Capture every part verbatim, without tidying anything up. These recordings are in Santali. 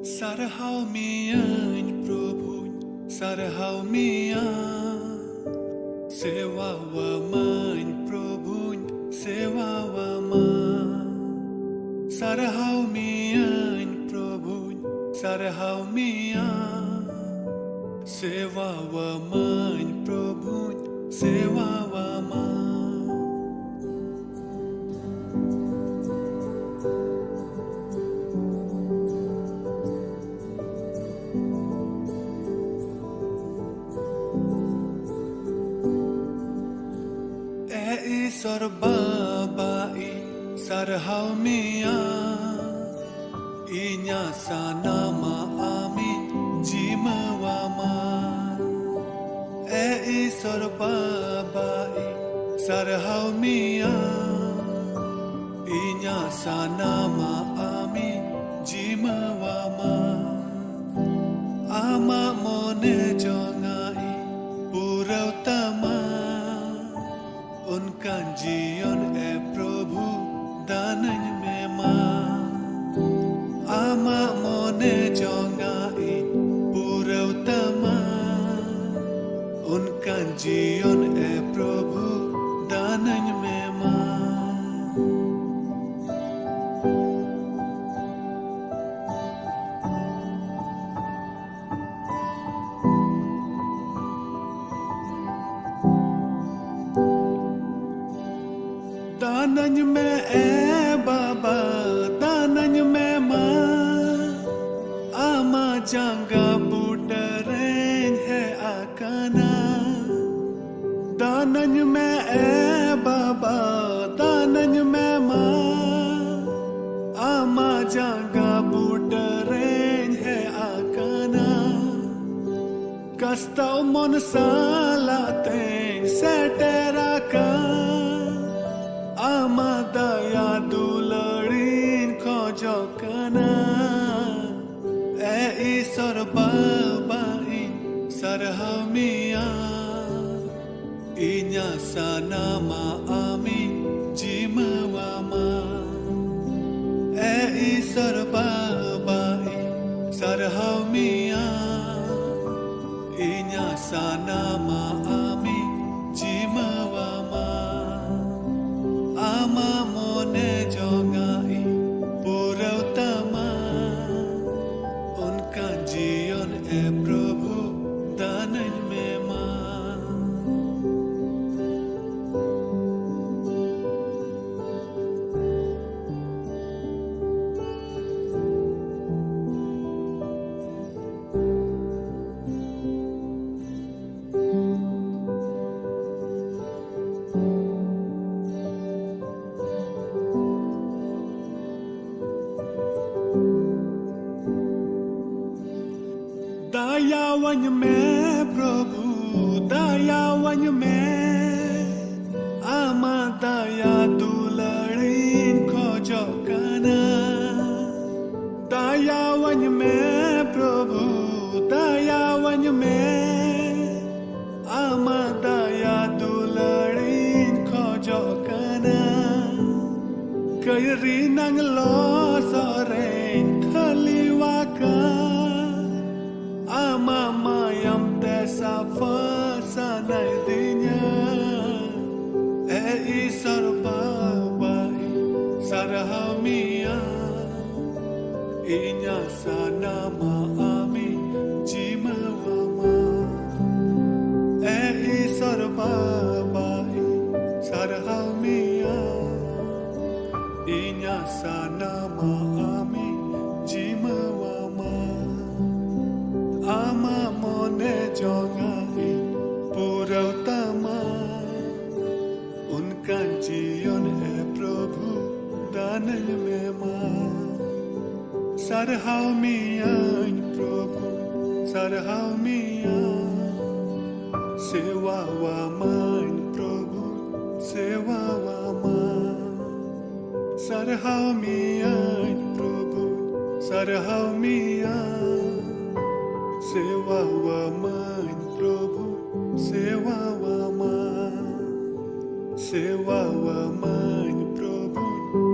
ᱥᱟᱨᱦᱟᱣ ᱢᱤᱭᱟᱹᱧ ᱯᱨᱚᱵᱷᱩᱧ, ᱥᱟᱨᱦᱟᱣ ᱢᱤᱭᱟ᱾ ᱥᱮᱣᱟᱣᱟᱢᱟᱹᱧ ᱯᱨᱚᱵᱷᱩᱧ, ᱥᱮᱣᱟᱣᱟᱢᱟ᱾ ᱥᱟᱨᱦᱟᱣ ᱢᱤᱭᱟᱹᱧ ᱯᱨᱚᱵᱷᱩᱧ, ᱥᱟᱨᱦᱟᱣ ᱢᱤᱭᱟ᱾ ᱥᱮᱣᱟᱣᱟᱢᱟᱹᱧ ᱯᱨᱚᱵᱷᱩᱧ, ᱥᱮᱣᱟᱣᱟᱢᱟ᱾ ᱮ ᱤᱥᱚᱨ ᱵᱟᱵᱟ, ᱤᱧ ᱥᱟᱨᱦᱟᱣ ᱢᱮᱭᱟ᱾ ᱤᱧᱟᱹᱜ ᱥᱟᱱᱟᱢᱟᱜ ᱟᱢᱤᱧ ᱡᱤᱢᱟᱹᱣᱟᱢᱟ᱾ ᱮ ᱤᱥᱚᱨ ᱵᱟᱵᱟ, ᱤᱧ ᱥᱟᱨᱦᱟᱣ ᱢᱮᱭᱟ᱾ ᱤᱧᱟᱹᱜ ᱥᱟᱱᱟᱢᱟᱜ ᱟᱢᱤᱧ ᱡᱤᱢᱟᱹᱣᱟᱢᱟ᱾ ᱟᱢᱟᱜ ᱢᱚᱱᱮ ᱡᱚᱝᱟᱜ ᱤᱧ ᱯᱩᱨᱟᱹᱣ ᱛᱟᱢᱟ᱾ ᱚᱱᱠᱟᱱ ᱡᱤᱭᱚᱱ ᱮ ᱯᱨᱚᱵᱷᱩ ᱫᱟᱱᱟᱹᱧ ᱢᱮ ᱢᱟ᱾ ᱟᱢᱟᱜ ᱢᱚᱱᱮ ᱡᱚᱝᱟᱜ ᱤᱧ ᱯᱩᱨᱟᱹᱣ ᱛᱟᱢᱟ᱾ ᱚᱱᱠᱟᱱ ᱡᱤᱭᱚᱱ ᱮ ᱯᱨᱚᱵᱷᱩ ᱫᱟᱱᱟᱹᱧ ᱢᱮ ᱢᱟ᱾ ᱫᱟᱱᱟᱹᱧ ᱢᱮ ᱮ ᱵᱟᱵᱟ, ᱫᱟᱱᱟᱹᱧ ᱢᱮ ᱢᱟ᱾ ᱟᱢᱟᱜ ᱡᱟᱸᱜᱟ ᱵᱩᱴᱟᱹ ᱨᱮᱧ ᱦᱮᱡ ᱟᱠᱟᱱᱟ᱾ ᱫᱟᱱᱟᱹᱧ ᱢᱮ ᱮ ᱵᱟᱵᱟ, ᱫᱟᱱᱟᱹᱧ ᱢᱮ ᱢᱟ᱾ ᱟᱢᱟᱜ ᱡᱟᱸᱜᱟ ᱵᱩᱴᱟᱹ ᱨᱮᱧ ᱦᱮᱡ ᱟᱠᱟᱱᱟ᱾ ᱠᱟᱥᱛᱟᱣ ᱢᱚᱱ ᱥᱟᱞᱟᱜ ᱛᱮᱧ ᱥᱮᱴᱮᱨ ᱟᱠᱟᱱ᱾ ᱟᱢᱟᱜ ᱫᱟᱭᱟ ᱫᱩᱞᱟᱹᱲᱤᱧ ᱠᱷᱚᱡᱚᱜ ᱠᱟᱱᱟ᱾ ᱮ ᱤᱥᱚᱨ ᱵᱟᱵᱟ, ᱤᱧ ᱥᱟᱨᱦᱟᱣ ᱢᱮᱭᱟ᱾ ᱤᱧᱟᱹᱜ ᱥᱟᱱᱟᱢᱟᱜ ᱟᱢᱤᱧ ᱡᱤᱢᱟᱹᱣᱟᱢᱟ᱾ ᱮ ᱤᱥᱚᱨ ᱵᱟᱵᱟ, ᱤᱧ ᱢᱮ ᱯᱨᱚᱵᱷᱩ, ᱫᱟᱭᱟᱣᱟᱹᱧ ᱢᱮ, ᱟᱢᱟᱜ ᱫᱟᱭᱟ ᱫᱩᱞᱟᱹᱲᱤᱧ ᱠᱷᱚᱡᱚᱜ ᱠᱟᱱᱟ᱾ ᱫᱟᱭᱟᱣᱟᱹᱧ ᱢᱮ ᱯᱨᱚᱵᱷᱩ, ᱫᱟᱭᱟᱣᱟᱹᱧ ᱢᱮ, ᱟᱢᱟᱜ ᱫᱟᱭᱟ ᱫᱩᱞᱟᱹᱲᱤᱧ ᱠᱷᱚᱡᱚᱜ ᱠᱟᱱᱟ᱾ ᱠᱟᱹᱭᱨᱤ ᱱᱟᱝ ᱞᱚᱥᱚᱫ ᱨᱮᱧ ᱠᱷᱟᱹᱞᱤᱣᱟᱠᱟᱱ, ᱟᱢᱟᱜ ᱢᱟᱭᱟᱢ ᱛᱮ ᱥᱟᱯᱷᱟ ᱥᱟᱱᱟᱭᱮᱫᱤᱧᱟ᱾ ᱮ ᱤᱥᱚᱨ ᱵᱟᱵᱟ, ᱤᱧ ᱥᱟᱨᱦᱟᱣ ᱢᱮᱭᱟ, ᱤᱧᱟᱹᱜ ᱥᱟᱱᱟᱢᱟᱜ ᱟᱢᱤᱧ ᱡᱤᱢᱟᱹᱣᱟᱢᱟ᱾ ᱮ ᱤᱥᱚᱨ ᱵᱟᱵᱟ, ᱤᱧ ᱥᱟᱨᱦᱟᱣ ᱢᱮᱭᱟ, ᱤᱧᱟᱹᱜ ᱥᱟᱱᱟᱢᱟᱜ ᱟᱢᱤᱧ ᱡᱤᱢᱟᱹᱣᱟᱢᱟ᱾ ᱟᱢᱟᱜ ᱢᱚᱱᱮ ᱡᱚᱝᱟᱜ ᱤᱧ ᱯᱩᱨᱟᱹᱣ ᱛᱟᱢᱟ, ᱚᱱᱠᱟᱱ ᱡᱤᱭᱚᱱ ᱮ ᱯᱨᱚᱵᱷᱩ ᱫᱟᱱᱟᱹᱧ ᱢᱮ ᱢᱟ᱾ ᱥᱟᱨᱦᱟᱣ ᱢᱮᱭᱟᱹᱧ ᱯᱨᱚᱵᱷᱩ, ᱥᱟᱨᱦᱟᱣ ᱢᱮᱭᱟ, ᱥᱮᱣᱟᱣᱟᱢᱟᱹᱧ ᱯᱨᱚᱵᱷᱩ, ᱥᱮᱣᱟᱣᱟᱢᱟ᱾ ᱥᱟᱨᱦᱟᱣ ᱢᱮᱭᱟᱹᱧ ᱯᱨᱚᱵᱷᱩ, ᱥᱟᱨᱦᱟᱣ ᱢᱮᱭᱟ, ᱥᱮᱣᱟᱣᱟᱢᱟᱹᱧ ᱯᱨᱚᱵᱷᱩ, ᱥᱮᱣᱟᱣᱟᱢᱟ᱾ ᱥᱮᱣᱟᱣᱟᱢᱟᱹᱧ ᱯᱨᱚᱵᱷᱩ,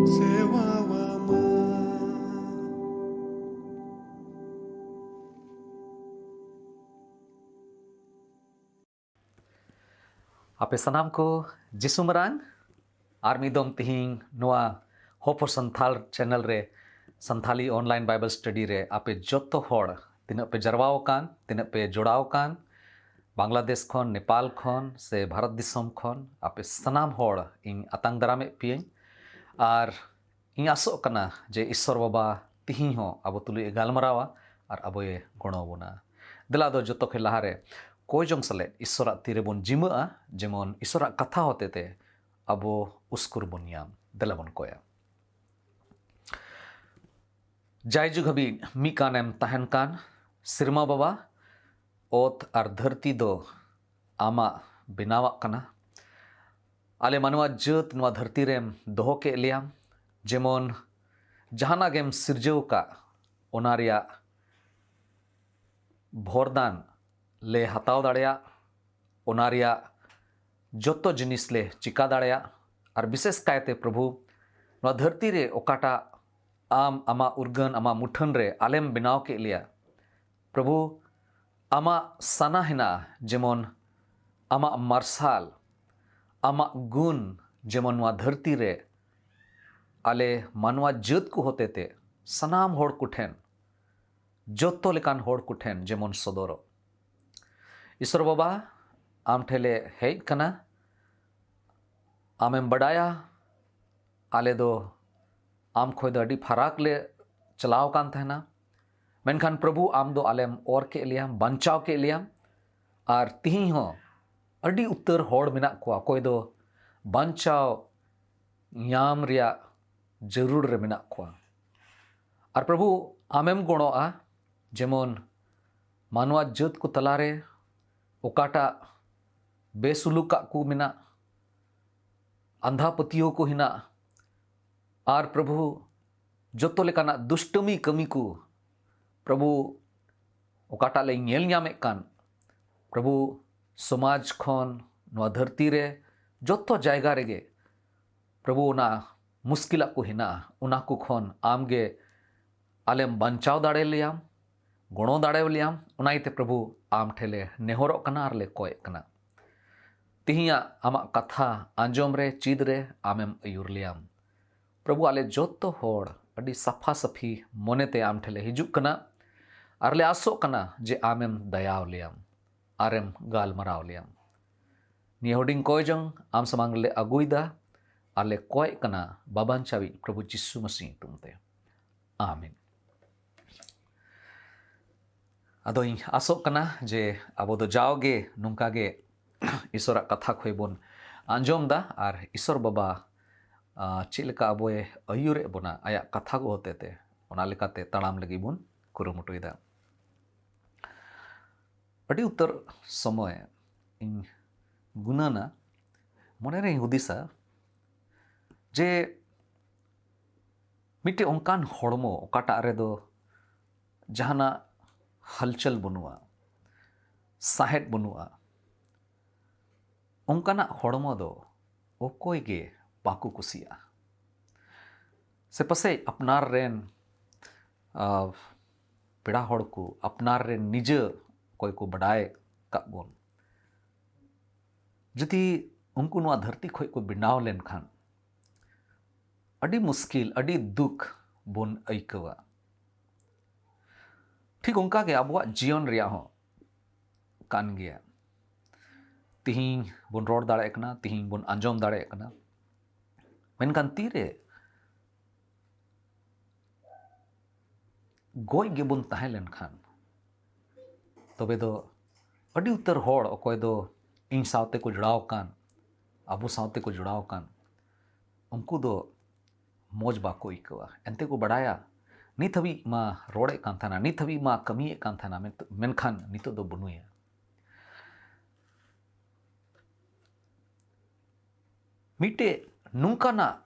ᱥᱮᱣᱟᱣᱟᱢᱟ᱾ ᱟᱯᱮ ᱥᱟᱱᱟᱢ ᱠᱚ ᱡᱤᱥᱩ ᱢᱟᱨᱟᱝ ᱟᱨ ᱢᱤᱫ ᱫᱚᱢ ᱛᱤᱦᱤᱧ ᱱᱚᱣᱟ Hope for Santhal channel ᱨᱮ ᱥᱟᱱᱛᱷᱟᱞᱤ online Bible study ᱨᱮ ᱟᱯᱮ ᱡᱚᱛᱚ ᱦᱚᱲ ᱛᱤᱱᱟᱹᱜ ᱯᱮ ᱡᱟᱨᱣᱟ ᱟᱠᱟᱱ, ᱛᱤᱱᱟᱹᱜ ᱯᱮ ᱡᱚᱲᱟᱣ ᱟᱠᱟᱱ, ᱵᱟᱝᱞᱟᱫᱮᱥ ᱠᱷᱚᱱ, ᱱᱮᱯᱟᱞ ᱠᱷᱚᱱ ᱥᱮ ᱵᱷᱟᱨᱚᱛ ᱫᱤᱥᱚᱢ ᱠᱷᱚᱱ, ᱟᱯᱮ ᱥᱟᱱᱟᱢ ᱦᱚᱲ ᱤᱧ ᱟᱛᱟᱝ ᱫᱟᱨᱟᱢᱮᱫ ᱯᱮᱭᱟᱹᱧ᱾ ᱟᱨ ᱤᱧ ᱟᱥᱚᱜ ᱠᱟᱱᱟ ᱡᱮ ᱤᱥᱥᱚᱨ ᱵᱟᱵᱟ ᱛᱤᱦᱤᱧ ᱦᱚᱸ ᱟᱵᱚ ᱛᱩᱞᱩᱡ ᱮ ᱜᱟᱞᱢᱟᱨᱟᱣᱟ ᱟᱨ ᱟᱵᱚᱭ ᱜᱚᱲᱚ ᱟᱵᱚᱱᱟ᱾ ᱫᱮᱞᱟ ᱫᱚ ᱡᱚᱛᱚ ᱠᱷᱚᱱ ᱞᱟᱦᱟᱨᱮ ᱠᱚᱭ ᱡᱚᱝ ᱥᱟᱞᱮᱫ ᱤᱥᱥᱚᱨᱟᱜ ᱛᱤ ᱨᱮᱵᱚᱱ ᱡᱤᱢᱟᱹᱜᱼᱟ, ᱡᱮᱢᱚᱱ ᱤᱥᱥᱚᱨᱟᱜ ᱠᱟᱛᱷᱟ ᱦᱚᱛᱮᱛᱮ ᱟᱵᱚ ᱩᱥᱠᱩᱨ ᱵᱚᱱ ᱧᱟᱢ᱾ ᱫᱮᱞᱟ ᱵᱚᱱ ᱠᱚᱭᱟ᱾ ᱡᱟᱭ ᱡᱩᱜᱽ ᱦᱟᱹᱵᱤᱡ ᱢᱤᱫ ᱠᱟᱱᱮᱢ ᱛᱟᱦᱮᱱ ᱠᱟᱱ ᱥᱮᱨᱢᱟ ᱵᱟᱵᱟ, ᱚᱛ ᱟᱨ ᱫᱷᱟᱹᱨᱛᱤ ᱫᱚ ᱟᱢᱟᱜ ᱵᱮᱱᱟᱣᱟᱜ ᱠᱟᱱᱟ᱾ ᱟᱞᱮ ᱢᱟᱱᱣᱟ ᱡᱟᱹᱛ ᱱᱚᱣᱟ ᱫᱷᱟᱹᱨᱛᱤ ᱨᱮᱢ ᱫᱚᱦᱚ ᱠᱮᱫ ᱞᱮᱭᱟ, ᱡᱮᱢᱚᱱ ᱡᱟᱦᱟᱱᱟᱜ ᱜᱮᱢ ᱥᱤᱨᱡᱟᱹᱣ ᱟᱠᱟᱫ, ᱚᱱᱟ ᱨᱮᱭᱟᱜ ᱵᱷᱚᱨᱫᱟᱱ ᱞᱮ ᱦᱟᱛᱟᱣ ᱫᱟᱲᱮᱭᱟᱜ, ᱚᱱᱟ ᱨᱮᱭᱟᱜ ᱡᱚᱛᱚ ᱡᱤᱱᱤᱥ ᱞᱮ ᱪᱤᱠᱟ ᱫᱟᱲᱮᱭᱟᱜ᱾ ᱟᱨ ᱵᱤᱥᱮᱥ ᱠᱟᱭᱛᱮ ᱯᱨᱚᱵᱷᱩ, ᱱᱚᱣᱟ ᱫᱷᱟᱹᱨᱛᱤ ᱨᱮ ᱚᱠᱟᱴᱟᱜ ᱟᱢ ᱟᱢᱟᱜ ᱩᱨᱜᱟᱹᱱ, ᱟᱢᱟᱜ ᱢᱩᱴᱷᱟᱹᱱ ᱨᱮ ᱟᱞᱮᱢ ᱵᱮᱱᱟᱣ ᱠᱮᱫ ᱞᱮᱭᱟ, ᱯᱨᱚᱵᱷᱩ, ᱟᱢᱟᱜ ᱥᱟᱱᱟ ᱦᱮᱱᱟᱜᱼᱟ, ᱡᱮᱢᱚᱱ ᱟᱢᱟᱜ ᱢᱟᱨᱥᱟᱞ, ᱟᱢᱟᱜ ᱜᱩᱱ ᱡᱮᱢᱚᱱ ᱱᱚᱣᱟ ᱫᱷᱟᱹᱨᱛᱤ ᱨᱮ ᱟᱞᱮ ᱢᱟᱱᱣᱟ ᱡᱟᱹᱛ ᱠᱚ ᱦᱚᱛᱮᱛᱮ ᱥᱟᱱᱟᱢ ᱦᱚᱲ ᱠᱚᱴᱷᱮᱱ, ᱡᱚᱛᱚ ᱞᱮᱠᱟᱱ ᱦᱚᱲ ᱠᱚᱴᱷᱮᱱ ᱡᱮᱢᱚᱱ ᱥᱚᱫᱚᱨᱚᱜ᱾ ᱤᱥᱚᱨ ᱵᱟᱵᱟ, ᱟᱢ ᱴᱷᱮᱱ ᱞᱮ ᱦᱮᱡ ᱠᱟᱱᱟ᱾ ᱟᱢᱮᱢ ᱵᱟᱰᱟᱭᱟ, ᱟᱞᱮ ᱫᱚ ᱟᱢ ᱠᱷᱚᱱ ᱫᱚ ᱟᱹᱰᱤ ᱯᱷᱟᱨᱟᱠ ᱞᱮ ᱪᱟᱞᱟᱣ ᱟᱠᱟᱱ ᱛᱟᱦᱮᱱᱟ, ᱢᱮᱱᱠᱷᱟᱱ ᱯᱨᱚᱵᱷᱩ, ᱟᱢ ᱫᱚ ᱟᱞᱮᱢ ᱚᱨ ᱠᱮᱫ ᱞᱮᱭᱟ, ᱵᱟᱧᱪᱟᱣ ᱠᱮᱫ ᱞᱮᱭᱟ᱾ ᱟᱨ ᱛᱤᱦᱤᱧ ᱦᱚᱸ ᱟᱹᱰᱤ ᱩᱛᱟᱹᱨ ᱦᱚᱲ ᱢᱮᱱᱟᱜ ᱠᱚᱣᱟ, ᱚᱠᱚᱭ ᱫᱚ ᱵᱟᱧᱪᱟᱣ ᱧᱟᱢ ᱨᱮᱭᱟᱜ ᱡᱟᱹᱨᱩᱲ ᱨᱮ ᱢᱮᱱᱟᱜ ᱠᱚᱣᱟ᱾ ᱟᱨ ᱯᱨᱚᱵᱷᱩ, ᱟᱢᱮᱢ ᱜᱚᱲᱚᱜᱼᱟ, ᱡᱮᱢᱚᱱ ᱢᱟᱱᱣᱟ ᱡᱟᱹᱛ ᱠᱚ ᱛᱟᱞᱟᱨᱮ ᱚᱠᱟᱴᱟᱜ ᱵᱮᱥᱩᱞᱩᱠᱟᱜ ᱠᱚ ᱢᱮᱱᱟᱜ, ᱟᱸᱫᱷᱟ ᱯᱟᱹᱛᱭᱟᱹᱣ ᱠᱚ ᱦᱮᱱᱟᱜ, ᱟᱨ ᱯᱨᱚᱵᱷᱩ, ᱡᱚᱛᱚ ᱞᱮᱠᱟᱱᱟᱜ ᱫᱩᱥᱴᱟᱹᱢᱤ ᱠᱟᱹᱢᱤ ᱠᱚ, ᱯᱨᱚᱵᱷᱩ, ᱚᱠᱟᱴᱟᱜ ᱞᱮ ᱧᱮᱞ ᱧᱟᱢᱮᱫ ᱠᱟᱱ, ᱯᱨᱚᱵᱷᱩ, ᱥᱚᱢᱟᱡᱽ ᱠᱷᱚᱱ ᱱᱚᱣᱟ ᱫᱷᱟᱹᱨᱛᱤ ᱨᱮ ᱡᱚᱛᱚ ᱡᱟᱭᱜᱟ ᱨᱮᱜᱮ, ᱯᱨᱚᱵᱷᱩ, ᱚᱱᱟ ᱢᱩᱥᱠᱤᱞᱟᱜ ᱠᱚ ᱦᱮᱱᱟᱜᱼᱟ, ᱚᱱᱟ ᱠᱚ ᱠᱷᱚᱱ ᱟᱢ ᱜᱮ ᱟᱞᱮᱢ ᱵᱟᱧᱪᱟᱣ ᱫᱟᱲᱮ ᱞᱮᱭᱟᱢ, ᱜᱚᱲᱚ ᱫᱟᱲᱮ ᱞᱮᱭᱟᱢ᱾ ᱚᱱᱟ ᱤᱭᱟᱹᱛᱮ ᱯᱨᱚᱵᱷᱩ, ᱟᱢ ᱴᱷᱮᱱ ᱞᱮ ᱱᱮᱦᱚᱨᱚᱜ ᱠᱟᱱᱟ ᱟᱨ ᱞᱮ ᱠᱚᱭᱮᱜ ᱠᱟᱱᱟ᱾ ᱛᱤᱦᱤᱧᱟᱜ ᱟᱢᱟᱜ ᱠᱟᱛᱷᱟ ᱟᱸᱡᱚᱢ ᱨᱮ, ᱪᱮᱫ ᱨᱮ ᱟᱢᱮᱢ ᱟᱹᱭᱩᱨ ᱞᱮᱭᱟᱢ᱾ ᱯᱨᱚᱵᱷᱩ, ᱟᱞᱮ ᱡᱚᱛᱚ ᱦᱚᱲ ᱟᱹᱰᱤ ᱥᱟᱯᱷᱟ ᱥᱟᱹᱯᱷᱤ ᱢᱚᱱᱮᱛᱮ ᱟᱢ ᱴᱷᱮᱱ ᱞᱮ ᱦᱤᱡᱩᱜ ᱠᱟᱱᱟ ᱟᱨ ᱞᱮ ᱟᱥᱚᱜ ᱠᱟᱱᱟ ᱡᱮ ᱟᱢᱮᱢ ᱫᱟᱭᱟᱣ ᱞᱮᱭᱟᱢ ᱟᱨᱮᱢ ᱜᱟᱞᱢᱟᱨᱟᱣ ᱞᱮᱭᱟᱢ᱾ ᱱᱤᱭᱟᱹ ᱦᱩᱰᱤᱧ ᱠᱚᱭ ᱡᱚᱝ ᱟᱢ ᱥᱟᱢᱟᱝ ᱨᱮᱞᱮ ᱟᱹᱜᱩᱭᱮᱫᱟ ᱟᱨ ᱞᱮ ᱠᱚᱭᱮᱜ ᱠᱟᱱᱟ ᱵᱟᱵᱟᱧᱪᱟᱣᱤᱡ ᱯᱨᱚᱵᱷᱩ ᱡᱤᱥᱩ ᱢᱟᱹᱥᱤ ᱧᱩᱛᱩᱢ ᱛᱮ, ᱟᱢᱮᱱ᱾ ᱟᱫᱚᱧ ᱟᱥᱚᱜ ᱠᱟᱱᱟ ᱡᱮ ᱟᱵᱚ ᱫᱚ ᱡᱟᱣᱜᱮ ᱱᱚᱝᱠᱟ ᱜᱮ ᱤᱥᱚᱨᱟᱜ ᱠᱟᱛᱷᱟ ᱠᱷᱚᱱ ᱵᱚᱱ ᱟᱸᱡᱚᱢ ᱮᱫᱟ ᱟᱨ ᱤᱥᱚᱨ ᱵᱟᱵᱟ, ᱟ, ᱪᱮᱫ ᱞᱮᱠᱟ ᱟᱵᱚᱭ ᱟᱹᱭᱩᱨᱮᱫ ᱵᱚᱱᱟ ᱟᱭᱟᱜ ᱠᱟᱛᱷᱟ ᱠᱚ ᱦᱚᱛᱮᱛᱮ, ᱚᱱᱟ ᱞᱮᱠᱟᱛᱮ ᱛᱟᱲᱟᱢ ᱞᱟᱹᱜᱤᱫ ᱵᱚᱱ ᱠᱩᱨᱩᱢᱩᱴᱩᱭᱮᱫᱟ᱾ ᱟᱹᱰᱤ ᱩᱛᱟᱹᱨ ᱥᱚᱢᱚᱭ ᱤᱧ ᱜᱩᱱᱟᱹᱱᱟ, ᱢᱚᱱᱮ ᱨᱮᱧ ᱦᱩᱫᱤᱥᱟ ᱡᱮ ᱢᱤᱫᱴᱮᱱ ᱚᱱᱠᱟᱱ ᱦᱚᱲᱢᱚ ᱚᱠᱟᱴᱟᱜ ᱨᱮᱫᱚ ᱡᱟᱦᱟᱱᱟᱜ ᱦᱟᱞᱪᱟᱞ ᱵᱟᱹᱱᱩᱜᱼᱟ, ᱥᱟᱦᱮᱫ ᱵᱟᱹᱱᱩᱜᱼᱟ, ᱚᱱᱠᱟᱱᱟᱜ ᱦᱚᱲᱢᱚ ᱫᱚ ᱚᱠᱚᱭ ᱜᱮ ᱵᱟᱠᱚ ᱠᱩᱥᱤᱭᱟᱜᱼᱟ᱾ ᱥᱮ ᱯᱟᱥᱮᱡ ᱟᱯᱱᱟᱨ ᱨᱮᱱ, ᱟ, ᱯᱮᱲᱟ ᱦᱚᱲ ᱠᱚ, ᱟᱯᱱᱟᱨ ᱨᱮᱱ ᱱᱤᱡᱮ ᱚᱠᱚᱭ ᱠᱚ ᱵᱟᱰᱟᱭ ᱠᱟᱜ ᱵᱚᱱ, ᱡᱩᱫᱤ ᱩᱱᱠᱩ ᱱᱚᱣᱟ ᱫᱷᱟᱹᱨᱛᱤ ᱠᱷᱚᱱ ᱠᱚ ᱵᱮᱱᱟᱣ ᱞᱮᱱᱠᱷᱟᱱ, ᱟᱹᱰᱤ ᱢᱩᱥᱠᱤᱞ, ᱟᱹᱰᱤ ᱫᱩᱠ ᱵᱚᱱ ᱟᱹᱭᱠᱟᱹᱣᱟ᱾ ᱴᱷᱤᱠ ᱚᱱᱠᱟ ᱜᱮ ᱟᱵᱚᱣᱟᱜ ᱡᱤᱭᱚᱱ ᱨᱮᱭᱟᱜ ᱦᱚᱸ ᱠᱟᱱ ᱜᱮᱭᱟ᱾ ᱛᱤᱦᱤᱧ ᱵᱚᱱ ᱨᱚᱲ ᱫᱟᱲᱮᱭᱟᱜ ᱠᱟᱱᱟ, ᱛᱤᱦᱤᱧ ᱵᱚᱱ ᱟᱸᱡᱚᱢ ᱫᱟᱲᱮᱭᱟᱜ ᱠᱟᱱᱟ, ᱢᱮᱱᱠᱷᱟᱱ ᱛᱤᱨᱮ ᱜᱚᱡ ᱜᱮᱵᱚᱱ ᱛᱟᱦᱮᱸ ᱞᱮᱱᱠᱷᱟᱱ, ᱛᱚᱵᱮ ᱫᱚ ᱟᱹᱰᱤ ᱩᱛᱟᱹᱨ ᱦᱚᱲ, ᱚᱠᱚᱭ ᱫᱚ ᱤᱧ ᱥᱟᱶᱛᱮ ᱠᱚ ᱡᱚᱲᱟᱣ ᱟᱠᱟᱱ, ᱟᱵᱚ ᱥᱟᱶᱛᱮ ᱠᱚ ᱡᱚᱲᱟᱣ ᱟᱠᱟᱱ, ᱩᱱᱠᱩ ᱫᱚ ᱢᱚᱡᱽ ᱵᱟᱠᱚ ᱟᱹᱭᱠᱟᱹᱣᱟ᱾ ᱮᱱᱛᱮ ᱠᱚ ᱵᱟᱰᱟᱭᱟ, ᱱᱤᱛ ᱦᱟᱹᱵᱤᱡ ᱢᱟ ᱨᱚᱲᱮᱫ ᱠᱟᱱ ᱛᱟᱦᱮᱱᱟ, ᱱᱤᱛ ᱦᱟᱹᱵᱤᱡ ᱢᱟ ᱠᱟᱹᱢᱤᱭᱮᱫ ᱠᱟᱱ ᱛᱟᱦᱮᱱᱟ, ᱢᱮᱱ-, ᱢᱮᱱᱠᱷᱟᱱ ᱱᱤᱛᱚᱜ ᱫᱚ ᱵᱟᱹᱱᱩᱭᱟ᱾ ᱢᱤᱫᱴᱮᱡ ᱱᱚᱝᱠᱟᱱᱟᱜ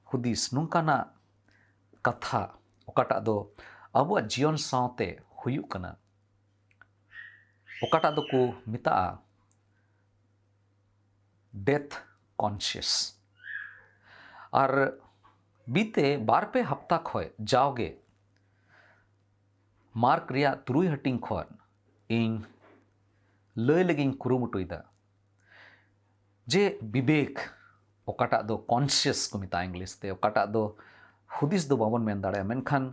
ᱦᱩᱫᱤᱥ, ᱱᱚᱝᱠᱟᱱᱟᱜ ᱠᱟᱛᱷᱟ, ᱚᱠᱟᱴᱟᱜ ᱫᱚ ᱟᱵᱚᱣᱟᱜ ᱡᱤᱭᱚᱱ ᱥᱟᱶᱛᱮ ᱦᱩᱭᱩᱜ ᱠᱟᱱᱟ, ᱚᱠᱟᱴᱟᱜ ᱫᱚᱠᱚ ᱢᱮᱛᱟᱜᱼᱟ death conscious᱾ ᱟᱨ ᱵᱤᱛᱮ ᱵᱟᱨ ᱯᱮ ᱦᱟᱯᱛᱟ ᱠᱷᱚᱱ ᱡᱟᱣᱜᱮ ᱢᱟᱨᱠ ᱨᱮᱭᱟᱜ ᱛᱩᱨᱩᱭ ᱦᱟᱹᱴᱤᱧ ᱠᱷᱚᱱ ᱤᱧ ᱞᱟᱹᱭ ᱞᱟᱹᱜᱤᱫ ᱤᱧ ᱠᱩᱨᱩᱢᱩᱴᱩᱭᱮᱫᱟ ᱡᱮ ᱵᱤᱵᱮᱠ, ᱚᱠᱟᱴᱟᱜ ᱫᱚ conscious ᱠᱚ ᱢᱮᱛᱟᱜᱼᱟ ᱤᱝᱞᱤᱥ ᱛᱮ, ᱚᱠᱟᱴᱟᱜ ᱫᱚ ᱦᱩᱫᱤᱥ ᱫᱚ ᱵᱟᱵᱚᱱ ᱢᱮᱱ ᱫᱟᱲᱮᱭᱟᱜᱼᱟ, ᱢᱮᱱᱠᱷᱟᱱ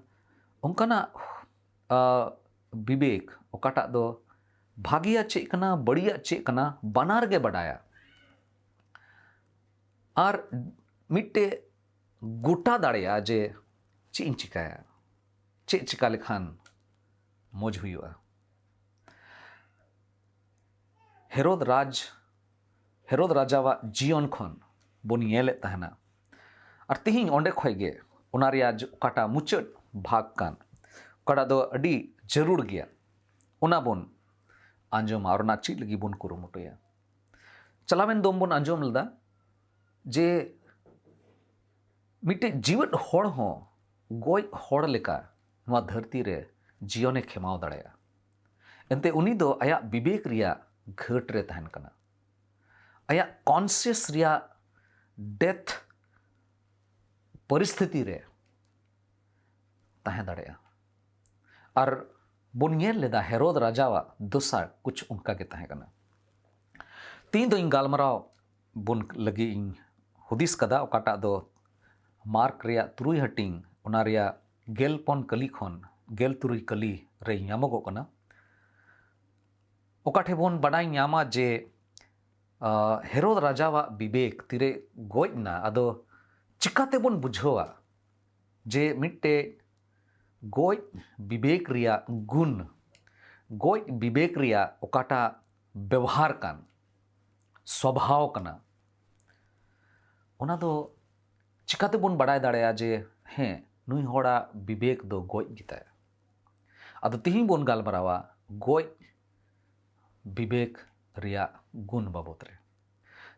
ᱚᱱᱠᱟᱱᱟᱜ, ᱟ, ᱵᱤᱵᱮᱠ, ᱚᱠᱟᱴᱟᱜ ᱫᱚ ᱵᱷᱟᱜᱮᱭᱟᱜ ᱪᱮᱫ ᱠᱟᱱᱟ, ᱵᱟᱹᱲᱤᱡᱟᱜ ᱪᱮᱫ ᱠᱟᱱᱟ, ᱵᱟᱱᱟᱨ ᱜᱮ ᱵᱟᱰᱟᱭᱟ᱾ ᱟᱨ ᱢᱤᱫᱴᱮᱡ ᱜᱚᱴᱟ ᱫᱟᱲᱮᱭᱟᱜᱼᱟ ᱡᱮ ᱪᱮᱫ ᱤᱧ ᱪᱤᱠᱟᱹᱭᱟ, ᱪᱮᱫ ᱪᱤᱠᱟ ᱞᱮᱠᱷᱟᱱ ᱢᱚᱡᱽ ᱦᱩᱭᱩᱜᱼᱟ᱾ ᱦᱮᱨᱳᱫ ᱨᱟᱡᱽ, ᱦᱮᱨᱳᱫ ᱨᱟᱡᱟᱣᱟᱜ ᱡᱤᱭᱚᱱ ᱠᱷᱚᱱ ᱵᱚᱱ ᱧᱮᱞᱮᱫ ᱛᱟᱦᱮᱱᱟ᱾ ᱟᱨ ᱛᱤᱦᱤᱧ ᱚᱸᱰᱮ ᱠᱷᱚᱱ ᱜᱮ ᱚᱱᱟ ᱨᱮᱭᱟᱜ ᱡ-, ᱚᱠᱟᱴᱟᱜ ᱢᱩᱪᱟᱹᱫ ᱵᱷᱟᱜᱽ ᱠᱟᱱ, ᱚᱠᱟᱴᱟᱜ ᱫᱚ ᱟᱹᱰᱤ ᱡᱟᱹᱨᱩᱲ ᱜᱮᱭᱟ, ᱚᱱᱟ ᱵᱚᱱ ᱟᱸᱡᱚᱢᱟ ᱟᱨ ᱚᱱᱟ ᱪᱮᱫ ᱞᱟᱹᱜᱤᱫ ᱵᱚᱱ ᱠᱩᱨᱩᱢᱩᱴᱩᱭᱟ᱾ ᱪᱟᱞᱟᱣᱮᱱ ᱫᱚᱢ ᱵᱚᱱ ᱟᱸᱡᱚᱢ ᱞᱮᱫᱟ ᱡᱮ ᱢᱤᱫᱴᱮᱡ ᱡᱤᱣᱮᱫ ᱦᱚᱲ ᱦᱚᱸ ᱜᱚᱡ ᱦᱚᱲ ᱞᱮᱠᱟ ᱱᱚᱣᱟ ᱫᱷᱟᱹᱨᱛᱤ ᱨᱮ ᱡᱤᱭᱚᱱᱮ ᱠᱷᱮᱢᱟᱣ ᱫᱟᱲᱮᱭᱟᱜᱼᱟ᱾ ᱮᱱᱛᱮ ᱩᱱᱤ ᱫᱚ ᱟᱭᱟᱜ ᱵᱤᱵᱮᱠ ᱨᱮᱭᱟᱜ ᱜᱷᱟᱹᱴ ᱨᱮ ᱛᱟᱦᱮᱱ ᱠᱟᱱᱟ, ᱟᱭᱟᱜ conscious ᱨᱮᱭᱟᱜ death ᱯᱚᱨᱤᱥᱛᱷᱤᱛᱤ ᱨᱮ ᱛᱟᱦᱮᱸ ᱫᱟᱲᱮᱭᱟᱜᱼᱟ᱾ ᱟᱨ ᱵᱚᱱ ᱧᱮᱞ ᱞᱮᱫᱟ ᱦᱮᱨᱳᱫ ᱨᱟᱡᱟᱣᱟᱜ ᱫᱚᱥᱟ ᱠᱩᱪ ᱚᱱᱠᱟ ᱜᱮ ᱛᱟᱦᱮᱸ ᱠᱟᱱᱟ᱾ ᱛᱮᱦᱮᱧ ᱫᱚ ᱤᱧ ᱜᱟᱞᱢᱟᱨᱟᱣ ᱵᱚᱱ ᱞᱟᱹᱜᱤᱫ ᱤᱧ ᱦᱩᱫᱤᱥ ᱠᱟᱫᱟ, ᱚᱠᱟᱴᱟᱜ ᱫᱚ ᱢᱟᱨᱠ ᱨᱮᱭᱟᱜ ᱛᱩᱨᱩᱭ ᱦᱟᱹᱴᱤᱧ, ᱚᱱᱟ ᱨᱮᱭᱟᱜ ᱜᱮᱞ ᱯᱩᱱ ᱠᱟᱹᱞᱤ ᱠᱷᱚᱱ ᱜᱮᱞ ᱛᱩᱨᱩᱭ ᱠᱟᱹᱞᱤ ᱨᱮ ᱧᱟᱢᱚᱜᱚᱜ ᱠᱟᱱᱟ᱾ ᱚᱠᱟ ᱴᱷᱮᱱ ᱵᱚᱱ ᱵᱟᱰᱟᱭ ᱧᱟᱢᱟ ᱡᱮ, ᱟ, ᱦᱮᱨᱳᱫ ᱨᱟᱡᱟᱣᱟᱜ ᱵᱤᱵᱮᱠ ᱛᱤᱨᱮ ᱜᱚᱡ ᱮᱱᱟ, ᱟᱫᱚ ᱪᱤᱠᱟᱹ ᱛᱮᱵᱚᱱ ᱵᱩᱡᱷᱟᱹᱣᱟ ᱡᱮ ᱢᱤᱫᱴᱮᱡ ᱜᱚᱡ ᱵᱤᱵᱮᱠ ᱨᱮᱭᱟᱜ ᱜᱩᱱ, ᱜᱚᱡ ᱵᱤᱵᱮᱠ ᱨᱮᱭᱟᱜ ᱚᱠᱟᱴᱟᱜ ᱵᱮᱣᱦᱟᱨ ᱠᱟᱱ, ᱥᱚᱵᱷᱟᱣ ᱠᱟᱱᱟ, ᱚᱱᱟ ᱫᱚ ᱪᱤᱠᱟᱹ ᱛᱮᱵᱚᱱ ᱵᱟᱰᱟᱭ ᱫᱟᱲᱮᱭᱟᱜᱼᱟ ᱡᱮ ᱦᱮᱸ, ᱱᱩᱭ ᱦᱚᱲᱟᱜ ᱵᱤᱵᱮᱠ ᱫᱚ ᱜᱚᱡ ᱜᱮᱛᱟᱭᱟ? ᱟᱫᱚ ᱛᱤᱦᱤᱧ ᱵᱚᱱ ᱜᱟᱞᱢᱟᱨᱟᱣᱟ ᱜᱚᱡ ᱵᱤᱵᱮᱠ ᱨᱮᱭᱟᱜ ᱜᱩᱱ ᱵᱟᱵᱚᱛ ᱨᱮ,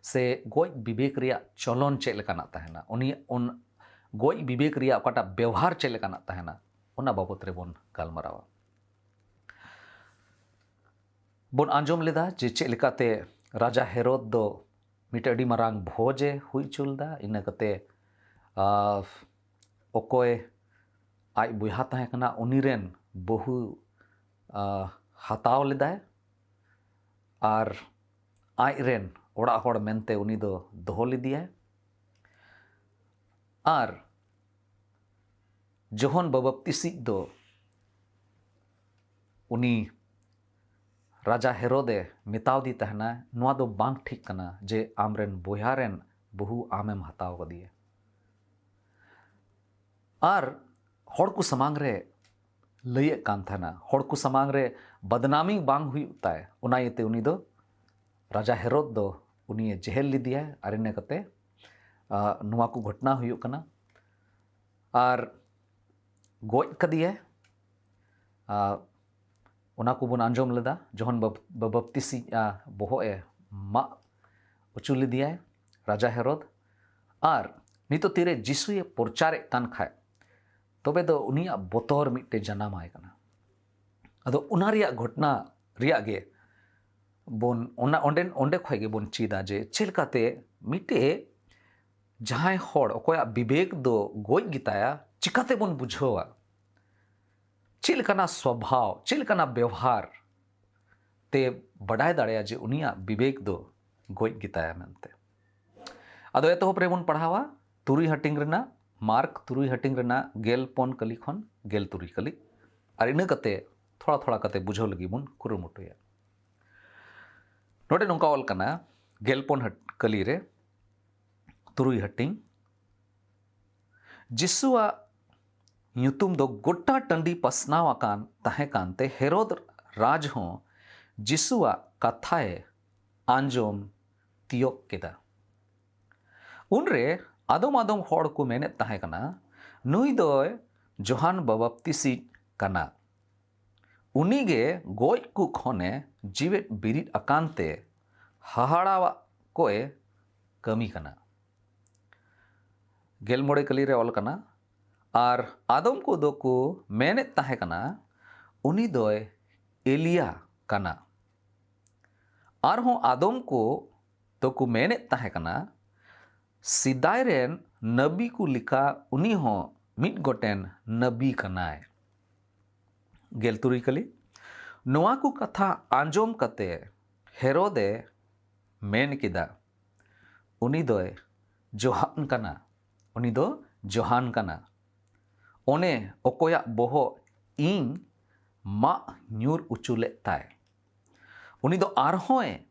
ᱥᱮ ᱜᱚᱡ ᱵᱤᱵᱮᱠ ᱨᱮᱭᱟᱜ ᱪᱚᱞᱚᱱ ᱪᱮᱫ ᱞᱮᱠᱟᱱᱟᱜ ᱛᱟᱦᱮᱱᱟ, ᱩᱱᱤ ᱚᱱ-, ᱜᱚᱡ ᱵᱤᱵᱮᱠ ᱨᱮᱭᱟᱜ ᱚᱠᱟᱴᱟᱜ ᱵᱮᱣᱦᱟᱨ ᱪᱮᱫ ᱞᱮᱠᱟᱱᱟᱜ ᱛᱟᱦᱮᱱᱟ, ᱚᱱᱟ ᱵᱟᱵᱚᱛ ᱨᱮᱵᱚᱱ ᱜᱟᱞᱢᱟᱨᱟᱣᱟ᱾ ᱵᱚᱱ ᱟᱸᱡᱚᱢ ᱞᱮᱫᱟ ᱡᱮ ᱪᱮᱫ ᱞᱮᱠᱟᱛᱮ ᱨᱟᱡᱟ ᱦᱮᱨᱳᱫ ᱫᱚ ᱢᱤᱫᱴᱮᱡ ᱟᱹᱰᱤ ᱢᱟᱨᱟᱝ ᱵᱷᱚᱡᱽ ᱮ ᱦᱩᱭ ᱦᱚᱪᱚ ᱞᱮᱫᱟ᱾ ᱤᱱᱟᱹ ᱠᱟᱛᱮ, ᱟ, ᱚᱠᱚᱭ ᱟᱡ ᱵᱚᱭᱦᱟ ᱛᱟᱦᱮᱸ ᱠᱟᱱᱟ, ᱩᱱᱤ ᱨᱮᱱ ᱵᱟᱹᱦᱩ, ᱟ, ᱦᱟᱛᱟᱣ ᱞᱮᱫᱟᱭ ᱟᱨ ᱟᱡ ᱨᱮᱱ ᱚᱲᱟᱜ ᱦᱚᱲ ᱢᱮᱱᱛᱮ ᱩᱱᱤ ᱫᱚ ᱫᱚᱦᱚ ᱞᱮᱫᱮᱭᱟᱭ᱾ ᱟᱨ ᱡᱚᱦᱚᱱ ᱵᱟᱵᱟᱯᱛᱤᱥᱤᱡ ᱫᱚ ᱩᱱᱤ ᱨᱟᱡᱟ ᱦᱮᱨᱳᱫᱮ ᱢᱮᱛᱟᱣᱫᱮ ᱛᱟᱦᱮᱱᱟ, "ᱱᱚᱣᱟ ᱫᱚ ᱵᱟᱝ ᱴᱷᱤᱠ ᱠᱟᱱᱟ ᱡᱮ ᱟᱢᱨᱮᱱ ᱵᱚᱭᱦᱟ ᱨᱮᱱ ᱵᱟᱹᱦᱩ ᱟᱢᱮᱢ ᱦᱟᱛᱟᱣ ᱠᱟᱫᱮᱭᱟ᱾" ᱟᱨ ᱦᱚᱲ ᱠᱚ ᱥᱟᱢᱟᱝ ᱨᱮ ᱞᱟᱹᱭᱮᱫ ᱠᱟᱱ ᱛᱟᱦᱮᱱᱟ, ᱦᱚᱲ ᱠᱚ ᱥᱟᱢᱟᱝ ᱨᱮ ᱵᱟᱫᱱᱟᱢᱤ ᱵᱟᱝ ᱦᱩᱭᱩᱜ ᱛᱟᱭ, ᱚᱱᱟ ᱤᱭᱟᱹᱛᱮ ᱩᱱᱤ ᱫᱚ ᱨᱟᱡᱟ ᱦᱮᱨᱳᱫ ᱫᱚ ᱩᱱᱤᱭᱮ ᱡᱮᱦᱮᱞ ᱞᱮᱫᱮᱭᱟᱭ ᱟᱨ ᱤᱱᱟᱹ ᱠᱟᱛᱮ, ᱟ, ᱱᱚᱣᱟ ᱠᱚ ᱜᱷᱚᱴᱱᱟ ᱦᱩᱭᱩᱜ ᱠᱟᱱᱟ᱾ ᱟᱨ ᱜᱚᱡ ᱠᱟᱫᱮᱭᱟᱭ᱾ ᱟ, ᱚᱱᱟ ᱠᱚᱵᱚᱱ ᱟᱸᱡᱚᱢ ᱞᱮᱫᱟ, ᱡᱚᱦᱚᱱ ᱵᱟᱯ- ᱵᱟᱯᱛᱤᱥᱤᱡ ᱵᱚᱦᱚᱜ ᱮ ᱢᱟᱜ ᱚᱪᱚ ᱞᱮᱫᱮᱭᱟᱭ ᱨᱟᱡᱟ ᱦᱮᱨᱚᱫ᱾ ᱟᱨ ᱱᱤᱛᱚᱜ ᱛᱤᱨᱮ ᱡᱤᱥᱩᱭ ᱯᱨᱚᱪᱟᱨᱮᱫ ᱠᱟᱱ ᱠᱷᱟᱡ, ᱛᱚᱵᱮ ᱫᱚ ᱩᱱᱤᱭᱟᱜ ᱵᱚᱛᱚᱨ ᱢᱤᱫᱴᱮᱡ ᱡᱟᱱᱟᱢᱟᱭ ᱠᱟᱱᱟ᱾ ᱟᱫᱚ ᱚᱱᱟ ᱨᱮᱭᱟᱜ ᱜᱷᱚᱴᱱᱟ ᱨᱮᱭᱟᱜ ᱜᱮ ᱵᱚᱱ, ᱚᱱᱟ, ᱚᱸᱰᱮ, ᱚᱸᱰᱮ ᱠᱷᱚᱡ ᱜᱮᱵᱚᱱ ᱪᱮᱫᱟ ᱡᱮ ᱪᱮᱫ ᱞᱮᱠᱟᱛᱮ ᱢᱤᱫᱴᱮᱡ ᱡᱟᱦᱟᱸᱭ ᱦᱚᱲ ᱚᱠᱚᱭᱟᱜ ᱵᱤᱵᱮᱠ ᱫᱚ ᱜᱚᱡ ᱜᱮᱛᱟᱭᱟ, ᱪᱤᱠᱟᱛᱮ ᱵᱚᱱ ᱵᱩᱡᱷᱟᱹᱣᱟ? ᱪᱮᱫ ᱞᱮᱠᱟᱱᱟᱜ ᱥᱚᱵᱷᱟᱣ, ᱪᱮᱫ ᱞᱮᱠᱟᱱᱟᱜ ᱵᱮᱣᱦᱟᱨ ᱛᱮ ᱵᱟᱰᱟᱭ ᱫᱟᱲᱮᱭᱟᱜᱼᱟ ᱡᱮ ᱩᱱᱤᱭᱟᱜ ᱵᱤᱵᱮᱠ ᱫᱚ ᱜᱚᱡ ᱜᱮᱛᱟᱭᱟ ᱢᱮᱱᱛᱮ? ᱟᱫᱚ ᱮᱛᱚᱦᱚᱵ ᱨᱮᱵᱚᱱ ᱯᱟᱲᱦᱟᱣᱟ ᱛᱩᱨᱩᱭ ᱦᱟᱹᱴᱤᱧ ᱨᱮᱱᱟᱜ, ᱢᱟᱨᱠ ᱛᱩᱨᱩᱭ ᱦᱟᱹᱴᱤᱧ ᱨᱮᱱᱟᱜ ᱜᱮᱞ ᱯᱩᱱ ᱠᱟᱹᱞᱤ ᱠᱷᱚᱱ ᱜᱮᱞ ᱛᱩᱨᱩᱭ ᱠᱟᱹᱞᱤ᱾ ᱟᱨ ᱤᱱᱟᱹ ᱠᱟᱛᱮ ᱛᱷᱚᱲᱟ ᱛᱷᱚᱲᱟ ᱠᱟᱛᱮ ᱵᱩᱡᱷᱟᱹᱣ ᱞᱟᱹᱜᱤᱫ ᱵᱚᱱ ᱠᱩᱨᱩᱢᱩᱴᱩᱭᱟ᱾ ᱱᱚᱰᱮ ᱱᱚᱝᱠᱟ ᱚᱞ ᱠᱟᱱᱟ, ᱜᱮᱞ ᱯᱩᱱ ᱦᱟᱹᱴ- ᱠᱟᱹᱞᱤ ᱨᱮ ᱛᱩᱨᱩᱭ ᱦᱟᱹᱴᱤᱧ, ᱡᱤᱥᱩᱣᱟᱜ ᱧᱩᱛᱩᱢ ᱫᱚ ᱜᱚᱴᱟ ᱴᱟᱺᱰᱤ ᱯᱟᱥᱱᱟᱣ ᱟᱠᱟᱱ ᱛᱟᱦᱮᱸ ᱠᱟᱱᱛᱮ ᱦᱮᱨᱚᱫ ᱨᱟᱡᱽ ᱦᱚᱸ ᱡᱤᱥᱩᱣᱟᱜ ᱠᱟᱛᱷᱟᱭ ᱟᱸᱡᱚᱢ ᱛᱤᱭᱳᱜ ᱠᱮᱫᱟ᱾ ᱩᱱᱨᱮ ᱟᱫᱚᱢ ᱟᱫᱚᱢ ᱦᱚᱲ ᱠᱚ ᱢᱮᱱᱮᱫ ᱛᱟᱦᱮᱸ ᱠᱟᱱᱟ, "ᱱᱩᱭ ᱫᱚᱭ ᱡᱚᱦᱟᱱ ᱵᱟᱵᱟᱯᱛᱤᱥᱤᱡ ᱠᱟᱱᱟ᱾ ᱩᱱᱤᱜᱮ ᱜᱚᱡ ᱠᱚ ᱠᱷᱚᱱᱮ ᱡᱤᱣᱮᱫ ᱵᱤᱨᱤᱫ ᱟᱠᱟᱱ ᱛᱮ ᱦᱟᱦᱟᱲᱟᱣᱟᱜ ᱠᱚᱭ ᱠᱟᱹᱢᱤ ᱠᱟᱱᱟ᱾" ᱜᱮᱞ ᱢᱚᱬᱮ ᱠᱟᱹᱞᱤ ᱨᱮ ᱚᱞ ᱠᱟᱱᱟ, ᱟᱨ ᱟᱫᱚᱢ ᱠᱚᱫᱚ ᱠᱚ ᱢᱮᱱᱮᱫ ᱛᱟᱦᱮᱸ ᱠᱟᱱᱟ, "ᱩᱱᱤ ᱫᱚᱭ ᱮᱞᱤᱭᱟ ᱠᱟᱱᱟ᱾" ᱟᱨᱦᱚᱸ ᱟᱫᱚᱢ ᱠᱚ ᱫᱚᱠᱚ ᱢᱮᱱᱮᱫ ᱛᱟᱦᱮᱸ ᱠᱟᱱᱟ, "ᱥᱮᱫᱟᱭ ᱨᱮᱱ ᱱᱟᱵᱤ ᱠᱚ ᱞᱮᱠᱟ ᱩᱱᱤ ᱦᱚᱸ ᱢᱤᱫ ᱜᱚᱴᱮᱱ ᱱᱟᱵᱤ ᱠᱟᱱᱟᱭ᱾" ᱜᱮᱞ ᱛᱩᱨᱩᱭ ᱠᱟᱹᱞᱤ, ᱱᱚᱣᱟ ᱠᱚ ᱠᱟᱛᱷᱟ ᱟᱸᱡᱚᱢ ᱠᱟᱛᱮ ᱦᱮᱨᱚᱫᱮ ᱢᱮᱱ ᱠᱮᱫᱟ, "ᱩᱱᱤ ᱫᱚᱭ ᱡᱚᱦᱟᱱ ᱠᱟᱱᱟ, ᱩᱱᱤ ᱫᱚ ᱡᱚᱦᱟᱱ ᱠᱟᱱᱟ, ᱚᱱᱮ ᱚᱠᱚᱭᱟᱜ ᱵᱚᱦᱚᱜ ᱤᱧ ᱢᱟᱜ ᱧᱩᱨ ᱚᱪᱚ ᱞᱮᱫ ᱛᱟᱭ, ᱩᱱᱤ ᱫᱚ ᱟᱨᱦᱚᱸᱭ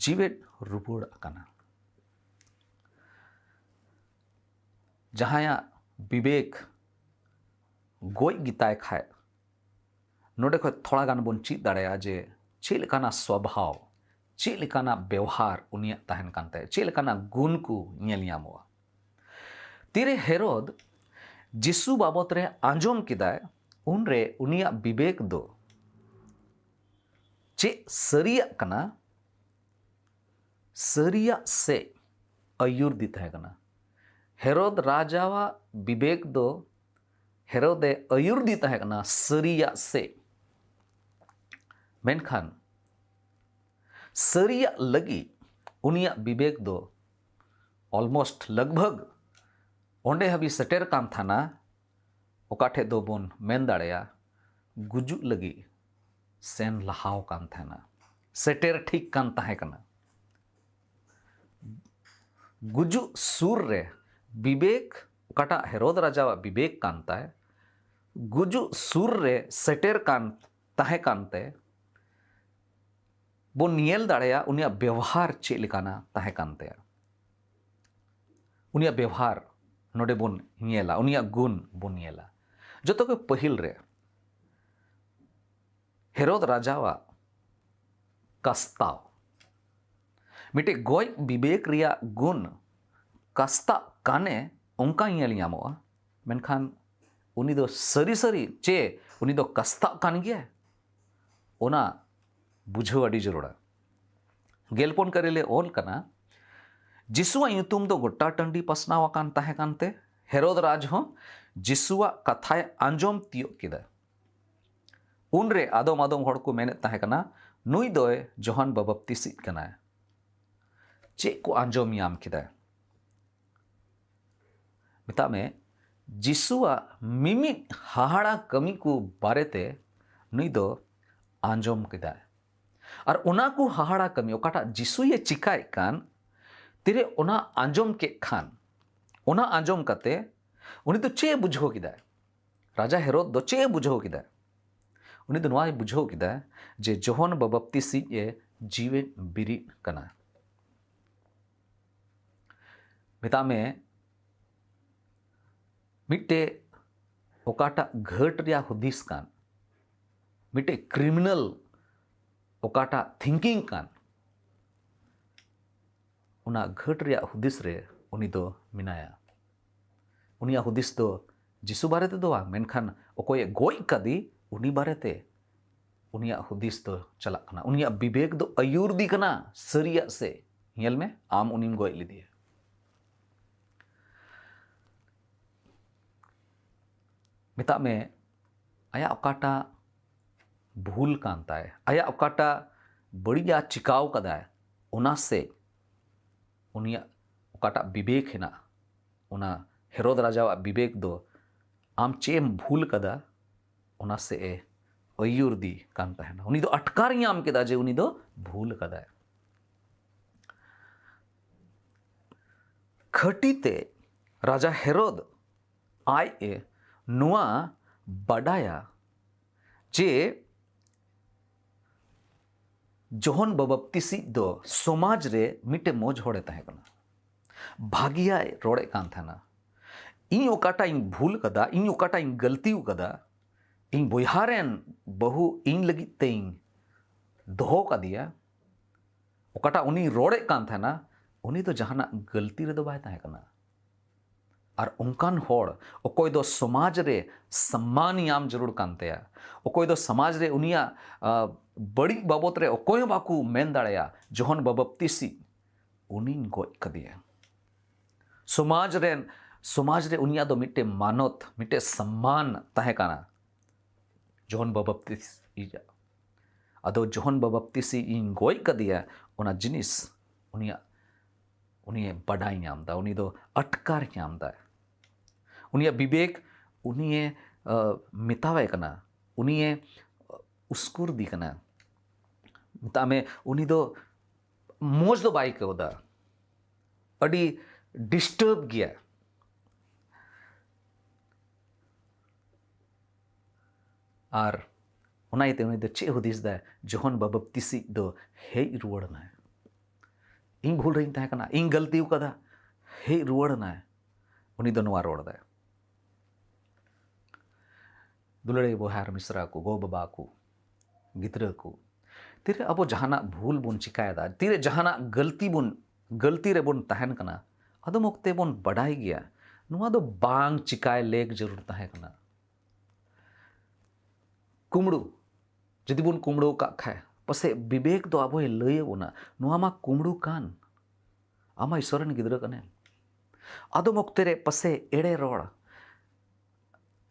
ᱡᱤᱣᱮᱫ ᱨᱩᱣᱟᱹᱲ ᱟᱠᱟᱱᱟ᱾" ᱡᱟᱦᱟᱸᱭᱟᱜ ᱵᱤᱵᱮᱠ ᱜᱚᱡ ᱜᱮᱛᱟᱭ ᱠᱷᱟᱡ, ᱱᱚᱰᱮ ᱠᱷᱚᱡ ᱛᱷᱚᱲᱟ ᱜᱟᱱ ᱵᱚᱱ ᱪᱮᱫ ᱫᱟᱲᱮᱭᱟᱜᱼᱟ ᱡᱮ ᱪᱮᱫ ᱞᱮᱠᱟᱱᱟᱜ ᱥᱣᱟᱵᱷᱟᱣ, ᱪᱮᱫ ᱞᱮᱠᱟᱱᱟᱜ ᱵᱮᱣᱦᱟᱨ ᱩᱱᱤᱭᱟᱜ ᱛᱟᱦᱮᱱ ᱠᱟᱱ ᱛᱟᱭᱟ, ᱪᱮᱫ ᱞᱮᱠᱟᱱᱟᱜ ᱜᱩᱱ ᱠᱚ ᱧᱮᱞ ᱧᱟᱢᱚᱜᱼᱟ᱾ ᱛᱤᱨᱮ ᱦᱮᱨᱚᱫ ᱡᱤᱥᱩ ᱵᱟᱵᱚᱛ ᱨᱮ ᱟᱸᱡᱚᱢ ᱠᱮᱫᱟᱭ, ᱩᱱᱨᱮ ᱩᱱᱤᱭᱟᱜ ᱵᱤᱵᱮᱠ ᱫᱚ ᱪᱮᱫ ᱥᱟᱹᱨᱤᱭᱟᱜ ᱠᱟᱱᱟ, ᱥᱟᱹᱨᱤᱭᱟᱜ ᱥᱮᱫ ᱟᱹᱭᱩᱨ ᱫᱤ ᱛᱟᱦᱮᱸ ᱠᱟᱱᱟ᱾ ᱦᱮᱨᱳᱫ ᱨᱟᱡᱟᱣᱟᱜ ᱵᱤᱵᱮᱠ ᱫᱚ ᱦᱮᱨᱳᱫᱮ ᱟᱹᱭᱩᱨ ᱫᱤ ᱛᱟᱦᱮᱸ ᱠᱟᱱᱟ ᱥᱟᱹᱨᱤᱭᱟᱜ ᱥᱮᱫ᱾ ᱢᱮᱱᱠᱷᱟᱱ ᱥᱟᱹᱨᱤᱭᱟᱜ ᱞᱟᱹᱜᱤᱫ ᱩᱱᱤᱭᱟᱜ ᱵᱤᱵᱮᱠ ᱫᱚ almost, ᱞᱟᱜᱽᱵᱷᱟᱜᱽ ᱚᱸᱰᱮ ᱦᱟᱹᱵᱤᱡ ᱥᱮᱴᱮᱨ ᱠᱟᱱ ᱛᱟᱦᱮᱱᱟ, ᱚᱠᱟ ᱴᱷᱮᱡ ᱫᱚ ᱵᱚᱱ ᱢᱮᱱ ᱫᱟᱲᱮᱭᱟᱜᱼᱟ ᱜᱩᱡᱩᱜ ᱞᱟᱹᱜᱤᱫ ᱥᱮᱱ ᱞᱟᱦᱟᱣ ᱠᱟᱱ ᱛᱟᱦᱮᱱᱟ, ᱥᱮᱴᱮᱨ ᱴᱷᱤᱠ ᱠᱟᱱ ᱛᱟᱦᱮᱸ ᱠᱟᱱᱟ᱾ ᱜᱩᱡᱩᱜ ᱥᱩᱨ ᱨᱮ ᱵᱤᱵᱮᱠ, ᱚᱠᱟᱴᱟᱜ ᱦᱮᱨᱳᱫ ᱨᱟᱡᱟᱣᱟᱜ ᱵᱤᱵᱮᱠ ᱠᱟᱱ ᱛᱟᱭ, ᱜᱩᱡᱩᱜ ᱥᱩᱨ ᱨᱮ ᱥᱮᱴᱮᱨ ᱠᱟᱱ ᱛᱟᱦᱮᱸ ᱠᱟᱱᱛᱮ ᱵᱚᱱ ᱧᱮᱞ ᱫᱟᱲᱮᱭᱟᱜᱼᱟ ᱩᱱᱤᱭᱟᱜ ᱵᱮᱣᱦᱟᱨ ᱪᱮᱫ ᱞᱮᱠᱟᱱᱟ ᱛᱟᱦᱮᱸ ᱠᱟᱱ ᱛᱟᱭᱟ᱾ ᱩᱱᱤᱭᱟᱜ ᱵᱮᱣᱦᱟᱨ ᱱᱚᱰᱮ ᱵᱚᱱ ᱧᱮᱞᱟ, ᱩᱱᱤᱭᱟᱜ ᱜᱩᱱ ᱵᱚᱱ ᱧᱮᱞᱟ᱾ ᱡᱚᱛᱚ ᱠᱷᱚᱱ ᱯᱟᱹᱦᱤᱞ ᱨᱮ ᱦᱮᱨᱳᱫ ᱨᱟᱡᱟᱣᱟᱜ ᱠᱟᱥᱛᱟᱣ, ᱢᱤᱫᱴᱮᱡ ᱜᱚᱡ ᱵᱤᱵᱮᱠ ᱨᱮᱭᱟᱜ ᱜᱩᱱ ᱠᱟᱥᱛᱟᱜ ᱠᱟᱱᱮ ᱚᱱᱠᱟ ᱧᱮᱞ ᱧᱟᱢᱚᱜᱼᱟ, ᱢᱮᱱᱠᱷᱟᱱ ᱩᱱᱤ ᱫᱚ ᱥᱟᱹᱨᱤ ᱥᱟᱹᱨᱤ ᱪᱮ ᱩᱱᱤ ᱫᱚ ᱠᱟᱥᱛᱟᱜ ᱠᱟᱱ ᱜᱮᱭᱟᱭ, ᱚᱱᱟ ᱵᱩᱡᱷᱟᱹᱣ ᱟᱹᱰᱤ ᱡᱟᱹᱨᱩᱲᱟ᱾ ᱜᱮᱞᱯᱚᱱ ᱠᱟᱹᱨᱤ ᱞᱮ ᱚᱞ ᱠᱟᱱᱟ, ᱡᱤᱥᱩᱣᱟᱜ ᱧᱩᱛᱩᱢ ᱫᱚ ᱜᱚᱴᱟ ᱴᱟᱺᱰᱤ ᱯᱟᱥᱱᱟᱣ ᱟᱠᱟᱱ ᱛᱟᱦᱮᱸ ᱠᱟᱱᱛᱮ ᱦᱮᱨᱳᱫ ᱨᱟᱡᱽ ᱦᱚᱸ ᱡᱤᱥᱩᱣᱟᱜ ᱠᱟᱛᱷᱟᱭ ᱟᱸᱡᱚᱢ ᱛᱤᱭᱳᱜ ᱠᱮᱫᱟ᱾ ᱩᱱᱨᱮ ᱟᱫᱚᱢ ᱟᱫᱚᱢ ᱦᱚᱲ ᱠᱚ ᱢᱮᱱᱮᱫ ᱛᱟᱦᱮᱸ ᱠᱟᱱᱟ, "ᱱᱩᱭ ᱫᱚᱭ ᱡᱚᱦᱟᱱ ᱵᱟᱵᱟᱯᱛᱤᱥᱤᱡ ᱠᱟᱱᱟᱭ᱾" ᱪᱮᱫ ᱠᱚ ᱟᱸᱡᱚᱢ ᱧᱟᱢ ᱠᱮᱫᱟ? ᱢᱮᱛᱟᱜ ᱢᱮ, ᱡᱤᱥᱩᱣᱟᱜ ᱢᱤᱢᱤᱫ ᱦᱟᱦᱟᱲᱟ ᱠᱟᱹᱢᱤ ᱠᱚ ᱵᱟᱨᱮᱛᱮ ᱱᱩᱭ ᱫᱚ ᱟᱸᱡᱚᱢ ᱠᱮᱫᱟᱭ᱾ ᱟᱨ ᱚᱱᱟ ᱠᱚ ᱦᱟᱦᱟᱲᱟ ᱠᱟᱹᱢᱤ, ᱚᱠᱟᱴᱟᱜ ᱡᱤᱥᱩᱭᱮ ᱪᱤᱠᱟᱭᱮᱫ ᱠᱟᱱ, ᱛᱤᱨᱮ ᱚᱱᱟ ᱟᱸᱡᱚᱢ ᱠᱮᱫ ᱠᱷᱟᱱ, ᱚᱱᱟ ᱟᱸᱡᱚᱢ ᱠᱟᱛᱮ ᱩᱱᱤ ᱫᱚ ᱪᱮᱫ ᱮ ᱵᱩᱡᱷᱟᱹᱣ ᱠᱮᱫᱟᱭ? ᱨᱟᱡᱟ ᱦᱮᱨᱳᱫ ᱫᱚ ᱪᱮᱫ ᱮ ᱵᱩᱡᱷᱟᱹᱣ ᱠᱮᱫᱟᱭ? ᱩᱱᱤ ᱫᱚ ᱱᱚᱣᱟᱭ ᱵᱩᱡᱷᱟᱹᱣ ᱠᱮᱫᱟ ᱡᱮ ᱡᱚᱦᱚᱱ ᱵᱟᱵᱟᱯᱛᱤᱥᱤᱡ ᱮ ᱡᱤᱣᱮᱫ ᱵᱤᱨᱤᱫ ᱠᱟᱱᱟ᱾ ᱢᱮᱛᱟᱜ ᱢᱮ, ᱢᱤᱫᱴᱮᱡ ᱚᱠᱟᱴᱟᱜ ᱜᱷᱟᱹᱴ ᱨᱮᱭᱟᱜ ᱦᱩᱫᱤᱥ ᱠᱟᱱ, ᱢᱤᱫᱴᱮᱡ ᱠᱨᱤᱢᱤᱱᱟᱞ ᱚᱠᱟᱴᱟᱜ ᱛᱷᱤᱝᱠᱤᱝ ᱠᱟᱱ, ᱚᱱᱟ ᱜᱷᱟᱹᱴ ᱨᱮᱭᱟᱜ ᱦᱩᱫᱤᱥ ᱨᱮ ᱩᱱᱤ ᱫᱚ ᱢᱮᱱᱟᱭᱟ᱾ ᱩᱱᱤᱭᱟᱜ ᱦᱩᱫᱤᱥ ᱫᱚ ᱡᱤᱥᱩ ᱵᱟᱨᱮ ᱛᱮᱫᱚ ᱵᱟᱝ, ᱢᱮᱱᱠᱷᱟᱱ ᱚᱠᱚᱭᱮ ᱜᱚᱡ ᱠᱟᱫᱮ ᱩᱱᱤ ᱵᱟᱨᱮᱛᱮ ᱩᱱᱤᱭᱟᱜ ᱦᱩᱫᱤᱥ ᱫᱚ ᱪᱟᱞᱟᱜ ᱠᱟᱱᱟ, ᱩᱱᱤᱭᱟᱜ ᱵᱤᱵᱮᱠ ᱫᱚ ᱟᱹᱭᱩᱨᱫᱤ ᱠᱟᱱᱟ ᱥᱟᱹᱨᱤᱭᱟᱜ ᱥᱮ᱾ ᱧᱮᱞ ᱢᱮ, ᱟᱢ ᱩᱱᱤᱢ ᱜᱚᱡ ᱞᱮᱫᱮᱭᱟ᱾ ᱢᱮᱛᱟᱜ ᱢᱮ, ᱟᱭᱟᱜ ᱚᱠᱟᱴᱟᱜ ᱵᱷᱩᱞ ᱠᱟᱱ ᱛᱟᱭ, ᱟᱭᱟᱜ ᱚᱠᱟᱴᱟᱜ ᱵᱟᱹᱲᱤᱡᱟᱜ ᱪᱤᱠᱟᱣ ᱠᱟᱫᱟᱭ, ᱚᱱᱟ ᱥᱮᱫ ᱩᱱᱤᱭᱟᱜ ᱚᱠᱟᱴᱟᱜ ᱵᱤᱵᱮᱠ ᱦᱮᱱᱟᱜᱼᱟ, ᱚᱱᱟ ᱦᱮᱨᱳᱫ ᱨᱟᱡᱟᱣᱟᱜ ᱵᱤᱵᱮᱠ ᱫᱚ ᱟᱢ ᱪᱮᱫ ᱮᱢ ᱵᱷᱩᱞ ᱠᱟᱫᱟ, ᱚᱱᱟ ᱥᱮᱫ ᱮ ᱟᱹᱭᱩᱨᱫᱤ ᱠᱟᱱ ᱛᱟᱦᱮᱱᱟ᱾ ᱩᱱᱤ ᱫᱚ ᱟᱴᱠᱟᱨ ᱧᱟᱢ ᱠᱮᱫᱟ ᱡᱮ ᱩᱱᱤ ᱫᱚ ᱵᱷᱩᱞ ᱠᱟᱫᱟᱭ᱾ ᱠᱷᱟᱹᱴᱤ ᱛᱮ ᱨᱟᱡᱟ ᱦᱮᱨᱳᱫ ᱟᱡ ᱮ ᱱᱚᱣᱟ ᱵᱟᱰᱟᱭᱟ ᱡᱮ ᱡᱚᱦᱚᱱ ᱵᱟᱵᱟᱯᱛᱤᱥᱤᱡ ᱫᱚ ᱥᱚᱢᱟᱡᱽ ᱨᱮ ᱢᱤᱫᱴᱮᱱ ᱢᱚᱡᱽ ᱦᱚᱲᱮ ᱛᱟᱦᱮᱸ ᱠᱟᱱᱟ, ᱵᱷᱟᱹᱜᱤᱭᱟᱜ ᱨᱚᱲᱮᱫ ᱠᱟᱱ ᱛᱟᱦᱮᱱᱟ᱾ ᱤᱧ ᱚᱠᱟᱴᱟᱜ ᱤᱧ ᱵᱷᱩᱞ ᱠᱟᱫᱟ, ᱤᱧ ᱚᱠᱟᱴᱟᱜ ᱤᱧ ᱜᱟᱹᱞᱛᱤ ᱠᱟᱫᱟ, ᱤᱧ ᱵᱚᱭᱦᱟ ᱨᱮᱱ ᱵᱟᱹᱦᱩ ᱤᱧ ᱞᱟᱹᱜᱤᱫ ᱛᱮᱧ ᱫᱚᱦᱚ ᱠᱟᱫᱮᱭᱟ, ᱚᱠᱟᱴᱟᱜ ᱩᱱᱤ ᱨᱚᱲᱮᱫ ᱠᱟᱱ ᱛᱟᱦᱮᱱᱟ, ᱩᱱᱤ ᱫᱚ ᱡᱟᱦᱟᱱᱟᱜ ᱜᱟᱹᱞᱛᱤ ᱨᱮᱫᱚ ᱵᱟᱭ ᱛᱟᱦᱮᱸ ᱠᱟᱱᱟ᱾ ᱟᱨ ᱚᱱᱠᱟᱱ ᱦᱚᱲ, ᱚᱠᱚᱭ ᱫᱚ ᱥᱚᱢᱟᱡᱽ ᱨᱮ ᱥᱚᱢᱢᱟᱱ ᱧᱟᱢ ᱡᱟᱹᱨᱩᱲ ᱠᱟᱱ ᱛᱟᱭᱟ, ᱚᱠᱚᱭ ᱫᱚ ᱥᱚᱢᱟᱡᱽ ᱨᱮ ᱩᱱᱤᱭᱟᱜ, ᱟ, ᱵᱟᱹᱲᱤᱡ ᱵᱟᱵᱚᱛ ᱨᱮ ᱚᱠᱚᱭ ᱦᱚᱸ ᱵᱟᱠᱚ ᱢᱮᱱ ᱫᱟᱲᱮᱭᱟᱜᱼᱟ, ᱡᱚᱦᱚᱱ ᱵᱟᱵᱟᱯᱛᱤᱥᱤ, ᱩᱱᱤᱧ ᱜᱚᱡ ᱠᱟᱫᱮᱭᱟ᱾ ᱥᱚᱢᱟᱡᱽ ᱨᱮᱱ, ᱥᱚᱢᱟᱡᱽ ᱨᱮ ᱩᱱᱤᱭᱟᱜ ᱫᱚ ᱢᱤᱫᱴᱮᱱ ᱢᱟᱱᱚᱛ, ᱢᱤᱫᱴᱮᱱ ᱥᱚᱢᱢᱟᱱ ᱛᱟᱦᱮᱸ ᱠᱟᱱᱟ ᱡᱚᱦᱚᱱ ᱵᱟᱵᱟᱯᱛᱤᱥᱤ᱾ ᱟᱫᱚ ᱡᱚᱦᱚᱱ ᱵᱟᱵᱟᱯᱛᱤᱥᱤ ᱤᱧ ᱜᱚᱡ ᱠᱟᱫᱮᱭᱟ, ᱚᱱᱟ ᱡᱤᱱᱤᱥ ᱩᱱᱤᱭᱟᱜ, ᱩᱱᱤᱭᱮ ᱵᱟᱰᱟᱭ ᱧᱟᱢ ᱮᱫᱟ, ᱩᱱᱤ ᱫᱚ ᱟᱴᱠᱟᱨ ᱧᱟᱢ ᱮᱫᱟ᱾ ᱩᱱᱤᱭᱟᱜ ᱵᱤᱵᱮᱠ ᱩᱱᱤᱭᱮ, ᱟ, ᱢᱮᱛᱟᱣᱟᱭ ᱠᱟᱱᱟ, ᱩᱱᱤᱭᱮ, ᱟ, ᱩᱥᱠᱩᱨᱫᱤ ᱠᱟᱱᱟ᱾ ᱢᱮᱛᱟᱜ ᱢᱮ, ᱩᱱᱤ ᱫᱚ ᱢᱚᱡᱽ ᱫᱚ ᱵᱟᱭ ᱟᱹᱭᱠᱟᱹᱣ ᱮᱫᱟ, ᱟᱹᱰᱤ ᱰᱤᱥᱴᱟᱨᱵ ᱜᱮᱭᱟ᱾ ᱟᱨ ᱚᱱᱟ ᱤᱭᱟᱹᱛᱮ ᱩᱱᱤ ᱫᱚ ᱪᱮᱫ ᱦᱩᱫᱤᱥ ᱫᱟᱭ, ᱡᱚᱦᱚᱱ ᱵᱟᱵᱟᱯᱛᱤᱥᱤᱡ ᱫᱚ ᱦᱮᱡ ᱨᱩᱣᱟᱹᱲ ᱮᱱᱟᱭ, ᱤᱧ ᱵᱷᱩᱞ ᱨᱮᱧ ᱛᱟᱦᱮᱸ ᱠᱟᱱᱟ, ᱤᱧ ᱜᱟᱹᱞᱛᱤ ᱟᱠᱟᱫᱟ, ᱦᱮᱡ ᱨᱩᱣᱟᱹᱲ ᱮᱱᱟᱭ, ᱩᱱᱤ ᱫᱚ ᱱᱚᱣᱟ ᱨᱚᱲ ᱫᱟᱭ᱾ ᱫᱩᱞᱟᱹᱲᱤᱭᱟᱹ ᱵᱚᱭᱦᱟ ᱟᱨ ᱢᱤᱥᱨᱟ ᱠᱚ, ᱜᱚ ᱵᱟᱵᱟ ᱠᱚ, ᱜᱤᱫᱽᱨᱟᱹ ᱠᱚ, ᱛᱤᱨᱮ ᱟᱵᱚ ᱡᱟᱦᱟᱱᱟᱜ ᱵᱷᱩᱞ ᱵᱚᱱ ᱪᱤᱠᱟᱭᱮᱫᱟ, ᱛᱤᱨᱮ ᱡᱟᱦᱟᱱᱟᱜ ᱜᱟᱹᱞᱛᱤ ᱵᱚᱱ, ᱜᱟᱹᱞᱛᱤ ᱨᱮᱵᱚᱱ ᱛᱟᱦᱮᱱ ᱠᱟᱱᱟ, ᱟᱫᱚᱢ ᱚᱠᱛᱮ ᱵᱚᱱ ᱵᱟᱰᱟᱭ ᱜᱮᱭᱟ ᱱᱚᱣᱟ ᱫᱚ ᱵᱟᱝ ᱪᱤᱠᱟᱭ ᱞᱮᱠ ᱡᱟᱹᱨᱩᱲ ᱛᱟᱦᱮᱸ ᱠᱟᱱᱟ᱾ ᱠᱩᱢᱲᱩ, ᱡᱩᱫᱤ ᱵᱚᱱ ᱠᱩᱢᱲᱩ ᱟᱠᱟᱫ ᱠᱷᱟᱡ, ᱯᱟᱥᱮᱡ ᱵᱤᱵᱮᱠ ᱫᱚ ᱟᱵᱚᱭ ᱞᱟᱹᱭ ᱟᱵᱚᱱᱟ, ᱱᱚᱣᱟ ᱢᱟ ᱠᱩᱢᱲᱩ ᱠᱟᱱ, ᱟᱢ ᱢᱟ ᱤᱥᱚᱨ ᱨᱮᱱ ᱜᱤᱫᱽᱨᱟᱹ ᱠᱟᱱᱮᱢ᱾ ᱟᱫᱚᱢ ᱚᱠᱛᱮ ᱨᱮ ᱯᱟᱥᱮᱡ ᱮᱲᱮ ᱨᱚᱲ,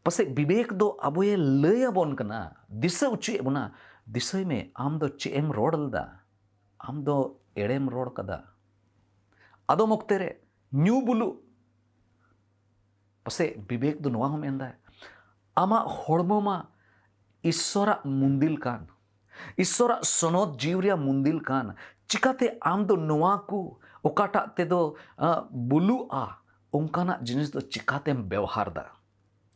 ᱯᱟᱥᱮᱡ ᱵᱤᱵᱮᱠ ᱫᱚ ᱟᱵᱚᱭᱮ ᱞᱟᱹᱭ ᱟᱵᱚᱱ ᱠᱟᱱᱟ, ᱫᱤᱥᱟᱹ ᱚᱪᱚᱭᱮᱫ ᱵᱚᱱᱟ, ᱫᱤᱥᱟᱹᱭ ᱢᱮ, ᱟᱢ ᱫᱚ ᱪᱮᱫ ᱮᱢ ᱨᱚᱲ ᱞᱮᱫᱟ, ᱟᱢ ᱫᱚ ᱮᱲᱮᱢ ᱨᱚᱲ ᱠᱟᱫᱟ᱾ ᱟᱫᱚᱢ ᱚᱠᱛᱮ ᱨᱮ ᱧᱩ ᱵᱩᱞᱩᱜ, ᱯᱟᱥᱮᱡ ᱵᱤᱵᱮᱠ ᱫᱚ ᱱᱚᱣᱟ ᱦᱚᱸ ᱢᱮᱱᱫᱟᱭ, ᱟᱢᱟᱜ ᱦᱚᱲᱢᱚ ᱢᱟ ᱤᱥᱥᱚᱨᱟᱜ ᱢᱩᱱᱫᱤᱞ ᱠᱟᱱ, ᱤᱥᱥᱚᱨᱟᱜ ᱥᱚᱱᱚᱛ ᱡᱤᱣᱤ ᱨᱮᱭᱟᱜ ᱢᱩᱱᱫᱤᱞ ᱠᱟᱱ, ᱪᱤᱠᱟᱛᱮ ᱟᱢ ᱫᱚ ᱱᱚᱣᱟ ᱠᱚ ᱚᱠᱟᱴᱟᱜ ᱛᱮᱫᱚ ᱟᱸ, ᱵᱩᱞᱩᱜᱼᱟ, ᱚᱱᱠᱟᱱᱟᱜ ᱡᱤᱱᱤᱥ ᱫᱚ ᱪᱤᱠᱟᱛᱮᱢ ᱵᱮᱣᱦᱟᱨ ᱫᱟ?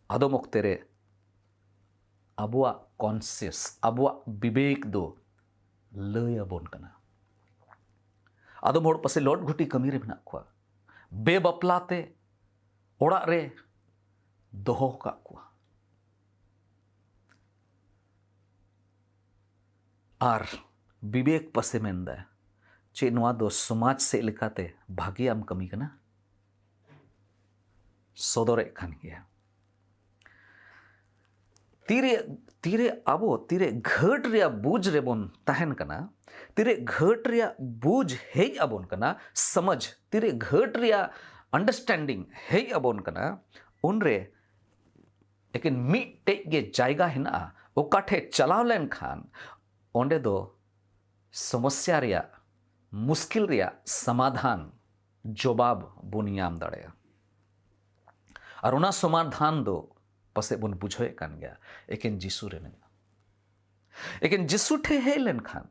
ᱟᱫᱚᱢ ᱚᱠᱛᱮ ᱨᱮ ᱟᱵᱚᱣᱟᱜ ᱠᱚᱱᱥᱤᱭᱟᱥ, ᱟᱵᱚᱣᱟᱜ ᱵᱤᱵᱮᱠ ᱫᱚ ᱞᱟᱹᱭ ᱟᱵᱚᱱ ᱠᱟᱱᱟ᱾ ᱟᱫᱚᱢ ᱦᱚᱲ ᱯᱟᱥᱮ ᱞᱚᱴ ᱜᱷᱩᱴᱤ ᱠᱟᱹᱢᱤ ᱨᱮ ᱢᱮᱱᱟᱜ ᱠᱚᱣᱟ, ᱵᱮᱵᱟᱯᱞᱟ ᱛᱮ ᱚᱲᱟᱜ ᱨᱮ ᱫᱚᱦᱚ ᱟᱠᱟᱫ ᱠᱚᱣᱟ᱾ ᱟᱨ ᱵᱤᱵᱮᱠ ᱯᱟᱥᱮ ᱢᱮᱱᱫᱟ, ᱪᱮᱫ ᱱᱚᱣᱟ ᱫᱚ ᱥᱚᱢᱟᱡᱽ ᱥᱮᱫ ᱞᱮᱠᱟᱛᱮ ᱵᱷᱟᱜᱮᱭᱟᱜ ᱮᱢ ᱠᱟᱹᱢᱤ ᱠᱟᱱᱟ? ᱥᱚᱫᱚᱨᱮᱫ ᱠᱟᱱ ᱜᱮᱭᱟ᱾ ᱛᱤᱨᱮ, ᱛᱤᱨᱮ ᱟᱵᱚ ᱛᱤᱨᱮ ᱜᱷᱟᱹᱴ ᱨᱮᱭᱟᱜ ᱵᱩᱡᱽ ᱨᱮᱵᱚᱱ ᱛᱟᱦᱮᱱ ᱠᱟᱱᱟ, ᱛᱤᱨᱮ ᱜᱷᱟᱹᱴ ᱨᱮᱭᱟᱜ ᱵᱩᱡᱽ ᱦᱮᱡ ᱟᱵᱚᱱ ᱠᱟᱱᱟ, ᱥᱚᱢᱟᱡᱽ, ᱛᱤᱨᱮ ᱜᱷᱟᱹᱴ ᱨᱮᱭᱟᱜ ᱟᱱᱰᱟᱨᱥᱴᱮᱱᱰᱤᱝ ᱦᱮᱡ ᱟᱵᱚᱱ ᱠᱟᱱᱟ, ᱩᱱᱨᱮ ᱮᱠᱮᱱ ᱢᱤᱫᱴᱮᱡ ᱜᱮ ᱡᱟᱭᱜᱟ ᱦᱮᱱᱟᱜᱼᱟ, ᱚᱠᱟ ᱴᱷᱮᱡ ᱪᱟᱞᱟᱣ ᱞᱮᱱᱠᱷᱟᱱ ᱚᱸᱰᱮ ᱫᱚ ᱥᱚᱢᱚᱥᱥᱟ ᱨᱮᱭᱟᱜ, ᱢᱩᱥᱠᱤᱞ ᱨᱮᱭᱟᱜ ᱥᱚᱢᱟᱫᱷᱟᱱ, ᱡᱚᱵᱟᱵ ᱵᱚᱱ ᱧᱟᱢ ᱫᱟᱲᱮᱭᱟᱜᱼᱟ᱾ ᱟᱨ ᱚᱱᱟ ᱥᱚᱢᱟᱫᱷᱟᱱ ᱫᱚ ᱯᱟᱥᱮᱡ ᱵᱚᱱ ᱵᱩᱡᱷᱟᱹᱣᱮᱫ ᱠᱟᱱ ᱜᱮᱭᱟ, ᱮᱠᱮᱱ ᱡᱤᱥᱩ ᱨᱮ ᱢᱮᱱᱟᱜᱼᱟ᱾ ᱮᱠᱮᱱ ᱡᱤᱥᱩ ᱴᱷᱮᱡ ᱦᱮᱡ ᱞᱮᱱᱠᱷᱟᱱ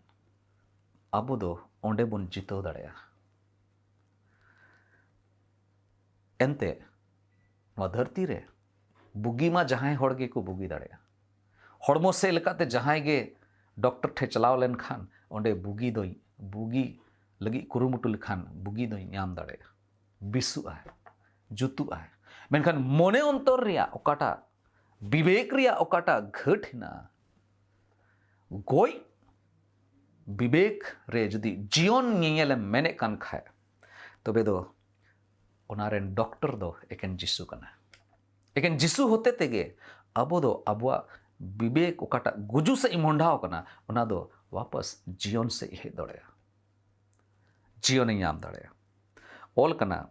ᱟᱵᱚ ᱫᱚ ᱚᱸᱰᱮ ᱵᱚᱱ ᱡᱤᱛᱟᱹᱣ ᱫᱟᱲᱮᱭᱟᱜᱼᱟ᱾ ᱮᱱᱛᱮ ᱱᱚᱣᱟ ᱫᱷᱟᱹᱨᱛᱤ ᱨᱮ ᱵᱩᱜᱤ ᱢᱟ ᱡᱟᱦᱟᱸᱭ ᱦᱚᱲ ᱜᱮᱠᱚ ᱵᱩᱜᱤ ᱫᱟᱲᱮᱭᱟᱜᱼᱟ᱾ ᱦᱚᱲᱢᱚ ᱥᱮᱫ ᱞᱮᱠᱟᱛᱮ ᱡᱟᱦᱟᱸᱭ ᱜᱮ ᱰᱚᱠᱴᱚᱨ ᱴᱷᱮᱱ ᱪᱟᱞᱟᱣ ᱞᱮᱱᱠᱷᱟᱱ ᱚᱸᱰᱮ ᱵᱩᱜᱤ ᱫᱚᱭ, ᱵᱩᱜᱤ ᱞᱟᱹᱜᱤᱫ ᱠᱩᱨᱩᱢᱩᱴᱩ ᱞᱮᱠᱷᱟᱱ ᱵᱩᱜᱤ ᱫᱚᱭ ᱧᱟᱢ ᱫᱟᱲᱮᱭᱟᱜᱼᱟ, ᱵᱮᱥᱚᱜᱼᱟᱭ, ᱡᱩᱛᱩᱜᱼᱟᱭ᱾ ᱢᱮᱱᱠᱷᱟᱱ ᱢᱚᱱᱮ ᱚᱱᱛᱚᱨ ᱨᱮᱭᱟᱜ ᱚᱠᱟᱴᱟᱜ, ᱵᱤᱵᱮᱠ ᱨᱮᱭᱟᱜ ᱚᱠᱟᱴᱟᱜ ᱜᱷᱟᱹᱴ ᱦᱮᱱᱟᱜᱼᱟ, ᱜᱚᱡ ᱵᱤᱵᱮᱠ ᱨᱮ ᱡᱩᱫᱤ ᱡᱤᱭᱚᱱ ᱧᱮᱧᱮᱞᱮᱢ ᱢᱮᱱᱮᱫ ᱠᱟᱱ ᱠᱷᱟᱡ, ᱛᱚᱵᱮ ᱫᱚ ᱚᱱᱟ ᱨᱮᱱ ᱰᱚᱠᱴᱚᱨ ᱫᱚ ᱮᱠᱮᱱ ᱡᱤᱥᱩ ᱠᱟᱱᱟ᱾ ᱮᱠᱮᱱ ᱡᱤᱥᱩ ᱦᱚᱛᱮ ᱛᱮᱜᱮ ᱟᱵᱚ ᱫᱚ ᱟᱵᱚᱣᱟᱜ ᱵᱤᱵᱮᱠ ᱚᱠᱟᱴᱟᱜ ᱜᱩᱡᱩᱜ ᱥᱮᱫ ᱤᱧ ᱢᱚᱦᱰᱟᱣ ᱠᱟᱱᱟ, ᱚᱱᱟ ᱫᱚ ᱣᱟᱯᱟᱥ ᱡᱤᱭᱚᱱ ᱥᱮᱫ ᱦᱮᱡ ᱫᱟᱲᱮᱭᱟᱜᱼᱟ, ᱡᱤᱭᱚᱱᱮ ᱧᱟᱢ ᱫᱟᱲᱮᱭᱟᱜᱼᱟ᱾ ᱚᱞ ᱠᱟᱱᱟ,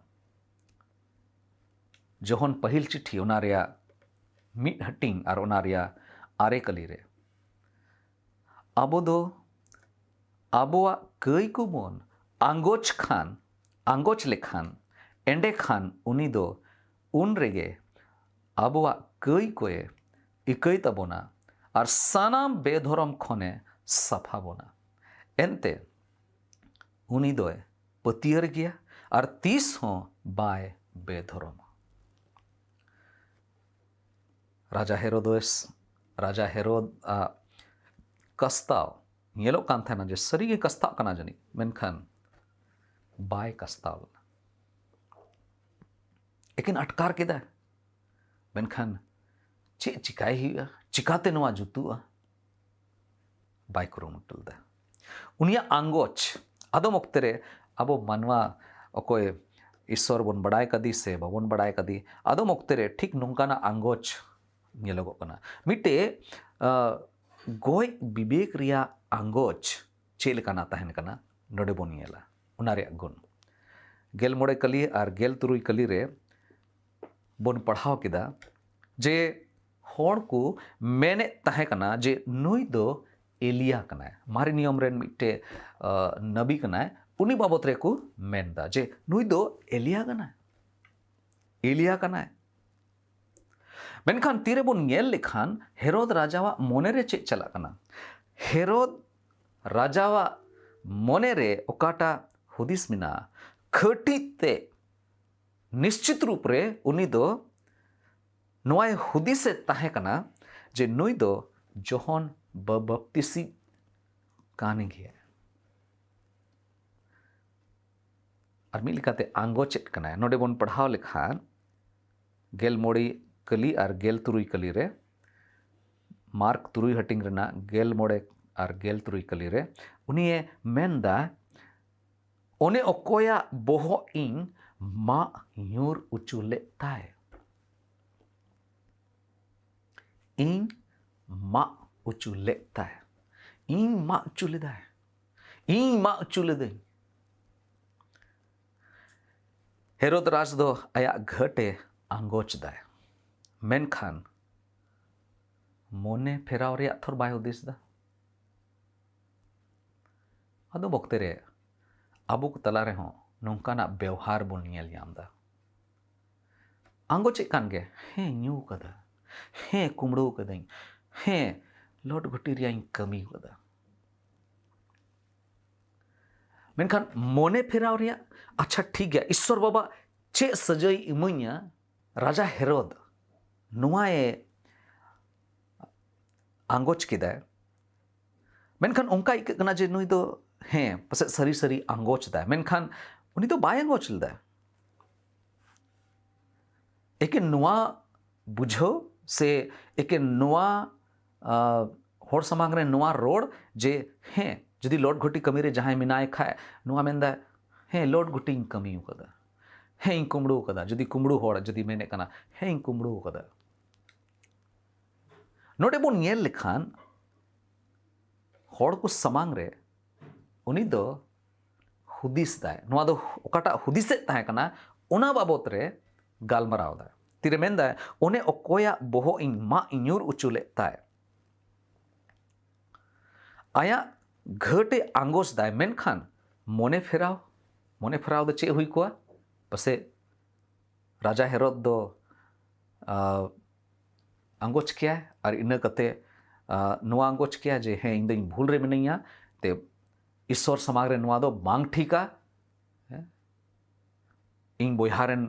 ᱡᱚᱦᱚᱱ ᱯᱟᱹᱦᱤᱞ ᱪᱤᱴᱷᱤ, ᱚᱱᱟ ᱨᱮᱭᱟᱜ ᱢᱤᱫ ᱦᱟᱹᱴᱤᱧ ᱟᱨ ᱚᱱᱟ ᱨᱮᱭᱟᱜ ᱟᱨᱮ ᱠᱟᱹᱞᱤ ᱨᱮ, ᱟᱵᱚ ᱫᱚ ᱟᱵᱚᱣᱟᱜ ᱠᱟᱹᱭ ᱠᱚᱵᱚᱱ ᱟᱸᱜᱚᱪ ᱠᱷᱟᱱ, ᱟᱸᱜᱚᱪ ᱞᱮᱠᱷᱟᱱ, ᱮᱸᱰᱮᱠᱷᱟᱱ ᱩᱱᱤ ᱫᱚ ᱩᱱ ᱨᱮᱜᱮ ᱟᱵᱚᱣᱟᱜ ᱠᱟᱹᱭ ᱠᱚᱭ ᱤᱠᱟᱹᱭ ᱛᱟᱵᱚᱱᱟ ᱟᱨ ᱥᱟᱱᱟᱢ ᱵᱮᱫᱷᱚᱨᱚᱢ ᱠᱷᱚᱱᱮ ᱥᱟᱯᱷᱟ ᱵᱚᱱᱟ᱾ ᱮᱱᱛᱮ ᱩᱱᱤ ᱫᱚᱭ ᱯᱟᱹᱛᱭᱟᱹᱨ ᱜᱮᱭᱟ ᱟᱨ ᱛᱤᱥ ᱦᱚᱸ ᱵᱟᱭ ᱵᱮᱫᱷᱚᱨᱚᱢᱟ᱾ ᱨᱟᱡᱟ ᱦᱮᱨᱳᱫᱮᱥ, ᱨᱟᱡᱟ ᱦᱮᱨᱳᱫ ᱟᱜ ᱠᱟᱥᱛᱟᱣ ᱧᱮᱞᱚᱜ ᱠᱟᱱ ᱛᱟᱦᱮᱱᱟ ᱡᱮ ᱥᱟᱹᱨᱤᱜᱮ ᱠᱟᱥᱛᱟᱜ ᱠᱟᱱᱟ ᱡᱟᱹᱱᱤᱡ, ᱢᱮᱱᱠᱷᱟᱱ ᱵᱟᱭ ᱠᱟᱥᱛᱟᱣ ᱞᱮᱱᱟ᱾ ᱮᱠᱮᱱ ᱟᱴᱠᱟᱨ ᱠᱮᱫᱟᱭ, ᱢᱮᱱᱠᱷᱟᱱ ᱪᱮᱫ ᱪᱤᱠᱟᱭ ᱦᱩᱭᱩᱜᱼᱟ, ᱪᱤᱠᱟᱛᱮ ᱱᱚᱣᱟ ᱡᱩᱛᱩᱜᱼᱟ, ᱵᱟᱭ ᱠᱩᱨᱩᱢᱩᱴᱩ ᱞᱮᱫᱟ᱾ ᱩᱱᱤᱭᱟᱜ ᱟᱸᱜᱚᱪ, ᱟᱫᱚᱢ ᱚᱠᱛᱮ ᱨᱮ ᱟᱵᱚ ᱢᱟᱱᱣᱟ ᱚᱠᱚᱭ ᱤᱥᱥᱚᱨ ᱵᱚᱱ ᱵᱟᱲᱟᱭ ᱠᱟᱫᱮ ᱥᱮ ᱵᱟᱵᱚᱱ ᱵᱟᱲᱟᱭ ᱠᱟᱫᱮ, ᱟᱫᱚᱢ ᱚᱠᱛᱮ ᱨᱮ ᱴᱷᱤᱠ ᱱᱚᱝᱠᱟᱱᱟᱜ ᱟᱸᱜᱚᱪ ᱧᱮᱞᱚᱜᱚᱜ ᱠᱟᱱᱟ᱾ ᱢᱤᱫᱴᱮᱡ ᱟᱸ, ᱜᱚᱡ ᱵᱤᱵᱮᱠ ᱨᱮᱭᱟᱜ ᱟᱸᱜᱚᱪ ᱪᱮᱫ ᱞᱮᱠᱟᱱᱟᱜ ᱛᱟᱦᱮᱱ ᱠᱟᱱᱟ, ᱱᱚᱰᱮ ᱵᱚᱱ ᱧᱮᱞᱟ ᱚᱱᱟ ᱨᱮᱭᱟᱜ ᱜᱩᱱ᱾ ᱜᱮᱞ ᱢᱚᱬᱮ ᱠᱟᱹᱞᱤ ᱟᱨ ᱜᱮᱞ ᱛᱩᱨᱩᱭ ᱠᱟᱹᱞᱤ ᱨᱮ ᱵᱚᱱ ᱯᱟᱲᱦᱟᱣ ᱠᱮᱫᱟ ᱡᱮ ᱦᱚᱲ ᱠᱚ ᱢᱮᱱᱮᱫ ᱛᱟᱦᱮᱸ ᱠᱟᱱᱟ ᱡᱮ ᱱᱩᱭ ᱫᱚ ᱮᱞᱤᱭᱟ ᱠᱟᱱᱟᱭ, ᱢᱟᱨᱮ ᱱᱤᱭᱚᱢ ᱨᱮᱱ ᱢᱤᱫᱴᱮᱡ ᱟᱸ, ᱱᱟᱵᱤ ᱠᱟᱱᱟᱭ, ᱩᱱᱤ ᱵᱟᱵᱚᱛ ᱨᱮᱠᱚ ᱢᱮᱱᱫᱟ ᱡᱮ ᱱᱩᱭ ᱫᱚ ᱮᱞᱤᱭᱟ ᱠᱟᱱᱟᱭ, ᱮᱞᱤᱭᱟ ᱠᱟᱱᱟᱭ᱾ ᱢᱮᱱᱠᱷᱟᱱ ᱛᱤᱨᱮᱵᱚᱱ ᱧᱮᱞ ᱞᱮᱠᱷᱟᱱ ᱦᱮᱨᱳᱫ ᱨᱟᱡᱟᱣᱟᱜ ᱢᱚᱱᱮᱨᱮ ᱪᱮᱫ ᱪᱟᱞᱟᱜ ᱠᱟᱱᱟ? ᱦᱮᱨᱳᱫ ᱨᱟᱡᱟᱣᱟᱜ ᱢᱚᱱᱮᱨᱮ ᱚᱠᱟᱴᱟᱜ ᱦᱩᱫᱤᱥ ᱢᱮᱱᱟᱜᱼᱟ, ᱠᱷᱟᱹᱴᱤᱡ ᱛᱮ ᱱᱤᱥᱪᱤᱛ ᱨᱩᱯ ᱨᱮ ᱩᱱᱤ ᱫᱚ ᱱᱚᱣᱟᱭ ᱦᱩᱫᱤᱥᱮᱫ ᱛᱟᱦᱮᱸ ᱠᱟᱱᱟ ᱡᱮ ᱱᱩᱭ ᱫᱚ ᱡᱚᱦᱚᱱ ᱵᱟᱯᱛᱤᱥᱤ ᱠᱟᱱ ᱜᱮᱭᱟ᱾ ᱟᱨ ᱢᱤᱫ ᱞᱮᱠᱟᱛᱮ ᱟᱸᱜᱚᱪᱮᱫ ᱠᱟᱱᱟᱭ᱾ ᱱᱚᱰᱮ ᱵᱚᱱ ᱯᱟᱲᱦᱟᱣ ᱞᱮᱠᱷᱟᱱ ᱜᱮᱞ ᱢᱚᱬᱮ ᱠᱟᱹᱞᱤ ᱟᱨ ᱜᱮᱞ ᱛᱩᱨᱩᱭ ᱠᱟᱹᱞᱤ ᱨᱮ, ᱢᱟᱨᱠ ᱛᱩᱨᱩᱭ ᱦᱟᱹᱴᱤᱧ ᱨᱮᱱᱟᱜ ᱜᱮᱞ ᱢᱚᱬᱮ ᱟᱨ ᱜᱮᱞ ᱛᱩᱨᱩᱭ ᱠᱟᱹᱞᱤ ᱨᱮ ᱩᱱᱤᱭᱮ ᱢᱮᱱᱫᱟ, ᱚᱱᱮ ᱚᱠᱚᱭᱟᱜ ᱵᱚᱦᱚᱜ ᱤᱧ ᱢᱟᱜ ᱧᱩᱨ ᱚᱪᱚ ᱞᱮᱫ ᱛᱟᱭ, ᱤᱧ ᱢᱟᱜ ᱚᱪᱚ ᱞᱮᱫ ᱛᱟᱭ᱾ ᱤᱧ ᱢᱟᱜ ᱚᱪᱚ ᱞᱮᱫᱟᱭ, ᱤᱧ ᱢᱟᱜ ᱚᱪᱚ ᱞᱮᱫᱟᱹᱧ᱾ ᱦᱮᱨᱳᱫ ᱨᱟᱡᱽ ᱫᱚ ᱟᱭᱟᱜ ᱜᱷᱟᱹᱴ ᱮ ᱟᱸᱜᱚᱪ ᱫᱟᱭ, ᱢᱮᱱᱠᱷᱟᱱ ᱢᱚᱱᱮ ᱯᱷᱮᱨᱟᱣ ᱨᱮᱭᱟᱜ ᱛᱷᱚᱨ ᱵᱟᱭ ᱦᱩᱫᱤᱥ ᱫᱟ᱾ ᱟᱫᱚ ᱚᱠᱛᱮ ᱨᱮ ᱟᱵᱚ ᱠᱚ ᱛᱟᱞᱟ ᱨᱮᱦᱚᱸ ᱱᱚᱝᱠᱟᱱᱟᱜ ᱵᱮᱣᱦᱟᱨ ᱵᱚᱱ ᱧᱮᱞ ᱧᱟᱢ ᱫᱟ᱾ ᱟᱸᱜᱚᱪᱮᱫ ᱠᱟᱱ ᱜᱮ, ᱦᱮᱸ ᱧᱩ ᱠᱟᱫᱟ, ᱦᱮᱸ ᱠᱩᱢᱵᱽᱲᱩ ᱠᱟᱹᱫᱟᱹᱧ, ᱦᱮᱸ ᱞᱚᱴ ᱜᱷᱩᱴᱤ ᱨᱮᱭᱟᱜ ᱤᱧ ᱠᱟᱹᱢᱤ ᱠᱟᱫᱟ᱾ ᱢᱮᱱᱠᱷᱟᱱ ᱢᱚᱱᱮ ᱯᱷᱮᱨᱟᱣ ᱨᱮᱭᱟᱜ, ᱟᱪᱪᱷᱟ ᱴᱷᱤᱠ ᱜᱮᱭᱟ, ᱤᱥᱥᱚᱨ ᱵᱟᱵᱟ ᱪᱮᱫ ᱥᱟᱹᱡᱟᱹᱭ ᱤᱢᱟᱹᱧᱟ ᱨᱟᱡᱟ ᱦᱮᱨᱳᱫ, ᱱᱚᱣᱟᱭ ᱟᱸᱜᱚᱪ ᱠᱮᱫᱟᱭ᱾ ᱢᱮᱱᱠᱷᱟᱱ ᱚᱱᱠᱟ ᱟᱹᱭᱠᱟᱹᱜ ᱠᱟᱱᱟ ᱡᱮ ᱱᱩᱭ ᱫᱚ, ᱦᱮᱸ, ᱯᱟᱥᱮᱡ ᱥᱟᱹᱨᱤ ᱥᱟᱹᱨᱤ ᱟᱸᱜᱚᱪ ᱫᱟᱭ, ᱢᱮᱱᱠᱷᱟᱱ ᱩᱱᱤ ᱫᱚ ᱵᱟᱭ ᱟᱸᱜᱚᱪ ᱞᱮᱫᱟ᱾ ᱮᱠᱮᱱ ᱱᱚᱣᱟ ᱵᱩᱡᱷᱟᱹᱣ ᱥᱮ ᱮᱠᱮᱱ ᱱᱚᱣᱟ, ᱟ, ᱦᱚᱲ ᱥᱟᱢᱟᱝ ᱨᱮ ᱱᱚᱣᱟ ᱨᱚᱲ ᱡᱮ, ᱦᱮᱸ, ᱡᱩᱫᱤ ᱞᱚᱴ ᱜᱷᱩᱴᱤ ᱠᱟᱹᱢᱤ ᱨᱮ ᱡᱟᱦᱟᱸᱭ ᱢᱮᱱᱟᱭ ᱠᱷᱟᱡ, ᱱᱚᱣᱟ ᱢᱮᱱᱫᱟᱭ, ᱦᱮᱸ, ᱞᱚᱴ ᱜᱷᱩᱴᱤᱧ ᱠᱟᱹᱢᱤ ᱟᱠᱟᱫᱟ, ᱦᱮᱸ, ᱤᱧ ᱠᱩᱢᱵᱽᱲᱩ ᱟᱠᱟᱫᱟ᱾ ᱡᱩᱫᱤ ᱠᱩᱢᱵᱽᱲᱩ ᱦᱚᱲ ᱡᱩᱫᱤ ᱢᱮᱱᱮᱫ ᱠᱟᱱᱟ, ᱦᱮᱸ, ᱤᱧ ᱠᱩᱢᱵᱽᱲᱩ ᱟᱠᱟᱫᱟ, ᱱᱚᱰᱮ ᱵᱚᱱ ᱧᱮᱞ ᱞᱮᱠᱷᱟᱱ ᱦᱚᱲ ᱠᱚ ᱥᱟᱢᱟᱝ ᱨᱮ ᱩᱱᱤ ᱫᱚ ᱦᱩᱫᱤᱥ ᱫᱟᱭ, ᱱᱚᱣᱟ ᱫᱚ ᱚᱠᱟᱴᱟᱜ ᱦᱩᱫᱤᱥᱮᱫ ᱛᱟᱦᱮᱸ ᱠᱟᱱᱟ ᱚᱱᱟ ᱵᱟᱵᱚᱛ ᱨᱮ ᱜᱟᱞᱢᱟᱨᱟᱣ ᱫᱟᱭ᱾ ᱛᱤᱨᱮ ᱢᱮᱱᱫᱟᱭ, ᱚᱱᱮ ᱚᱠᱚᱭᱟᱜ ᱵᱚᱦᱚᱜ ᱤᱧ ᱢᱟᱜ ᱧᱩᱨ ᱚᱪᱚ ᱞᱮᱫ ᱛᱟᱭ, ᱟᱭᱟᱜ ᱜᱷᱟᱹᱴ ᱮ ᱟᱸᱜᱚᱪ ᱫᱟᱭ, ᱢᱮᱱᱠᱷᱟᱱ ᱢᱚᱱᱮ ᱯᱷᱮᱨᱟᱣ, ᱢᱚᱱᱮ ᱯᱷᱮᱨᱟᱣ ᱫᱚ ᱪᱮᱫ ᱦᱩᱭ ᱠᱚᱜᱼᱟ? ᱯᱟᱥᱮᱡ ᱨᱟᱡᱟ ᱦᱮᱨᱚᱫ ᱫᱚ, ᱟ, ᱟᱸᱜᱚᱪ ᱠᱮᱭᱟᱭ ᱟᱨ ᱤᱱᱟᱹ ᱠᱟᱛᱮ, ᱟ, ᱱᱚᱣᱟ ᱟᱸᱜᱚᱪ ᱠᱮᱭᱟ ᱡᱮ, ᱦᱮᱸ, ᱤᱧ ᱫᱚᱧ ᱵᱷᱩᱞ ᱨᱮ ᱢᱤᱱᱟᱹᱧᱟ, ᱛᱮ ᱤᱥᱥᱚᱨ ᱥᱟᱢᱟᱝ ᱨᱮ ᱱᱚᱣᱟ ᱫᱚ ᱵᱟᱝ ᱴᱷᱤᱠᱟ᱾ ᱦᱮᱸ? ᱤᱧ ᱵᱚᱭᱦᱟ ᱨᱮᱱ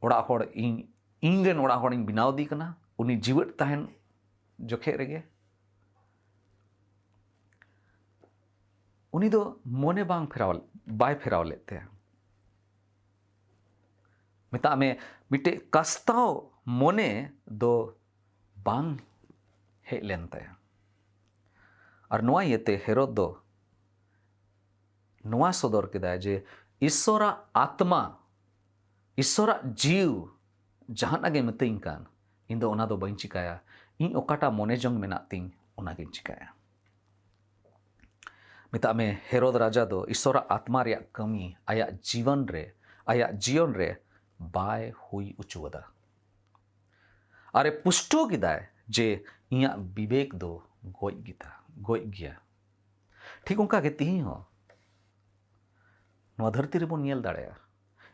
ᱚᱲᱟᱜ ᱦᱚᱲ, ᱤᱧ, ᱤᱧ ᱨᱮᱱ ᱚᱲᱟᱜ ᱦᱚᱲᱤᱧ ᱵᱮᱱᱟᱣ ᱫᱮ ᱠᱟᱱᱟ, ᱩᱱᱤ ᱡᱤᱣᱮᱫ ᱛᱟᱦᱮᱱ ᱡᱚᱠᱷᱮᱡ ᱨᱮᱜᱮ᱾ ᱩᱱᱤ ᱫᱚ ᱢᱚᱱᱮ ᱵᱟᱝ ᱯᱷᱮᱨᱟᱣ, ᱵᱟᱭ ᱯᱷᱮᱨᱟᱣ ᱞᱮᱫ ᱛᱟᱭᱟ᱾ ᱢᱮᱛᱟᱜ ᱢᱮ, ᱢᱤᱫᱴᱮᱡ ᱠᱟᱥᱛᱟᱣ ᱢᱚᱱᱮ ᱫᱚ ᱵᱟᱝ ᱦᱮᱡ ᱞᱮᱱ ᱛᱟᱭᱟ᱾ ᱟᱨ ᱱᱚᱣᱟ ᱤᱭᱟᱹᱛᱮ ᱦᱮᱨᱚᱫ ᱫᱚ ᱱᱚᱣᱟ ᱥᱚᱫᱚᱨ ᱠᱮᱫᱟᱭ ᱡᱮ ᱤᱥᱥᱚᱨᱟᱜ ᱟᱛᱢᱟ, ᱤᱥᱥᱚᱨᱟᱜ ᱡᱤᱣ ᱡᱟᱦᱟᱱᱟᱜ ᱜᱮ ᱢᱤᱛᱟᱹᱧ ᱠᱟᱱ, ᱤᱧ ᱫᱚ ᱚᱱᱟ ᱫᱚ ᱵᱟᱹᱧ ᱪᱤᱠᱟᱹᱭᱟ, ᱤᱧ ᱚᱠᱟᱴᱟᱜ ᱢᱚᱱᱮ ᱡᱚᱝ ᱢᱮᱱᱟᱜ ᱛᱤᱧ ᱚᱱᱟᱜᱤᱧ ᱪᱤᱠᱟᱹᱭᱟ᱾ ᱢᱮᱛᱟᱜ ᱢᱮ, ᱦᱮᱨᱳᱫ ᱨᱟᱡᱟ ᱫᱚ ᱤᱥᱚᱨᱟᱜ ᱟᱛᱢᱟ ᱨᱮᱭᱟᱜ ᱠᱟᱹᱢᱤ ᱟᱭᱟᱜ ᱡᱤᱵᱚᱱ ᱨᱮ, ᱟᱭᱟᱜ ᱡᱤᱭᱚᱱ ᱨᱮ ᱵᱟᱭ ᱦᱩᱭ ᱦᱚᱪᱚᱣᱟᱫᱟ᱾ ᱟᱨᱮ ᱯᱩᱥᱴᱟᱹᱣ ᱠᱮᱫᱟᱭ ᱡᱮ ᱤᱧᱟᱹᱜ ᱵᱤᱵᱮᱠ ᱫᱚ ᱜᱚᱡ ᱜᱮᱛᱟ, ᱜᱚᱡ ᱜᱮᱭᱟ᱾ ᱴᱷᱤᱠ ᱚᱱᱠᱟ ᱜᱮ ᱛᱤᱦᱤᱧ ᱦᱚᱸ ᱱᱚᱣᱟ ᱫᱷᱟᱹᱨᱛᱤ ᱨᱮᱵᱚᱱ ᱧᱮᱞ ᱫᱟᱲᱮᱭᱟᱜᱼᱟ,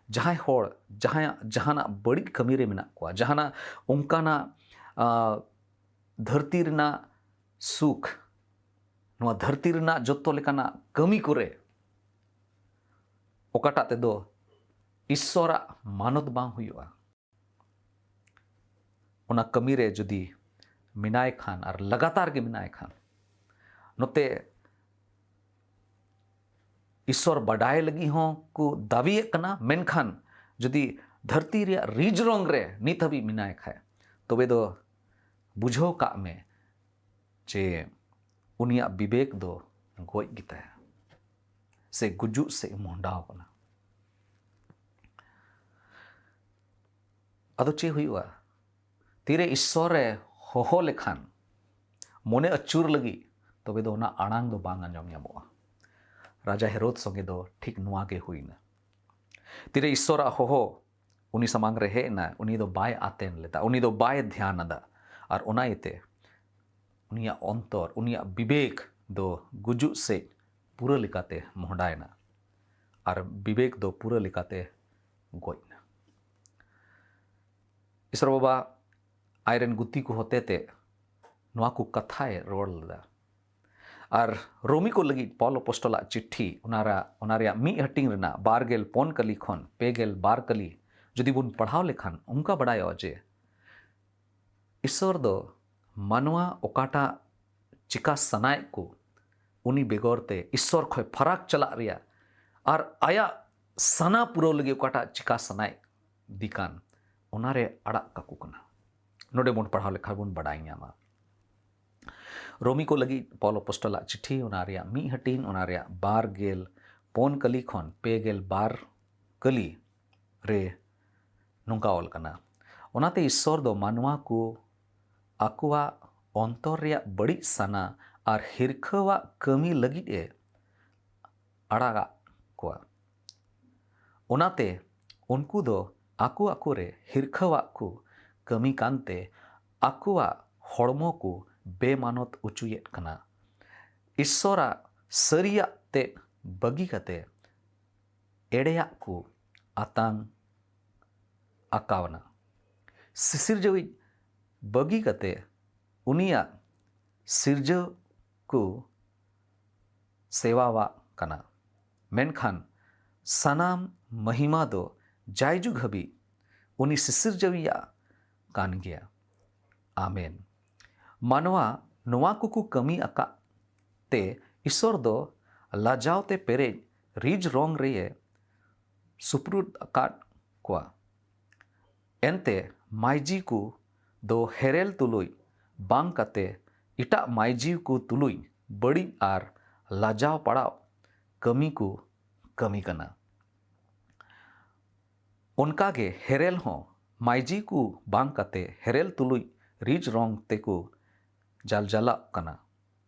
ᱡᱟᱦᱟᱸᱭ ᱦᱚᱲ ᱡᱟᱦᱟᱸᱭᱟᱜ ᱡᱟᱦᱟᱱᱟᱜ ᱵᱟᱹᱲᱤᱡ ᱠᱟᱹᱢᱤ ᱨᱮ ᱢᱮᱱᱟᱜ ᱠᱚᱣᱟ, ᱡᱟᱦᱟᱱᱟᱜ ᱚᱱᱠᱟᱱᱟᱜ ᱟᱸ, ᱫᱷᱟᱹᱨᱛᱤ ᱨᱮᱱᱟᱜ ᱥᱩᱠ, ᱱᱚᱣᱟ ᱫᱷᱟᱹᱨᱛᱤ ᱨᱮᱱᱟᱜ ᱡᱚᱛᱚ ᱞᱮᱠᱟᱱᱟᱜ ᱠᱟᱹᱢᱤ ᱠᱚᱨᱮ ᱚᱠᱟᱴᱟᱜ ᱛᱮᱫᱚ ᱤᱥᱥᱚᱨᱟᱜ ᱢᱟᱱᱚᱛ ᱵᱟᱝ ᱦᱩᱭᱩᱜᱼᱟ, ᱚᱱᱟ ᱠᱟᱹᱢᱤ ᱨᱮ ᱡᱩᱫᱤ ᱢᱮᱱᱟᱭ ᱠᱷᱟᱱ ᱟᱨ ᱞᱟᱜᱟᱛᱟᱨ ᱜᱮ ᱢᱮᱱᱟᱭ ᱠᱷᱟᱱ, ᱱᱚᱛᱮ ᱤᱥᱥᱚᱨ ᱵᱟᱰᱟᱭ ᱞᱟᱹᱜᱤᱫ ᱦᱚᱸ ᱠᱚ ᱫᱟᱹᱵᱤᱭᱮᱫ ᱠᱟᱱᱟ, ᱢᱮᱱᱠᱷᱟᱱ ᱡᱩᱫᱤ ᱫᱷᱟᱹᱨᱛᱤ ᱨᱮᱭᱟᱜ ᱨᱤᱡᱽ ᱨᱚᱝ ᱨᱮ ᱱᱤᱛ ᱦᱟᱹᱵᱤᱡ ᱢᱮᱱᱟᱭ ᱠᱷᱟᱡ, ᱛᱚᱵᱮ ᱫᱚ ᱵᱩᱡᱷᱟᱹᱣ ᱠᱟᱜ ᱢᱮ ᱡᱮ ᱩᱱᱤᱭᱟᱜ ᱵᱤᱵᱮᱠ ᱫᱚ ᱜᱚᱡ ᱜᱮᱛᱟᱭᱟ, ᱥᱮ ᱜᱩᱡᱩᱜ ᱥᱮᱫ ᱢᱚᱦᱰᱟᱣ ᱠᱟᱱᱟ᱾ ᱟᱫᱚ ᱪᱮᱫ ᱦᱩᱭᱩᱜᱼᱟ? ᱛᱤᱨᱮ ᱤᱥᱥᱚᱨᱮ ᱦᱚᱦᱚ ᱞᱮᱠᱷᱟᱱ ᱢᱚᱱᱮ ᱟᱹᱪᱩᱨ ᱞᱟᱹᱜᱤᱫ, ᱛᱚᱵᱮ ᱫᱚ ᱚᱱᱟ ᱟᱲᱟᱝ ᱫᱚ ᱵᱟᱝ ᱟᱸᱡᱚᱢ ᱧᱟᱢᱚᱜᱼᱟ᱾ ᱨᱟᱡᱟ ᱦᱮᱨᱳᱫ ᱥᱚᱸᱜᱮ ᱫᱚ ᱴᱷᱤᱠ ᱱᱚᱣᱟ ᱜᱮ ᱦᱩᱭᱱᱟ᱾ ᱛᱤᱨᱮ ᱤᱥᱥᱚᱨᱟᱜ ᱦᱚᱦᱚ ᱩᱱᱤ ᱥᱟᱢᱟᱝ ᱨᱮ ᱦᱮᱡ ᱮᱱᱟ, ᱩᱱᱤ ᱫᱚ ᱵᱟᱭ ᱟᱛᱮᱱ ᱞᱮᱫᱟ, ᱩᱱᱤ ᱫᱚ ᱵᱟᱭ ᱫᱷᱮᱭᱟᱱ ᱟᱫᱟ᱾ ᱟᱨ ᱚᱱᱟ ᱤᱭᱟᱹᱛᱮ ᱩᱱᱤᱭᱟᱜ ᱚᱱᱛᱚᱨ, ᱩᱱᱤᱭᱟᱜ ᱵᱤᱵᱮᱠ ᱫᱚ ᱜᱩᱡᱩᱜ ᱥᱮᱫ ᱯᱩᱨᱟᱹ ᱞᱮᱠᱟᱛᱮ ᱢᱚᱦᱰᱟᱭᱮᱱᱟ᱾ ᱟᱨ ᱵᱤᱵᱮᱠ ᱫᱚ ᱯᱩᱨᱟᱹ ᱞᱮᱠᱟᱛᱮ ᱜᱚᱡ ᱮᱱᱟ᱾ ᱤᱥᱚᱨ ᱵᱟᱵᱟ ᱟᱡᱨᱮᱱ ᱜᱩᱛᱤ ᱠᱚ ᱦᱚᱛᱮᱛᱮ ᱱᱚᱣᱟ ᱠᱚ ᱠᱟᱛᱷᱟᱭ ᱨᱚᱲ ᱞᱮᱫᱟ᱾ ᱟᱨ ᱨᱳᱢᱤ ᱠᱚ ᱞᱟᱹᱜᱤᱫ ᱯᱚᱞ ᱟᱯᱚᱥᱴᱚᱞᱟᱜ ᱪᱤᱴᱷᱤ, ᱚᱱᱟ ᱨᱮ-, ᱚᱱᱟ ᱨᱮᱭᱟᱜ ᱢᱤᱫ ᱦᱟᱹᱴᱤᱧ ᱨᱮᱱᱟᱜ ᱵᱟᱨ ᱜᱮᱞ ᱯᱩᱱ ᱠᱟᱹᱞᱤ ᱠᱷᱚᱱ ᱯᱮ ᱜᱮᱞ ᱵᱟᱨ ᱠᱟᱹᱞᱤ ᱡᱩᱫᱤ ᱵᱚᱱ ᱯᱟᱲᱦᱟᱣ ᱞᱮᱠᱷᱟᱱ, ᱚᱱᱠᱟ ᱵᱟᱰᱟᱭᱚᱜᱼᱟ ᱡᱮ ᱤᱥᱚᱨ ᱫᱚ ᱢᱟᱱᱣᱟ ᱚᱠᱟᱴᱟᱜ ᱪᱤᱠᱟ ᱥᱟᱱᱟᱭᱮᱫ ᱠᱚ, ᱩᱱᱤ ᱵᱮᱜᱚᱨ ᱛᱮ ᱤᱥᱚᱨ ᱠᱷᱚᱱ ᱯᱷᱟᱨᱟᱠ ᱪᱟᱞᱟᱜ ᱨᱮᱭᱟᱜ ᱟᱨ ᱟᱭᱟᱜ ᱥᱟᱱᱟ ᱯᱩᱨᱟᱹᱣ ᱞᱟᱹᱜᱤᱫ ᱚᱠᱟᱴᱟᱜ ᱪᱤᱠᱟ ᱥᱟᱱᱟᱭᱮᱫ ᱫᱤᱠᱟᱱ, ᱚᱱᱟᱨᱮ ᱟᱲᱟᱜ ᱠᱟᱠᱚ ᱠᱟᱱᱟ᱾ ᱱᱚᱰᱮ ᱵᱚᱱ ᱯᱟᱲᱦᱟᱣ ᱞᱮᱠᱷᱟᱱ ᱵᱚᱱ ᱵᱟᱰᱟᱭ ᱧᱟᱢᱟ᱾ ᱨᱳᱢᱤ ᱠᱚ ᱞᱟᱹᱜᱤᱫ ᱯᱚᱞ ᱟᱯᱚᱥᱴᱚᱞᱟᱜ ᱪᱤᱴᱷᱤ, ᱚᱱᱟ ᱨᱮᱭᱟᱜ ᱢᱤᱫ ᱦᱟᱹᱴᱤᱧ, ᱚᱱᱟ ᱨᱮᱭᱟᱜ ᱵᱟᱨ ᱜᱮᱞ ᱯᱩᱱ ᱠᱟᱹᱞᱤ ᱠᱷᱚᱱ ᱯᱮ ᱜᱮᱞ ᱵᱟᱨ ᱠᱟᱹᱞᱤ ᱨᱮ ᱱᱚᱝᱠᱟ ᱚᱞ ᱠᱟᱱᱟ, ᱚᱱᱟᱛᱮ ᱤᱥᱥᱚᱨ ᱫᱚ ᱢᱟᱱᱣᱟ ᱠᱚ ᱟᱠᱚᱣᱟᱜ ᱚᱱᱛᱚᱨ ᱨᱮᱭᱟᱜ ᱵᱟᱹᱲᱤᱡ ᱥᱟᱱᱟ ᱟᱨ ᱦᱤᱨᱠᱷᱟᱹᱣᱟᱜ ᱠᱟᱹᱢᱤ ᱞᱟᱹᱜᱤᱫ ᱮ ᱟᱲᱟᱜᱟᱜ ᱠᱚᱣᱟ᱾ ᱚᱱᱟᱛᱮ ᱩᱱᱠᱩ ᱫᱚ ᱟᱠᱚ ᱟᱠᱚ ᱨᱮ ᱦᱤᱨᱠᱷᱟᱹᱣᱟᱜ ᱠᱚ ᱠᱟᱹᱢᱤ ᱠᱟᱱᱛᱮ ᱟᱠᱚᱣᱟᱜ ᱦᱚᱲᱢᱚ ᱠᱚ ᱵᱮᱢᱟᱱᱚᱛ ᱚᱪᱚᱭᱮᱫ ᱠᱟᱱᱟ᱾ ᱤᱥᱥᱚᱨᱟᱜ ᱥᱟᱹᱨᱤᱭᱟᱜ ᱛᱮᱫ ᱵᱟᱹᱜᱤ ᱠᱟᱛᱮ ᱮᱲᱮᱭᱟᱜ ᱠᱚ ᱟᱛᱟᱝ ᱟᱠᱟᱣᱱᱟ᱾ ᱥᱤᱥᱤᱨᱡᱟᱹᱣᱤᱡ ᱵᱟᱹᱜᱤ ᱠᱟᱛᱮ ᱩᱱᱤᱭᱟᱜ ᱥᱤᱨᱡᱟᱹᱣ ᱠᱚ ᱥᱮᱣᱟᱣᱟᱜ ᱠᱟᱱᱟ᱾ ᱢᱮᱱᱠᱷᱟᱱ ᱥᱟᱱᱟᱢ ᱢᱚᱦᱤᱢᱟ ᱫᱚ ᱡᱟᱭᱡᱩᱜᱽ ᱦᱟᱹᱵᱤᱡ ᱩᱱᱤ ᱥᱤᱥᱤᱨᱡᱟᱹᱣᱤᱭᱟᱜ ᱠᱟᱱ ᱜᱮᱭᱟ᱾ ᱟᱢᱮᱱ᱾ ᱢᱟᱱᱣᱟ ᱱᱚᱣᱟ ᱠᱚᱠᱚ ᱠᱟᱹᱢᱤ ᱟᱠᱟᱫ ᱛᱮ ᱤᱥᱚᱨ ᱫᱚ ᱞᱟᱡᱟᱣ ᱛᱮ ᱯᱮᱨᱮᱡ ᱨᱤᱡ ᱨᱚᱝ ᱨᱮᱭᱮ ᱥᱩᱯᱨᱩᱫ ᱟᱠᱟᱫ ᱠᱚᱣᱟ᱾ ᱮᱱᱛᱮ ᱢᱟᱹᱭᱡᱤ ᱠᱚ ᱫᱚ ᱦᱮᱨᱮᱞ ᱛᱩᱞᱩᱡ ᱵᱟᱝ ᱠᱟᱛᱮ ᱮᱴᱟᱜ ᱢᱟᱹᱭᱡᱤ ᱠᱚ ᱛᱩᱞᱩᱡ ᱵᱟᱹᱲᱤᱡ ᱟᱨ ᱞᱟᱡᱟᱣ ᱯᱟᱲᱟᱣ ᱠᱟᱹᱢᱤ ᱠᱚ ᱠᱟᱹᱢᱤ ᱠᱟᱱᱟ᱾ ᱚᱱᱠᱟᱜᱮ ᱦᱮᱨᱮᱞ ᱦᱚᱸ ᱢᱟᱹᱭᱡᱤ ᱠᱚ ᱵᱟᱝ ᱠᱟᱛᱮ ᱦᱮᱨᱮᱞ ᱛᱩᱞᱩᱡ ᱨᱤᱡ ᱨᱚᱝ ᱛᱮᱠᱚ ᱡᱟᱞᱡᱟᱞᱟᱜ ᱠᱟᱱᱟ᱾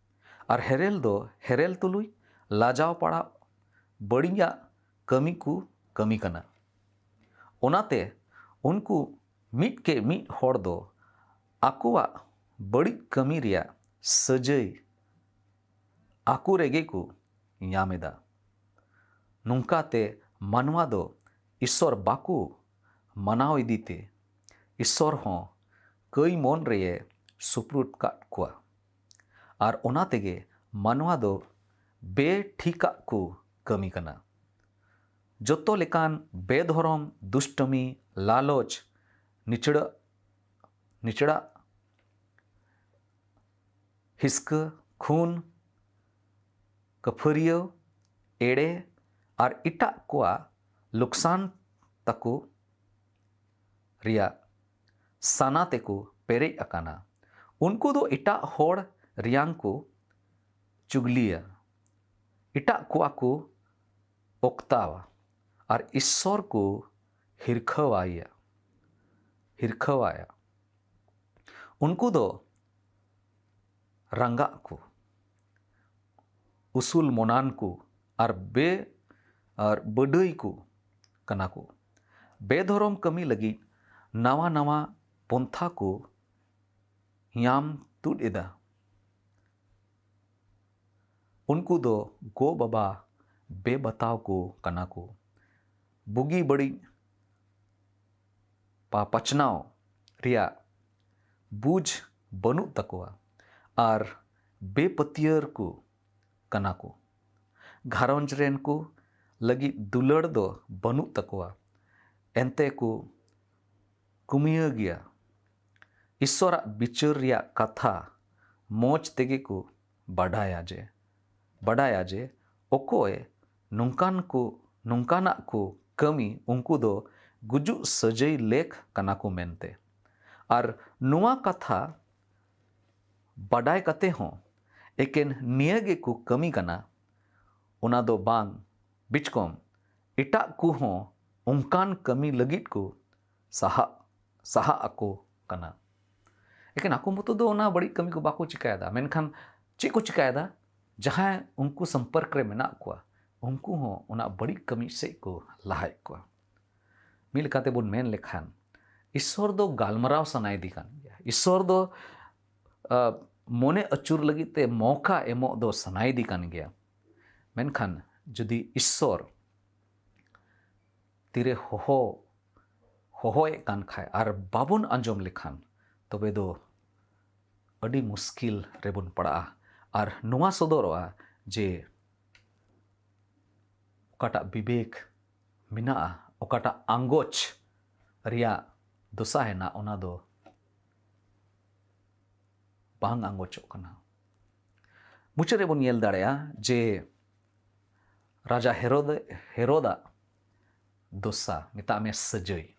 ᱟᱨ ᱦᱮᱨᱮᱞ ᱫᱚ ᱦᱮᱨᱮᱞ ᱛᱩᱞᱩᱡ ᱞᱟᱡᱟᱣ ᱯᱟᱲᱟᱜ ᱵᱟᱹᱲᱤᱡᱟᱜ ᱠᱟᱹᱢᱤ ᱠᱚ ᱠᱟᱹᱢᱤ ᱠᱟᱱᱟ᱾ ᱚᱱᱟᱛᱮ ᱩᱱᱠᱩ ᱢᱤᱫ ᱠᱮ ᱢᱤᱫ ᱦᱚᱲ ᱫᱚ ᱟᱠᱚᱣᱟᱜ ᱵᱟᱹᱲᱤᱡ ᱠᱟᱹᱢᱤ ᱨᱮᱭᱟᱜ ᱥᱟᱹᱡᱟᱹᱭ ᱟᱠᱚ ᱨᱮᱜᱮ ᱠᱚ ᱧᱟᱢ ᱮᱫᱟ᱾ ᱱᱚᱝᱠᱟᱛᱮ ᱢᱟᱱᱣᱟ ᱫᱚ ᱤᱥᱚᱨ ᱵᱟᱠᱚ ᱢᱟᱱᱟᱣ ᱤᱫᱤᱛᱮ ᱤᱥᱚᱨ ᱦᱚᱸ ᱠᱟᱹᱭ ᱢᱚᱱ ᱨᱮᱭᱮ ᱥᱩᱯᱨᱩᱫ ᱠᱟᱫ ᱠᱚᱣᱟ᱾ ᱟᱨ ᱚᱱᱟ ᱛᱮᱜᱮ ᱢᱟᱱᱣᱟ ᱫᱚ ᱵᱮᱴᱷᱤᱠᱟᱜ ᱠᱚ ᱠᱟᱹᱢᱤ ᱠᱟᱱᱟ᱾ ᱡᱚᱛᱚ ᱞᱮᱠᱟᱱ ᱵᱮᱫᱷᱚᱨᱚᱢ, ᱫᱩᱥᱴᱟᱹᱢᱤ, ᱞᱟᱞᱚᱪ, ᱱᱤᱪᱲᱟᱹ, ᱱᱤᱪᱲᱟᱜ, ᱦᱤᱥᱠᱟᱹ, ᱠᱷᱩᱱ, ᱠᱟᱹᱯᱷᱟᱹᱨᱤᱭᱟᱹᱣ, ᱮᱲᱮ ᱟᱨ ᱮᱴᱟᱜ ᱠᱚᱣᱟᱜ ᱞᱚᱠᱥᱟᱱ ᱛᱟᱠᱚ ᱨᱮᱭᱟᱜ ᱥᱟᱱᱟ ᱛᱮᱠᱚ ᱯᱮᱨᱮᱡ ᱟᱠᱟᱱᱟ᱾ ᱩᱱᱠᱩ ᱫᱚ ᱮᱴᱟᱜ ᱦᱚᱲ ᱨᱮᱭᱟᱝ ᱠᱚ ᱪᱩᱜᱽᱞᱤᱭᱟ, ᱮᱴᱟᱜ ᱠᱚᱣᱟ ᱠᱚ ᱚᱠᱛᱟᱣᱟ ᱟᱨ ᱤᱥᱥᱚᱨ ᱠᱚ ᱦᱤᱨᱠᱷᱟᱹᱣᱟᱭᱟ᱾ ᱦᱤᱨᱠᱷᱟᱹᱣᱟᱭᱟ᱾ ᱩᱱᱠᱩ ᱫᱚ ᱨᱟᱸᱜᱟᱜ ᱠᱚ, ᱩᱥᱩᱞ ᱢᱚᱱᱟᱱ ᱠᱚ ᱟᱨ ᱵᱮ ᱟᱨ ᱵᱟᱹᱰᱟᱹᱭ ᱠᱚ ᱠᱟᱱᱟ ᱠᱚ᱾ ᱵᱮᱫᱷᱚᱨᱚᱢ ᱠᱟᱹᱢᱤ ᱞᱟᱹᱜᱤᱫ ᱱᱟᱣᱟ ᱱᱟᱣᱟ ᱯᱚᱱᱛᱷᱟ ᱠᱚ ᱧᱟᱢ ᱛᱩᱫ ᱮᱫᱟ᱾ ᱩᱱᱠᱩ ᱫᱚ ᱜᱚ ᱵᱟᱵᱟ ᱵᱮᱵᱟᱛᱟᱣ ᱠᱚ ᱠᱟᱱᱟ ᱠᱚ᱾ ᱵᱩᱜᱤ ᱵᱟᱹᱲᱤᱡ ᱯᱟ ᱯᱟᱪᱷᱱᱟᱣ ᱨᱮᱭᱟᱜ ᱵᱩᱡᱽ ᱵᱟᱹᱱᱩᱜ ᱛᱟᱠᱚᱣᱟ ᱟᱨ ᱵᱮᱯᱟᱹᱛᱭᱟᱹᱨ ᱠᱚ ᱠᱟᱱᱟ ᱠᱚ᱾ ᱜᱷᱟᱨᱚᱸᱡᱽ ᱨᱮᱱ ᱠᱚ ᱞᱟᱹᱜᱤᱫ ᱫᱩᱞᱟᱹᱲ ᱫᱚ ᱵᱟᱹᱱᱩᱜ ᱛᱟᱠᱚᱣᱟ, ᱮᱱᱛᱮ ᱠᱚ ᱠᱩᱢᱤᱭᱟᱹ ᱜᱮᱭᱟ᱾ ᱤᱥᱥᱚᱨᱟᱜ ᱵᱤᱪᱟᱹᱨ ᱨᱮᱭᱟᱜ ᱠᱟᱛᱷᱟ ᱢᱚᱡᱽ ᱛᱮᱜᱮ ᱠᱚ ᱵᱟᱰᱟᱭᱟ ᱡᱮ, ᱵᱟᱰᱟᱭᱟ ᱡᱮ ᱚᱠᱚᱭ ᱱᱚᱝᱠᱟᱱ ᱠᱚ, ᱱᱚᱝᱠᱟᱱᱟᱜ ᱠᱚ ᱠᱟᱹᱢᱤ, ᱩᱱᱠᱩ ᱫᱚ ᱜᱩᱡᱩᱜ ᱥᱟᱹᱡᱟᱹᱭ ᱞᱮᱠ ᱠᱟᱱᱟ ᱠᱚ ᱢᱮᱱᱛᱮ᱾ ᱟᱨ ᱱᱚᱣᱟ ᱠᱟᱛᱷᱟ ᱵᱟᱰᱟᱭ ᱠᱟᱛᱮ ᱦᱚᱸ ᱮᱠᱮᱱ ᱱᱤᱭᱟᱹ ᱜᱮᱠᱚ ᱠᱟᱹᱢᱤ ᱠᱟᱱᱟ, ᱚᱱᱟ ᱫᱚ ᱵᱟᱝ, ᱵᱤᱪᱠᱚᱢ ᱮᱴᱟᱜ ᱠᱚᱦᱚᱸ ᱚᱱᱠᱟᱱ ᱠᱟᱹᱢᱤ ᱞᱟᱹᱜᱤᱫ ᱠᱚ ᱥᱟᱦᱟᱜ, ᱥᱟᱦᱟᱜ ᱟᱠᱚ ᱠᱟᱱᱟ᱾ ᱮᱠᱮᱱ ᱟᱠᱚ ᱢᱚᱛᱚ ᱫᱚ ᱚᱱᱟ ᱵᱟᱹᱲᱤᱡ ᱠᱟᱹᱢᱤ ᱠᱚ ᱵᱟᱠᱚ ᱪᱤᱠᱟᱭᱮᱫᱟ, ᱢᱮᱱᱠᱷᱟᱱ ᱪᱮᱫ ᱠᱚ ᱪᱤᱠᱟᱭᱮᱫᱟ? ᱡᱟᱦᱟᱸᱭ ᱩᱱᱠᱩ ᱥᱚᱢᱯᱚᱨᱠ ᱨᱮ ᱢᱮᱱᱟᱜ ᱠᱚᱣᱟ, ᱩᱱᱠᱩ ᱦᱚᱸ ᱚᱱᱟ ᱵᱟᱹᱲᱤᱡ ᱠᱟᱹᱢᱤ ᱥᱮᱫ ᱠᱚ ᱞᱟᱦᱟᱭᱮᱫ ᱠᱚᱣᱟ᱾ ᱢᱤᱫ ᱞᱮᱠᱟᱛᱮ ᱵᱚᱱ ᱢᱮᱱ ᱞᱮᱠᱷᱟᱱ, ᱤᱥᱥᱚᱨ ᱫᱚ ᱜᱟᱞᱢᱟᱨᱟᱣ ᱥᱟᱱᱟᱭᱮᱫᱮ ᱠᱟᱱ ᱜᱮᱭᱟ᱾ ᱤᱥᱥᱚᱨ ᱫᱚ, ᱟ, ᱢᱚᱱᱮ ᱟᱹᱪᱩᱨ ᱞᱟᱹᱜᱤᱫ ᱛᱮ ᱢᱚᱣᱠᱟ ᱮᱢᱚᱜ ᱫᱚ ᱥᱟᱱᱟᱭᱮᱫᱮ ᱠᱟᱱ ᱜᱮᱭᱟ᱾ ᱢᱮᱱᱠᱷᱟᱱ ᱡᱩᱫᱤ ᱤᱥᱥᱚᱨ ᱛᱤᱨᱮ ᱦᱚᱦᱚ, ᱦᱚᱦᱚᱭᱮᱫ ᱠᱟᱱ ᱠᱷᱟᱡ ᱟᱨ ᱵᱟᱵᱚᱱ ᱟᱸᱡᱚᱢ ᱞᱮᱠᱷᱟᱱ, ᱛᱚᱵᱮ ᱫᱚ ᱟᱹᱰᱤ ᱢᱩᱥᱠᱤᱞ ᱨᱮᱵᱚᱱ ᱯᱟᱲᱟᱜᱼᱟ᱾ ᱟᱨ ᱱᱚᱣᱟ ᱥᱚᱫᱚᱨᱚᱜᱼᱟ ᱡᱮ ᱚᱠᱟᱴᱟᱜ ᱵᱤᱵᱮᱠ ᱢᱮᱱᱟᱜᱼᱟ, ᱚᱠᱟᱴᱟᱜ ᱟᱸᱜᱚᱪ ᱨᱮᱭᱟᱜ ᱫᱚᱥᱟ ᱦᱮᱱᱟᱜ, ᱚᱱᱟ ᱫᱚ ᱵᱟᱝ ᱟᱸᱜᱚᱪᱚᱜ ᱠᱟᱱᱟ᱾ ᱢᱩᱪᱟᱹᱫ ᱨᱮᱵᱚᱱ ᱧᱮᱞ ᱫᱟᱲᱮᱭᱟᱜᱼᱟ ᱡᱮ ᱨᱟᱡᱟ ᱦᱮᱨᱳᱫ, ᱦᱮᱨᱳᱫᱟᱜ ᱫᱚᱥᱟ, ᱢᱮᱛᱟᱜ ᱢᱮ ᱥᱟᱹᱡᱟᱹᱭ᱾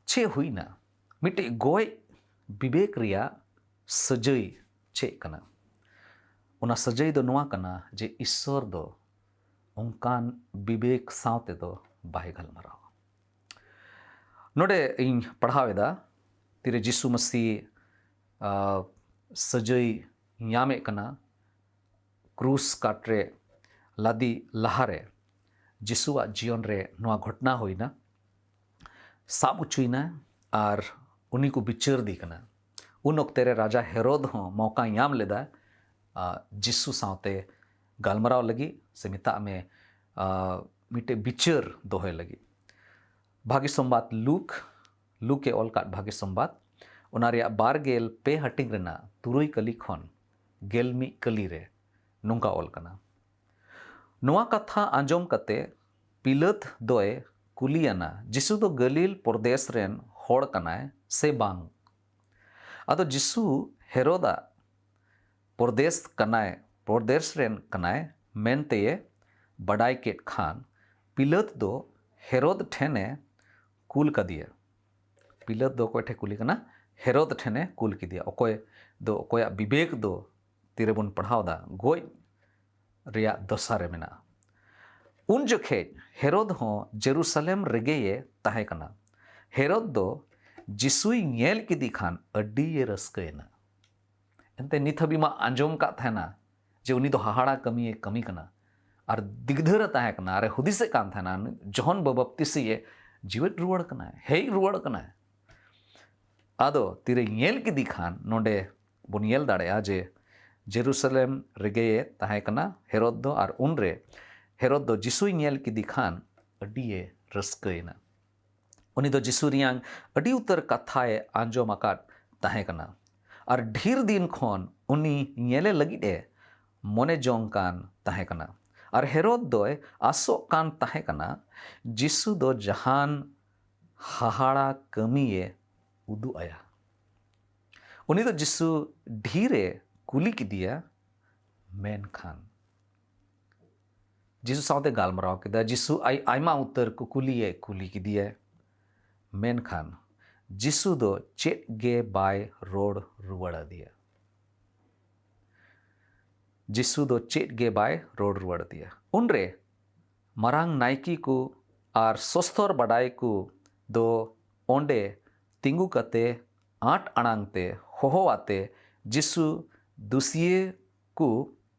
ᱪᱮᱫ ᱦᱩᱭᱱᱟ? ᱢᱤᱫᱴᱤᱡ ᱜᱚᱡ ᱵᱤᱵᱮᱠ ᱨᱮᱭᱟᱜ ᱥᱟᱹᱡᱟᱹᱭ ᱪᱮᱫ ᱠᱟᱱᱟ? ᱚᱱᱟ ᱥᱟᱹᱡᱟᱹᱭ ᱫᱚ ᱱᱚᱣᱟ ᱠᱟᱱᱟ ᱡᱮ ᱤᱥᱥᱚᱨ ᱫᱚ ᱚᱱᱠᱟᱱ ᱵᱤᱵᱮᱠ ᱥᱟᱶ ᱛᱮᱫᱚ ᱵᱟᱭ ᱜᱟᱞᱢᱟᱨᱟᱣᱟ᱾ ᱱᱚᱰᱮ ᱤᱧ ᱯᱟᱲᱦᱟᱣ ᱮᱫᱟ, ᱛᱤᱨᱮ ᱡᱤᱥᱩ ᱢᱟᱹᱥᱤ ᱥᱟᱹᱡᱟᱹᱭ ᱧᱟᱢᱮᱫ ᱠᱟᱱᱟ, ᱠᱨᱩᱥ ᱠᱟᱴᱨᱮ ᱞᱟᱫᱮ ᱞᱟᱦᱟᱨᱮ ᱡᱤᱥᱩᱣᱟᱜ ᱡᱤᱭᱚᱱ ᱨᱮ ᱱᱚᱣᱟ ᱜᱷᱚᱴᱱᱟ ᱦᱩᱭᱱᱟ᱾ ᱥᱟᱵ ᱚᱪᱚᱭᱮᱱᱟ ᱟᱨ ᱩᱱᱤ ᱠᱚ ᱵᱤᱪᱟᱹᱨ ᱫᱤ ᱠᱟᱱᱟ᱾ ᱩᱱ ᱚᱠᱛᱮ ᱨᱮ ᱨᱟᱡᱟ ᱦᱮᱨᱳᱫ ᱦᱚᱸ ᱢᱚᱣᱠᱟᱭ ᱧᱟᱢ ᱞᱮᱫᱟ ᱡᱤᱥᱩ ᱥᱟᱶᱛᱮ ᱜᱟᱞᱢᱟᱨᱟᱣ ᱞᱟᱹᱜᱤᱫ, ᱥᱮ ᱢᱮᱛᱟᱜ ᱢᱮ ᱢᱤᱫᱴᱮᱡ ᱵᱤᱪᱟᱹᱨ ᱫᱚᱦᱚᱭ ᱞᱟᱹᱜᱤᱫ᱾ ᱵᱷᱟᱜᱮ ᱥᱚᱢᱵᱟᱫ ᱞᱩᱠ, ᱞᱩᱠ ᱮ ᱚᱞ ᱠᱟᱫ ᱵᱷᱟᱜᱮ ᱥᱚᱢᱵᱟᱫ, ᱚᱱᱟ ᱨᱮᱭᱟᱜ ᱵᱟᱨ ᱜᱮᱞ ᱯᱮ ᱦᱟᱹᱴᱤᱧ ᱨᱮᱱᱟᱜ ᱛᱩᱨᱩᱭ ᱠᱟᱹᱞᱤ ᱠᱷᱚᱱ ᱜᱮᱞ ᱢᱤᱫ ᱠᱟᱹᱞᱤ ᱨᱮ ᱱᱚᱝᱠᱟ ᱚᱞ ᱠᱟᱱᱟ, ᱱᱚᱣᱟ ᱠᱟᱛᱷᱟ ᱟᱸᱡᱚᱢ ᱠᱟᱛᱮ ᱯᱤᱞᱟᱹᱛ ᱫᱚᱭ ᱠᱩᱞᱤᱭᱟᱱᱟ, ᱡᱤᱥᱩ ᱫᱚ ᱜᱟᱹᱞᱤᱞ ᱯᱨᱚᱫᱮᱥ ᱨᱮᱱ ᱦᱚᱲ ᱠᱟᱱᱟᱭ ᱥᱮ ᱵᱟᱝ? ᱟᱫᱚ ᱡᱤᱥᱩ ᱦᱮᱨᱳᱫᱟᱜ ᱯᱨᱚᱫᱮᱥ ᱠᱟᱱᱟᱭ, ᱯᱨᱚᱫᱮᱥ ᱨᱮᱱ ᱠᱟᱱᱟᱭ ᱢᱮᱱᱛᱮᱭᱮ ᱵᱟᱰᱟᱭ ᱠᱮᱫ ᱠᱷᱟᱱ, ᱯᱤᱞᱟᱹᱛ ᱫᱚ ᱦᱮᱨᱳᱫ ᱴᱷᱮᱱᱮ ᱠᱩᱞ ᱠᱟᱫᱮᱭᱟ᱾ ᱯᱤᱞᱟᱹᱛ ᱫᱚ ᱚᱠᱚᱭ ᱴᱷᱮᱱ ᱠᱩᱞᱤ ᱠᱟᱱᱟ? ᱦᱮᱨᱳᱫ ᱴᱷᱮᱱᱮ ᱠᱩᱞ ᱠᱮᱫᱮᱭᱟ᱾ ᱚᱠᱚᱭ ᱫᱚ, ᱚᱠᱚᱭᱟᱜ ᱵᱤᱵᱮᱠ ᱫᱚ ᱛᱤᱨᱮᱵᱚᱱ ᱯᱟᱲᱦᱟᱣ ᱮᱫᱟ, ᱜᱚᱡ ᱨᱮᱭᱟᱜ ᱫᱚᱥᱟ ᱨᱮ ᱢᱮᱱᱟᱜᱼᱟ᱾ ᱩᱱ ᱡᱚᱠᱷᱮᱡ ᱦᱮᱨᱳᱫ ᱦᱚᱸ ᱡᱮᱨᱩᱥᱟᱞᱮᱢ ᱨᱮᱜᱮᱭᱮ ᱛᱟᱦᱮᱸ ᱠᱟᱱᱟ᱾ ᱦᱮᱨᱳᱫ ᱫᱚ ᱡᱤᱥᱩᱭ ᱧᱮᱞ ᱠᱮᱫᱮ ᱠᱷᱟᱱ ᱟᱹᱰᱤᱭᱮ ᱨᱟᱹᱥᱠᱟᱹᱭᱮᱱᱟ᱾ ᱮᱱᱛᱮ ᱱᱤᱛ ᱦᱟᱹᱵᱤᱡ ᱢᱟ ᱟᱸᱡᱚᱢ ᱠᱟᱜ ᱛᱟᱦᱮᱱᱟ ᱡᱮ ᱩᱱᱤ ᱫᱚ ᱦᱟᱦᱟᱲᱟ ᱠᱟᱹᱢᱤᱭᱮ ᱠᱟᱹᱢᱤ ᱠᱟᱱᱟ, ᱟᱨ ᱫᱤᱜᱫᱷᱟᱹᱨᱮ ᱛᱟᱦᱮᱸ ᱠᱟᱱᱟ, ᱟᱨᱮ ᱦᱩᱫᱤᱥᱮᱫ ᱠᱟᱱ ᱛᱟᱦᱮᱱᱟ, ᱡᱚᱦᱚᱱ ᱵᱟᱵᱟᱯᱛᱤᱥᱤᱭᱮ ᱡᱤᱣᱮᱫ ᱨᱩᱣᱟᱹᱲ ᱠᱟᱱᱟᱭ, ᱦᱮᱡ ᱨᱩᱣᱟᱹᱲ ᱠᱟᱱᱟᱭ᱾ ᱟᱫᱚ ᱛᱤᱨᱮ ᱧᱮᱞ ᱠᱮᱫᱮ ᱠᱷᱟᱱ, ᱱᱚᱰᱮ ᱵᱚᱱ ᱧᱮᱞ ᱫᱟᱲᱮᱭᱟᱜᱼᱟ ᱡᱮ ᱡᱮᱨᱩᱥᱟᱞᱮᱢ ᱨᱮᱜᱮᱭᱮ ᱛᱟᱦᱮᱸ ᱠᱟᱱᱟ ᱦᱮᱨᱳᱫ ᱫᱚ, ᱟᱨ ᱩᱱᱨᱮ ᱦᱮᱨᱳᱫ ᱫᱚ ᱡᱤᱥᱩᱭ ᱧᱮᱞ ᱠᱮᱫᱮ ᱠᱷᱟᱱ ᱟᱹᱰᱤᱭᱮ ᱨᱟᱹᱥᱠᱟᱹᱭᱮᱱᱟ᱾ ᱩᱱᱤ ᱫᱚ ᱡᱤᱥᱩ ᱨᱮᱭᱟᱝ ᱟᱹᱰᱤ ᱩᱛᱟᱹᱨ ᱠᱟᱛᱷᱟᱭ ᱟᱸᱡᱚᱢ ᱟᱠᱟᱫ ᱛᱟᱦᱮᱸ ᱠᱟᱱᱟ, ᱟᱨ ᱰᱷᱮᱨ ᱫᱤᱱ ᱠᱷᱚᱱ ᱩᱱᱤ ᱧᱮᱞᱮ ᱞᱟᱹᱜᱤᱫ ᱮ ᱢᱚᱱᱮ ᱡᱚᱝ ᱠᱟᱱ ᱛᱟᱦᱮᱸ ᱠᱟᱱᱟ᱾ ᱟᱨ ᱦᱮᱨᱳᱫ ᱫᱚᱭ ᱟᱥᱚᱜ ᱠᱟᱱ ᱛᱟᱦᱮᱸ ᱠᱟᱱᱟ ᱡᱤᱥᱩ ᱫᱚ ᱡᱟᱦᱟᱱ ᱦᱟᱦᱟᱲᱟ ᱠᱟᱹᱢᱤᱭᱮ ᱩᱫᱩᱜ ᱟᱭᱟ᱾ ᱩᱱᱤ ᱫᱚ ᱡᱤᱥᱩ ᱰᱷᱤᱨᱮ ᱠᱩᱞᱤ ᱠᱮᱫᱮᱭᱟ, ᱢᱮᱱᱠᱷᱟᱱ ᱡᱤᱥᱩ ᱥᱟᱶᱛᱮ ᱜᱟᱞᱢᱟᱨᱟᱣ ᱠᱮᱫᱟ᱾ ᱡᱤᱥᱩ ᱟᱭ-, ᱟᱭᱢᱟ ᱩᱛᱟᱹᱨ ᱠᱩᱠᱞᱤᱭᱮ ᱠᱩᱞᱤ ᱠᱮᱫᱮᱭᱟ, ᱢᱮᱱᱠᱷᱟᱱ ᱡᱤᱥᱩ ᱫᱚ ᱪᱮᱫ ᱜᱮ ᱵᱟᱭ ᱨᱚᱲ ᱨᱩᱣᱟᱹᱲ ᱟᱫᱮᱭᱟ᱾ ᱡᱤᱥᱩ ᱫᱚ ᱪᱮᱫ ᱜᱮ ᱵᱟᱭ ᱨᱚᱲ ᱨᱩᱣᱟᱹᱲ ᱟᱫᱮᱭᱟ᱾ ᱩᱱᱨᱮ ᱢᱟᱨᱟᱝ ᱱᱟᱭᱠᱮ ᱠᱚ ᱟᱨ ᱥᱚᱥᱛᱚᱨ ᱵᱟᱰᱟᱭ ᱠᱚ ᱫᱚ ᱚᱸᱰᱮ ᱛᱤᱸᱜᱩ ᱠᱟᱛᱮ ᱟᱸᱴ ᱟᱲᱟᱝ ᱛᱮ ᱦᱚᱦᱚ ᱟᱛᱮ ᱡᱤᱥᱩ ᱫᱩᱥᱤᱭᱮ ᱠᱚ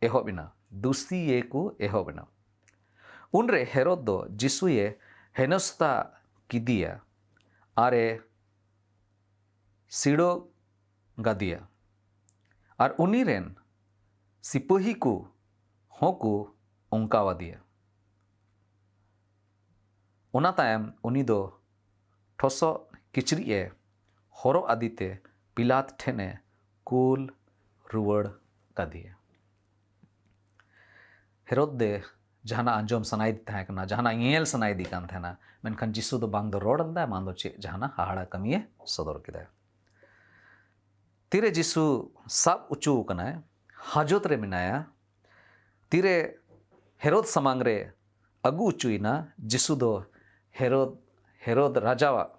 ᱮᱦᱚᱵ ᱮᱱᱟ, ᱫᱩᱥᱤᱭᱮ ᱠᱚ ᱮᱦᱚᱵ ᱮᱱᱟ᱾ ᱩᱱᱨᱮ ᱦᱮᱨᱚᱫ ᱫᱚ ᱡᱤᱥᱩᱭᱮ ᱦᱮᱱᱚᱥᱛᱟ ᱠᱮᱫᱮᱭᱟ ᱟᱨᱮ ᱥᱤᱲᱚ ᱜᱟᱫᱮᱭᱟ᱾ ᱟᱨ ᱩᱱᱤ ᱨᱮᱱ ᱥᱤᱯᱟᱹᱦᱤ ᱠᱚ ᱦᱚᱸ ᱠᱚ ᱚᱱᱠᱟᱣᱟᱫᱮᱭᱟ᱾ ᱚᱱᱟ ᱛᱟᱭᱚᱢ ᱩᱱᱤ ᱫᱚ ᱴᱷᱚᱥᱚᱜ ᱠᱤᱪᱨᱤᱡ ᱮ ᱦᱚᱨᱚᱜ ᱟᱫᱮᱛᱮ ᱯᱤᱞᱟᱛ ᱴᱷᱮᱱ ᱮ ᱠᱩᱞ ᱨᱩᱣᱟᱹᱲ ᱠᱟᱫᱮᱭᱟ᱾ ᱦᱮᱨᱚᱫ ᱫᱮ ᱡᱟᱦᱟᱱᱟᱜ ᱟᱸᱡᱚᱢ ᱥᱟᱱᱟᱭᱮᱫᱮ ᱛᱟᱦᱮᱸ ᱠᱟᱱᱟ, ᱡᱟᱦᱟᱱᱟᱜ ᱧᱮᱧᱮᱞ ᱥᱟᱱᱟᱭᱮᱫᱮ ᱠᱟᱱ ᱛᱟᱦᱮᱱᱟ, ᱢᱮᱱᱠᱷᱟᱱ ᱡᱤᱥᱩ ᱫᱚ ᱵᱟᱝ ᱫᱚ ᱨᱚᱲ ᱞᱮᱫᱟᱭ, ᱵᱟᱝ ᱫᱚ ᱪᱮᱫ ᱡᱟᱦᱟᱱᱟᱜ ᱦᱟᱦᱟᱲᱟ ᱠᱟᱹᱢᱤᱭᱮ ᱥᱚᱫᱚᱨ ᱠᱮᱫᱟᱭ᱾ ᱛᱤᱨᱮ ᱡᱤᱥᱩ ᱥᱟᱵ ᱚᱪᱚ ᱟᱠᱟᱱᱟᱭ, ᱦᱟᱡᱚᱛ ᱨᱮ ᱢᱮᱱᱟᱭᱟ, ᱛᱤᱨᱮ ᱦᱮᱨᱚᱫ ᱥᱟᱢᱟᱝ ᱨᱮ ᱟᱹᱜᱩ ᱚᱪᱚᱭᱮᱱᱟ, ᱡᱤᱥᱩ ᱫᱚ ᱦᱮᱨᱚᱫ, ᱦᱮᱨᱚᱫ ᱨᱟᱡᱟᱣᱟᱜ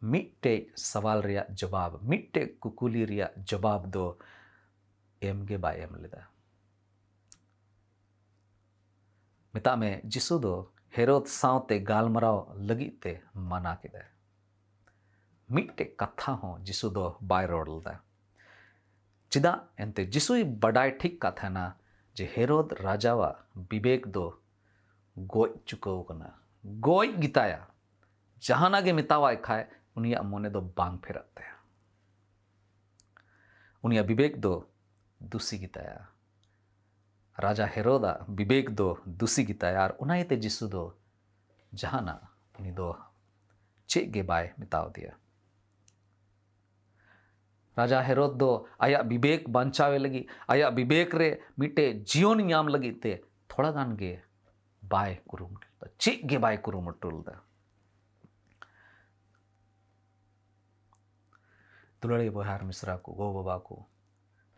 ᱢᱤᱫᱴᱮᱡ ᱥᱟᱣᱟᱞ ᱨᱮᱭᱟᱜ ᱡᱚᱵᱟᱵ, ᱢᱤᱫᱴᱮᱡ ᱠᱩᱠᱞᱤ ᱨᱮᱭᱟᱜ ᱡᱚᱵᱟᱵ ᱫᱚ ᱮᱢ ᱜᱮ ᱵᱟᱭ ᱮᱢ ᱞᱮᱫᱟ᱾ ᱢᱮᱛᱟᱜ ᱢᱮ, ᱡᱤᱥᱩ ᱫᱚ ᱦᱮᱨᱚᱫ ᱥᱟᱶᱛᱮ ᱜᱟᱞᱢᱟᱨᱟᱣ ᱞᱟᱹᱜᱤᱫ ᱛᱮ ᱢᱟᱱᱟ ᱠᱮᱫᱟᱭ᱾ ᱢᱤᱫᱴᱮᱡ ᱠᱟᱛᱷᱟ ᱦᱚᱸ ᱡᱤᱥᱩ ᱫᱚ ᱵᱟᱭ ᱨᱚᱲ ᱞᱮᱫᱟ᱾ ᱪᱮᱫᱟᱜ? ᱮᱱᱛᱮ ᱡᱤᱥᱩᱭ ᱵᱟᱰᱟᱭ ᱴᱷᱤᱠ ᱠᱟᱜ ᱛᱟᱦᱮᱱᱟ ᱡᱮ ᱦᱮᱨᱚᱫ ᱨᱟᱡᱟᱣᱟᱜ ᱵᱤᱵᱮᱠ ᱫᱚ ᱜᱚᱡ ᱪᱩᱠᱟᱹᱣ ᱠᱟᱱᱟ, ᱜᱚᱡ ᱜᱮᱛᱟᱭᱟ᱾ ᱡᱟᱦᱟᱱᱟᱜ ᱜᱮ ᱢᱮᱛᱟᱣᱟᱭ ᱠᱷᱟᱡ ᱩᱱᱤᱭᱟᱜ ᱢᱚᱱᱮ ᱫᱚ ᱵᱟᱝ ᱯᱷᱮᱨᱟᱜ ᱛᱟᱭᱟ᱾ ᱩᱱᱤᱭᱟᱜ ᱵᱤᱵᱮᱠ ᱫᱚ ᱫᱩᱥᱤ ᱜᱮᱛᱟᱭᱟ᱾ ᱨᱟᱡᱟ ᱦᱮᱨᱚᱫᱟᱜ ᱵᱤᱵᱮᱠ ᱫᱚ ᱫᱩᱥᱤ ᱜᱮᱛᱟᱭᱟ, ᱟᱨ ᱚᱱᱟ ᱤᱭᱟᱹᱛᱮ ᱡᱤᱥᱩ ᱫᱚ ᱡᱟᱦᱟᱱᱟᱜ ᱩᱱᱤ ᱫᱚ ᱪᱮᱫ ᱜᱮ ᱵᱟᱭ ᱢᱮᱛᱟᱣ ᱫᱮᱭᱟ᱾ ᱨᱟᱡᱟ ᱦᱮᱨᱚᱫ ᱫᱚ ᱟᱭᱟᱜ ᱵᱤᱵᱮᱠ ᱵᱟᱧᱪᱟᱣᱮ ᱞᱟᱹᱜᱤᱫ, ᱟᱭᱟᱜ ᱵᱤᱵᱮᱠ ᱨᱮ ᱢᱤᱫᱴᱮᱡ ᱡᱤᱭᱚᱱ ᱧᱟᱢ ᱞᱟᱹᱜᱤᱫ ᱛᱮ ᱛᱷᱚᱲᱟ ᱜᱟᱱ ᱜᱮ ᱵᱟᱭ ᱠᱩᱨᱩᱢᱩᱴᱩ ᱞᱮᱫᱟ, ᱪᱮᱫ ᱜᱮ ᱵᱟᱭ ᱠᱩᱨᱩᱢᱩᱴᱩ ᱞᱮᱫᱟ᱾ ᱫᱩᱞᱟᱹᱲᱤᱭᱟᱹ ᱵᱚᱭᱦᱟ ᱟᱨ ᱢᱤᱥᱨᱟ ᱠᱚ, ᱜᱚ ᱵᱟᱵᱟ ᱠᱚ,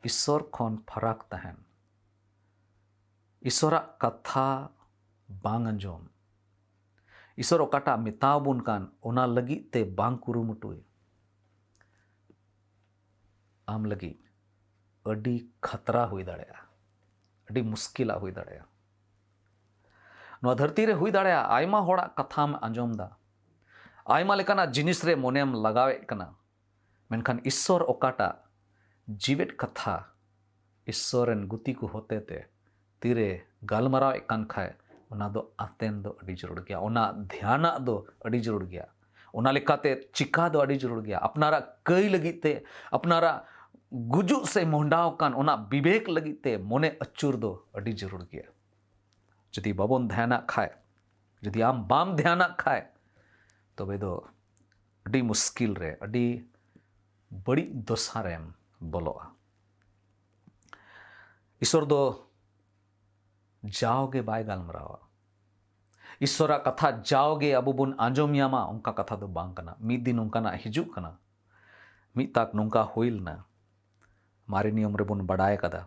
ᱤᱥᱥᱚᱨ ᱠᱷᱚᱱ ᱯᱷᱟᱨᱟᱠ ᱛᱟᱦᱮᱱ, ᱤᱥᱥᱚᱨᱟᱜ ᱠᱟᱛᱷᱟ ᱵᱟᱝ ᱟᱸᱡᱚᱢ, ᱤᱥᱥᱚᱨ ᱚᱠᱟᱴᱟᱜ ᱢᱮᱛᱟᱣ ᱵᱚᱱ ᱠᱟᱱ ᱚᱱᱟ ᱞᱟᱹᱜᱤᱫ ᱛᱮ ᱵᱟᱝ ᱠᱩᱨᱩᱢᱩᱴᱩᱭ ᱟᱢ ᱞᱟᱹᱜᱤᱫ ᱟᱹᱰᱤ ᱠᱷᱟᱛᱨᱟ ᱦᱩᱭ ᱫᱟᱲᱮᱭᱟᱜᱼᱟ, ᱟᱹᱰᱤ ᱢᱩᱥᱠᱤᱞᱟᱜ ᱦᱩᱭ ᱫᱟᱲᱮᱭᱟᱜᱼᱟ᱾ ᱱᱚᱣᱟ ᱫᱷᱟᱹᱨᱛᱤ ᱨᱮ ᱦᱩᱭ ᱫᱟᱲᱮᱭᱟᱜᱼᱟ ᱟᱭᱢᱟ ᱦᱚᱲᱟᱜ ᱠᱟᱛᱷᱟᱢ ᱟᱸᱡᱚᱢ ᱫᱟ, ᱟᱭᱢᱟ ᱞᱮᱠᱟᱱᱟᱜ ᱡᱤᱱᱤᱥ ᱨᱮ ᱢᱚᱱᱮᱢ ᱞᱟᱜᱟᱣᱮᱫ ᱠᱟᱱᱟ, ᱢᱮᱱᱠᱷᱟᱱ ᱤᱥᱥᱚᱨ ᱚᱠᱟᱴᱟᱜ ᱡᱤᱣᱮᱫ ᱠᱟᱛᱷᱟ ᱤᱥᱥᱚᱨ ᱨᱮᱱ ᱜᱩᱛᱤ ᱠᱚ ᱦᱚᱛᱮᱛᱮ ᱛᱤᱨᱮ ᱜᱟᱞᱢᱟᱨᱟᱣᱮᱫ ᱠᱟᱱ ᱠᱷᱟᱡ, ᱚᱱᱟ ᱫᱚ ᱟᱛᱮᱱ ᱫᱚ ᱟᱹᱰᱤ ᱡᱟᱹᱨᱩᱲ ᱜᱮᱭᱟ, ᱚᱱᱟ ᱫᱷᱮᱭᱟᱱᱟᱜ ᱫᱚ ᱟᱹᱰᱤ ᱡᱟᱹᱨᱩᱲ ᱜᱮᱭᱟ, ᱚᱱᱟ ᱞᱮᱠᱟᱛᱮ ᱪᱤᱠᱟ ᱫᱚ ᱟᱹᱰᱤ ᱡᱟᱹᱨᱩᱲ ᱜᱮᱭᱟ᱾ ᱟᱯᱱᱟᱨᱟᱜ ᱠᱟᱹᱭ ᱞᱟᱹᱜᱤᱫ ᱛᱮ, ᱟᱯᱱᱟᱨᱟᱜ ᱜᱩᱡᱩᱜ ᱥᱮ ᱢᱚᱦᱰᱟᱣ ᱠᱟᱱ ᱚᱱᱟ ᱵᱤᱵᱮᱠ ᱞᱟᱹᱜᱤᱫ ᱛᱮ ᱢᱚᱱᱮ ᱟᱹᱪᱩᱨ ᱫᱚ ᱟᱹᱰᱤ ᱡᱟᱹᱨᱩᱲ ᱜᱮᱭᱟ᱾ ᱡᱩᱫᱤ ᱵᱟᱵᱚᱱ ᱫᱷᱮᱭᱟᱱᱟᱜ ᱠᱷᱟᱡ, ᱡᱩᱫᱤ ᱟᱢ ᱵᱟᱢ ᱫᱷᱮᱭᱟᱱᱟᱜ ᱠᱷᱟᱡ, ᱛᱚᱵᱮ ᱫᱚ ᱟᱹᱰᱤ ᱢᱩᱥᱠᱤᱞ ᱨᱮ, ᱟᱹᱰᱤ ᱵᱟᱹᱲᱤᱡ ᱫᱚᱥᱟ ᱨᱮᱢ ᱵᱚᱞᱚᱜᱼᱟ᱾ ᱤᱥᱥᱚᱨ ᱫᱚ ᱡᱟᱣᱜᱮ ᱵᱟᱭ ᱜᱟᱞᱢᱟᱨᱟᱣᱟ᱾ ᱤᱥᱥᱚᱨᱟᱜ ᱠᱟᱛᱷᱟ ᱡᱟᱣᱜᱮ ᱟᱵᱚ ᱵᱚᱱ ᱟᱸᱡᱚᱢ ᱧᱟᱢᱟ, ᱚᱱᱠᱟ ᱠᱟᱛᱷᱟ ᱫᱚ ᱵᱟᱝ ᱠᱟᱱᱟ᱾ ᱢᱤᱫ ᱫᱤᱱ ᱚᱱᱠᱟᱱᱟᱜ ᱦᱤᱡᱩᱜ ᱠᱟᱱᱟ᱾ ᱢᱤᱫ ᱛᱟᱠ ᱱᱚᱝᱠᱟ ᱦᱩᱭ ᱞᱮᱱᱟ, ᱢᱟᱨᱮ ᱱᱤᱭᱚᱢ ᱨᱮᱵᱚᱱ ᱵᱟᱰᱟᱭ ᱠᱟᱫᱟ,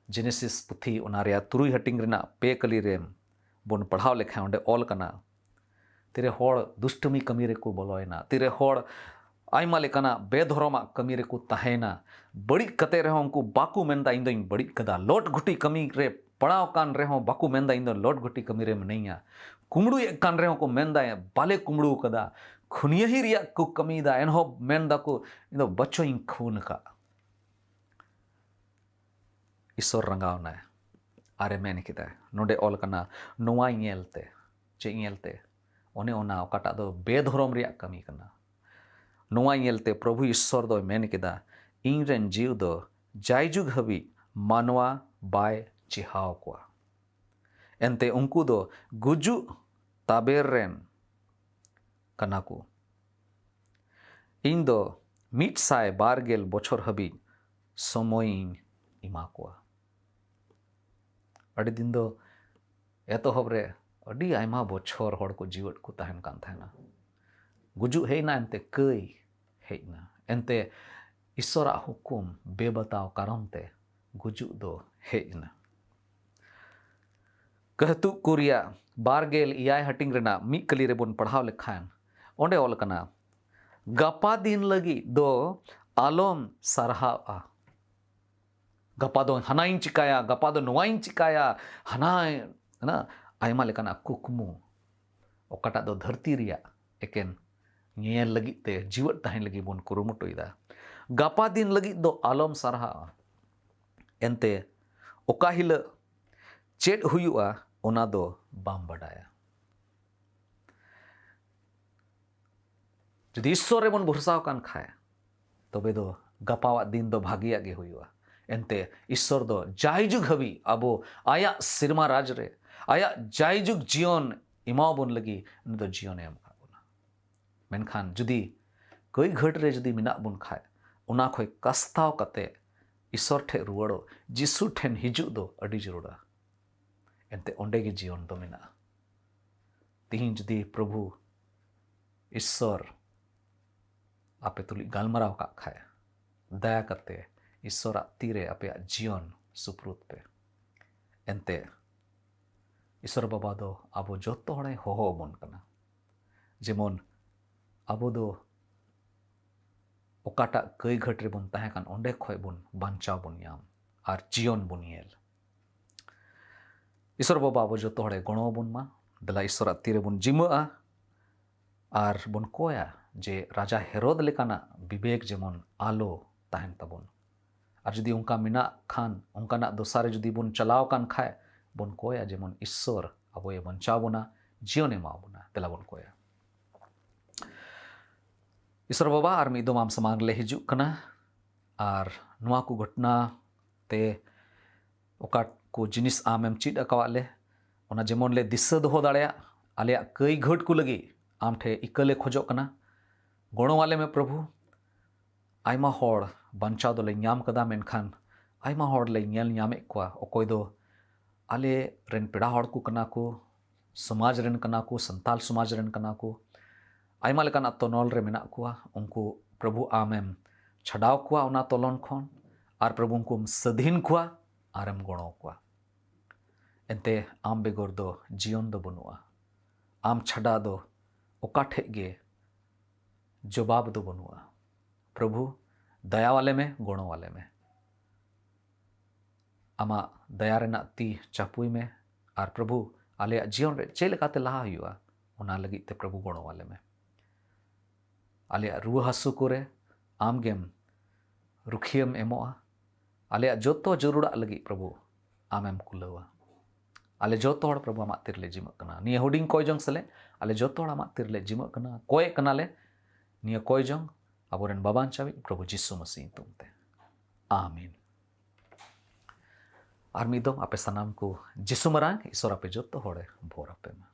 ᱡᱮᱱᱮᱥᱤᱥ ᱯᱩᱛᱷᱤ, ᱚᱱᱟ ᱨᱮᱭᱟᱜ ᱛᱩᱨᱩᱭ ᱦᱟᱹᱴᱤᱧ ᱨᱮᱱᱟᱜ ᱯᱮ ᱠᱟᱹᱞᱤ ᱨᱮ ᱵᱚᱱ ᱯᱟᱲᱦᱟᱣ ᱞᱮᱠᱷᱟᱱ, ᱚᱸᱰᱮ ᱚᱞ ᱠᱟᱱᱟ, ᱛᱤᱨᱮ ᱦᱚᱲ ᱫᱩᱥᱴᱟᱹᱢᱤ ᱠᱟᱹᱢᱤ ᱨᱮᱠᱚ ᱵᱚᱞᱚᱭᱮᱱᱟ, ᱛᱤᱨᱮ ᱦᱚᱲ ᱟᱭᱢᱟ ᱞᱮᱠᱟᱱᱟᱜ ᱵᱮᱫᱷᱚᱨᱚᱢᱟᱜ ᱠᱟᱹᱢᱤ ᱨᱮᱠᱚ ᱛᱟᱦᱮᱸᱭᱮᱱᱟ, ᱵᱟᱹᱲᱤᱡ ᱠᱟᱛᱮ ᱨᱮᱦᱚᱸ ᱩᱱᱠᱩ ᱵᱟᱠᱚ ᱢᱮᱱᱫᱟ, "ᱤᱧ ᱫᱚᱧ ᱵᱟᱹᱲᱤᱡ ᱠᱟᱫᱟ", ᱞᱚᱴ ᱜᱷᱩᱴᱤ ᱠᱟᱹᱢᱤ ᱨᱮ ᱯᱟᱲᱟᱣ ᱠᱟᱱ ᱨᱮᱦᱚᱸ ᱵᱟᱠᱚ ᱢᱮᱱᱫᱟ, "ᱤᱧ ᱫᱚ ᱞᱚᱴ ᱜᱷᱩᱴᱤ ᱠᱟᱹᱢᱤ ᱨᱮ ᱢᱤᱱᱟᱹᱧᱟ", ᱠᱩᱢᱲᱩᱭᱮᱫ ᱠᱟᱱ ᱨᱮᱦᱚᱸ ᱠᱚ ᱢᱮᱱᱫᱟ, "ᱵᱟᱞᱮ ᱠᱩᱢᱲᱩ ᱠᱟᱫᱟ", ᱠᱷᱩᱱᱭᱟᱹᱦᱤ ᱨᱮᱭᱟᱜ ᱠᱚ ᱠᱟᱹᱢᱤᱭᱮᱫᱟ, ᱮᱱᱦᱚᱸ ᱢᱮᱱ ᱫᱟᱠᱚ, "ᱤᱧ ᱫᱚ ᱵᱟᱪᱚᱧ ᱠᱷᱩᱱ ᱟᱠᱟᱫ᱾" ᱤᱥᱚᱨ ᱨᱟᱸᱜᱟᱣ ᱮᱱᱟᱭ ᱟᱨᱮ ᱢᱮᱱ ᱠᱮᱫᱟ, ᱱᱚᱰᱮ ᱚᱞ ᱠᱟᱱᱟ, ᱱᱚᱣᱟ ᱧᱮᱞᱛᱮ᱾ ᱪᱮᱫ ᱧᱮᱞᱛᱮ? ᱚᱱᱮ ᱚᱱᱟ ᱚᱠᱟᱴᱟᱜ ᱫᱚ ᱵᱮᱫᱷᱚᱨᱚᱢ ᱨᱮᱭᱟᱜ ᱠᱟᱹᱢᱤ ᱠᱟᱱᱟ᱾ ᱱᱚᱣᱟ ᱧᱮᱞᱛᱮ ᱯᱨᱚᱵᱷᱩ ᱤᱥᱚᱨ ᱫᱚᱭ ᱢᱮᱱ ᱠᱮᱫᱟ, ᱤᱧ ᱨᱮᱱ ᱡᱤᱣ ᱫᱚ ᱡᱟᱭᱡᱩᱜᱽ ᱦᱟᱹᱵᱤᱡ ᱢᱟᱱᱣᱟ ᱵᱟᱭ ᱪᱮᱦᱟᱣ ᱠᱚᱣᱟ᱾ ᱮᱱᱛᱮ ᱩᱱᱠᱩ ᱫᱚ ᱜᱩᱡᱩᱜ ᱛᱟᱵᱮᱨ ᱨᱮᱱ ᱠᱟᱱᱟ ᱠᱚ᱾ ᱤᱧ ᱫᱚ ᱢᱤᱫ ᱥᱟᱭ ᱵᱟᱨ ᱜᱮᱞ ᱵᱚᱪᱷᱚᱨ ᱦᱟᱹᱵᱤᱡ ᱥᱚᱢᱚᱭᱤᱧ ᱮᱢᱟ ᱠᱚᱣᱟ᱾ ᱟᱹᱰᱤ ᱫᱤᱱ ᱫᱚ ᱮᱛᱚᱦᱚᱵ ᱨᱮ ᱟᱹᱰᱤ ᱟᱭᱢᱟ ᱵᱚᱪᱷᱚᱨ ᱦᱚᱲ ᱠᱚ ᱡᱤᱣᱮᱫ ᱠᱚ ᱛᱟᱦᱮᱱ ᱠᱟᱱ ᱛᱟᱦᱮᱱᱟ᱾ ᱜᱩᱡᱩᱜ ᱦᱮᱡ ᱮᱱᱟ, ᱮᱱᱛᱮ ᱠᱟᱹᱭ ᱦᱮᱡ ᱮᱱᱟ᱾ ᱮᱱᱛᱮ ᱤᱥᱚᱨᱟᱜ ᱦᱩᱠᱩᱢ ᱵᱮᱵᱟᱛᱟᱣ ᱠᱟᱨᱚᱱ ᱛᱮ ᱜᱩᱡᱩᱜ ᱫᱚ ᱦᱮᱡ ᱮᱱᱟ᱾ ᱠᱟᱹᱦᱛᱩᱜ ᱠᱚ ᱨᱮᱭᱟᱜ ᱵᱟᱨ ᱜᱮᱞ ᱮᱭᱟᱭ ᱦᱟᱹᱴᱤᱧ ᱨᱮᱱᱟᱜ ᱢᱤᱫ ᱠᱟᱹᱞᱤ ᱨᱮᱵᱚᱱ ᱯᱟᱲᱦᱟᱣ ᱞᱮᱠᱷᱟᱱ, ᱚᱸᱰᱮ ᱚᱞ ᱠᱟᱱᱟ, ᱜᱟᱯᱟ ᱫᱤᱱ ᱞᱟᱹᱜᱤᱫ ᱫᱚ ᱟᱞᱚᱢ ᱥᱟᱨᱦᱟᱣᱜᱼᱟ᱾ ᱜᱟᱯᱟ ᱫᱚ ᱦᱟᱱᱟᱧ ᱪᱤᱠᱟᱭᱟ, ᱜᱟᱯᱟ ᱫᱚ ᱱᱚᱣᱟᱧ ᱪᱤᱠᱟᱭᱟ, ᱦᱟᱱᱟ, ᱦᱟᱱᱟ ᱟᱭᱢᱟ ᱞᱮᱠᱟᱱᱟᱜ ᱠᱩᱠᱢᱩ, ᱚᱠᱟᱴᱟᱜ ᱫᱚ ᱫᱷᱟᱹᱨᱛᱤ ᱨᱮᱭᱟᱜ ᱮᱠᱮᱱ ᱧᱮᱧᱮᱞ ᱞᱟᱹᱜᱤᱫ ᱛᱮ, ᱡᱤᱣᱮᱫ ᱛᱟᱦᱮᱱ ᱞᱟᱹᱜᱤᱫ ᱵᱚᱱ ᱠᱩᱨᱩᱢᱩᱴᱩᱭᱮᱫᱟ᱾ ᱜᱟᱯᱟ ᱫᱤᱱ ᱞᱟᱹᱜᱤᱫ ᱫᱚ ᱟᱞᱚᱢ ᱥᱟᱨᱦᱟᱜᱼᱟ᱾ ᱮᱱᱛᱮ ᱚᱠᱟ ᱦᱤᱞᱳᱜ ᱪᱮᱫ ᱦᱩᱭᱩᱜᱼᱟ, ᱚᱱᱟ ᱫᱚ ᱵᱟᱢ ᱵᱟᱰᱟᱭᱟ᱾ ᱡᱩᱫᱤ ᱤᱥᱥᱚᱨ ᱨᱮᱵᱚᱱ ᱵᱷᱚᱨᱥᱟ ᱟᱠᱟᱱ ᱠᱷᱟᱡ, ᱛᱚᱵᱮ ᱫᱚ ᱜᱟᱯᱟᱣᱟᱜ ᱫᱤᱱ ᱫᱚ ᱵᱷᱟᱹᱜᱤᱭᱟᱜ ᱜᱮ ᱦᱩᱭᱩᱜᱼᱟ᱾ ᱮᱱᱛᱮ ᱤᱥᱥᱚᱨ ᱫᱚ ᱡᱟᱭᱡᱩᱜᱽ ᱦᱟᱹᱵᱤᱡ ᱟᱵᱚ ᱟᱭᱟᱜ ᱥᱮᱨᱢᱟ ᱨᱟᱡᱽ ᱨᱮ, ᱟᱭᱟᱜ ᱡᱟᱭᱡᱩᱜᱽ ᱡᱤᱭᱚᱱ ᱮᱢᱟᱣᱟᱵᱚᱱ ᱞᱟᱹᱜᱤᱫ ᱩᱱᱤ ᱫᱚ ᱡᱤᱭᱚᱱᱮ ᱮᱢ ᱟᱠᱟᱫ ᱵᱚᱱᱟ᱾ ᱢᱮᱱᱠᱷᱟᱱ ᱡᱩᱫᱤ ᱠᱟᱹᱭ ᱜᱷᱟᱹᱴ ᱨᱮ ᱡᱩᱫᱤ ᱢᱮᱱᱟᱜ ᱵᱚᱱ ᱠᱷᱟᱡ, ᱚᱱᱟ ᱠᱷᱚᱡ ᱠᱟᱥᱛᱟᱣ ᱠᱟᱛᱮ ᱤᱥᱥᱚᱨ ᱴᱷᱮᱡ ᱨᱩᱣᱟᱹᱲᱚᱜ, ᱡᱤᱥᱩ ᱴᱷᱮᱱ ᱦᱤᱡᱩᱜ ᱫᱚ ᱟᱹᱰᱤ ᱡᱟᱹᱨᱩᱲᱟ᱾ ᱮᱱᱛᱮ ᱚᱸᱰᱮ ᱜᱮ ᱡᱤᱭᱚᱱ ᱫᱚ ᱢᱮᱱᱟᱜᱼᱟ᱾ ᱛᱤᱦᱤᱧ ᱡᱩᱫᱤ ᱯᱨᱚᱵᱷᱩ ᱤᱥᱥᱚᱨ ᱟᱯᱮ ᱛᱩᱞᱩᱡ ᱜᱟᱞᱢᱟᱨᱟᱣ ᱠᱟᱜ ᱠᱷᱟᱡ, ᱫᱟᱭᱟ ᱠᱟᱛᱮ ᱤᱥᱥᱚᱨᱟᱜ ᱛᱤᱨᱮ ᱟᱯᱮᱭᱟᱜ ᱡᱤᱭᱚᱱ ᱥᱩᱯᱨᱩᱫ ᱯᱮ᱾ ᱮᱱᱛᱮ ᱤᱥᱥᱚᱨ ᱵᱟᱵᱟ ᱫᱚ ᱟᱵᱚ ᱡᱚᱛᱚ ᱦᱚᱲᱮ ᱦᱚᱦᱚ ᱟᱵᱚᱱ ᱠᱟᱱᱟ᱾ ᱡᱮᱢᱚᱱ ᱟᱵᱚ ᱫᱚ ᱚᱠᱟᱴᱟᱜ ᱠᱟᱹᱭ ᱜᱷᱟᱹᱴ ᱨᱮᱵᱚᱱ ᱛᱟᱦᱮᱸ ᱠᱟᱱ, ᱚᱸᱰᱮ ᱠᱷᱚᱡ ᱵᱚᱱ ᱵᱟᱧᱪᱟᱣ ᱵᱚᱱ ᱧᱟᱢ ᱟᱨ ᱡᱤᱭᱚᱱ ᱵᱚᱱ ᱧᱮᱞ᱾ ᱤᱥᱥᱚᱨ ᱵᱟᱵᱟ ᱟᱵᱚ ᱡᱚᱛᱚ ᱦᱚᱲᱮ ᱜᱚᱲᱚ ᱟᱵᱚᱱ ᱢᱟ᱾ ᱫᱮᱞᱟ ᱤᱥᱥᱚᱨᱟᱜ ᱛᱤᱨᱮᱵᱚᱱ ᱡᱤᱢᱟᱹᱜᱼᱟ ᱟᱨ ᱵᱚᱱ ᱠᱚᱭᱟ ᱡᱮ ᱨᱟᱡᱟ ᱦᱮᱨᱳᱫ ᱞᱮᱠᱟᱱᱟᱜ ᱵᱤᱵᱮᱠ ᱡᱮᱢᱚᱱ ᱟᱞᱚ ᱛᱟᱦᱮᱱ ᱛᱟᱵᱚᱱ᱾ ᱟᱨ ᱡᱩᱫᱤ ᱚᱱᱠᱟ ᱢᱮᱱᱟᱜ ᱠᱷᱟᱱ, ᱚᱱᱠᱟᱱᱟᱜ ᱫᱚᱥᱟ ᱨᱮ ᱡᱩᱫᱤ ᱵᱚᱱ ᱪᱟᱞᱟᱣ ᱟᱠᱟᱱ ᱠᱷᱟᱡ, ᱵᱚᱱ ᱠᱚᱭᱟ ᱡᱮᱢᱚᱱ ᱤᱥᱥᱚᱨ ᱟᱵᱚᱭ ᱵᱟᱧᱪᱟᱣ ᱵᱚᱱᱟ, ᱡᱤᱭᱚᱱᱮ ᱮᱢᱟ ᱵᱚᱱᱟ᱾ ᱫᱮᱞᱟ ᱵᱚᱱ ᱠᱚᱭᱟ᱾ ᱤᱥᱥᱚᱨ ᱵᱟᱵᱟ, ᱟᱨ ᱢᱤᱫ ᱫᱚᱢ ᱟᱢ ᱥᱟᱢᱟᱝ ᱨᱮᱞᱮ ᱦᱤᱡᱩᱜ ᱠᱟᱱᱟ ᱟᱨ ᱱᱚᱣᱟ ᱠᱚ ᱜᱷᱚᱴᱚᱱᱟ ᱛᱮ ᱚᱠᱟ ᱠᱚ ᱡᱤᱱᱤᱥ ᱟᱢᱮᱢ ᱪᱮᱫ ᱟᱠᱟᱣᱟᱫ ᱞᱮ, ᱚᱱᱟ ᱡᱮᱢᱚᱱ ᱞᱮ ᱫᱤᱥᱟᱹ ᱫᱚᱦᱚ ᱫᱟᱲᱮᱭᱟᱜ, ᱟᱞᱮᱭᱟᱜ ᱠᱟᱹᱭ ᱜᱷᱟᱹᱴ ᱠᱚ ᱞᱟᱹᱜᱤᱫ ᱟᱢ ᱴᱷᱮᱱ ᱤᱠᱟᱹ ᱞᱮ ᱠᱷᱚᱡᱚᱜ ᱠᱟᱱᱟ᱾ ᱜᱚᱲᱚ ᱟᱞᱮ ᱢᱮ ᱯᱨᱚᱵᱷᱩ᱾ ᱟᱭᱢᱟ ᱦᱚᱲ ᱵᱟᱧᱪᱟᱣ ᱫᱚᱞᱮ ᱧᱟᱢ ᱠᱟᱫᱟ, ᱢᱮᱱᱠᱷᱟᱱ ᱟᱭᱢᱟ ᱦᱚᱲ ᱞᱮ ᱧᱮᱞ ᱧᱟᱢᱮᱫ ᱠᱚᱣᱟ, ᱚᱠᱚᱭ ᱫᱚ ᱟᱞᱮ ᱨᱮᱱ ᱯᱮᱲᱟ ᱦᱚᱲ ᱠᱚ ᱠᱟᱱᱟ ᱠᱚ, ᱥᱚᱢᱟᱡᱽ ᱨᱮᱱ ᱠᱟᱱᱟ ᱠᱚ, ᱥᱟᱱᱛᱟᱞ ᱥᱚᱢᱟᱡᱽ ᱨᱮᱱ ᱠᱟᱱᱟ ᱠᱚ, ᱟᱭᱢᱟ ᱞᱮᱠᱟᱱᱟᱜ ᱛᱚᱱᱚᱞ ᱨᱮ ᱢᱮᱱᱟᱜ ᱠᱚᱣᱟ᱾ ᱩᱱᱠᱩ ᱯᱨᱚᱵᱷᱩ ᱟᱢᱮᱢ ᱪᱷᱟᱰᱟᱣ ᱠᱚᱣᱟ ᱚᱱᱟ ᱛᱚᱞᱚᱱ ᱠᱷᱚᱱ, ᱟᱨ ᱯᱨᱚᱵᱷᱩ ᱩᱱᱠᱩᱢ ᱥᱟᱹᱫᱷᱤᱱ ᱠᱚᱣᱟ ᱟᱨᱮᱢ ᱜᱚᱲᱚ ᱠᱚᱣᱟ᱾ ᱮᱱᱛᱮ ᱟᱢ ᱵᱮᱜᱚᱨ ᱫᱚ ᱡᱤᱭᱚᱱ ᱫᱚ ᱵᱟᱹᱱᱩᱜᱼᱟ᱾ ᱟᱢ ᱪᱷᱟᱰᱟ ᱫᱚ ᱚᱠᱟ ᱴᱷᱮᱡ ᱜᱮ ᱡᱚᱵᱟᱵ ᱫᱚ ᱵᱟᱹᱱᱩᱜᱼᱟ᱾ ᱯᱨᱚᱵᱷᱩ, ᱫᱟᱭᱟᱣᱟᱞᱮ ᱢᱮ, ᱜᱚᱲᱚᱣᱟᱞᱮ ᱢᱮ᱾ ᱟᱢᱟᱜ ᱫᱟᱭᱟ ᱨᱮᱱᱟᱜ ᱛᱤ ᱪᱟᱯᱩᱭ ᱢᱮ᱾ ᱟᱨ ᱯᱨᱚᱵᱷᱩ, ᱟᱞᱮᱭᱟᱜ ᱡᱤᱭᱚᱱ ᱨᱮ ᱪᱮᱫ ᱞᱮᱠᱟᱛᱮ ᱞᱟᱦᱟ ᱦᱩᱭᱩᱜᱼᱟ, ᱚᱱᱟ ᱞᱟᱹᱜᱤᱫ ᱛᱮ ᱯᱨᱚᱵᱷᱩ ᱜᱚᱲᱚ ᱟᱞᱮ ᱢᱮ᱾ ᱟᱞᱮᱭᱟᱜ ᱨᱩᱣᱟᱹ ᱦᱟᱹᱥᱩ ᱠᱚᱨᱮ ᱟᱢ ᱜᱮᱢ ᱨᱩᱠᱷᱤᱭᱟᱹᱢ ᱮᱢᱚᱜᱼᱟ᱾ ᱟᱞᱮᱭᱟᱜ ᱡᱚᱛᱚ ᱡᱟᱹᱨᱩᱲᱟᱜ ᱞᱟᱹᱜᱤᱫ ᱯᱨᱚᱵᱷᱩ ᱟᱢᱮᱢ ᱠᱩᱞᱟᱹᱣᱟ᱾ ᱟᱞᱮ ᱡᱚᱛᱚ ᱦᱚᱲ ᱯᱨᱚᱵᱷᱩ ᱟᱢᱟᱜ ᱛᱤᱨᱮᱞᱮ ᱡᱤᱢᱟᱹᱜ ᱠᱟᱱᱟ᱾ ᱱᱤᱭᱟᱹ ᱦᱩᱰᱤᱧ ᱠᱚᱭ ᱡᱚᱝ ᱥᱮᱞᱮᱫ ᱟᱞᱮ ᱡᱚᱛᱚ ᱦᱚᱲ ᱟᱢᱟᱜ ᱛᱤᱨᱮᱞᱮ ᱡᱤᱢᱟᱹᱜ ᱠᱟᱱᱟ, ᱠᱚᱭᱮᱜ ᱠᱟᱱᱟᱞᱮ᱾ ᱱᱤᱭᱟᱹ ᱠᱚᱭ ᱡᱚᱝ ᱟᱵᱚᱨᱮᱱ ᱵᱟᱵᱟᱧᱪᱟᱣᱤᱡ ᱯᱨᱚᱵᱷᱩ ᱡᱤᱥᱩ ᱢᱟᱹᱥᱤ ᱧᱩᱛᱩᱢ ᱛᱮ, ᱟᱢᱤᱱ᱾ ᱟᱨ ᱢᱤᱫ ᱫᱚᱢ ᱟᱯᱮ ᱥᱟᱱᱟᱢ ᱠᱚ ᱡᱤᱥᱩ ᱢᱟᱨᱟᱝ ᱤᱥᱚᱨ ᱟᱯᱮ ᱡᱚᱛᱚ ᱦᱚᱲᱮ ᱵᱷᱳᱨ ᱟᱯᱮ ᱢᱟ᱾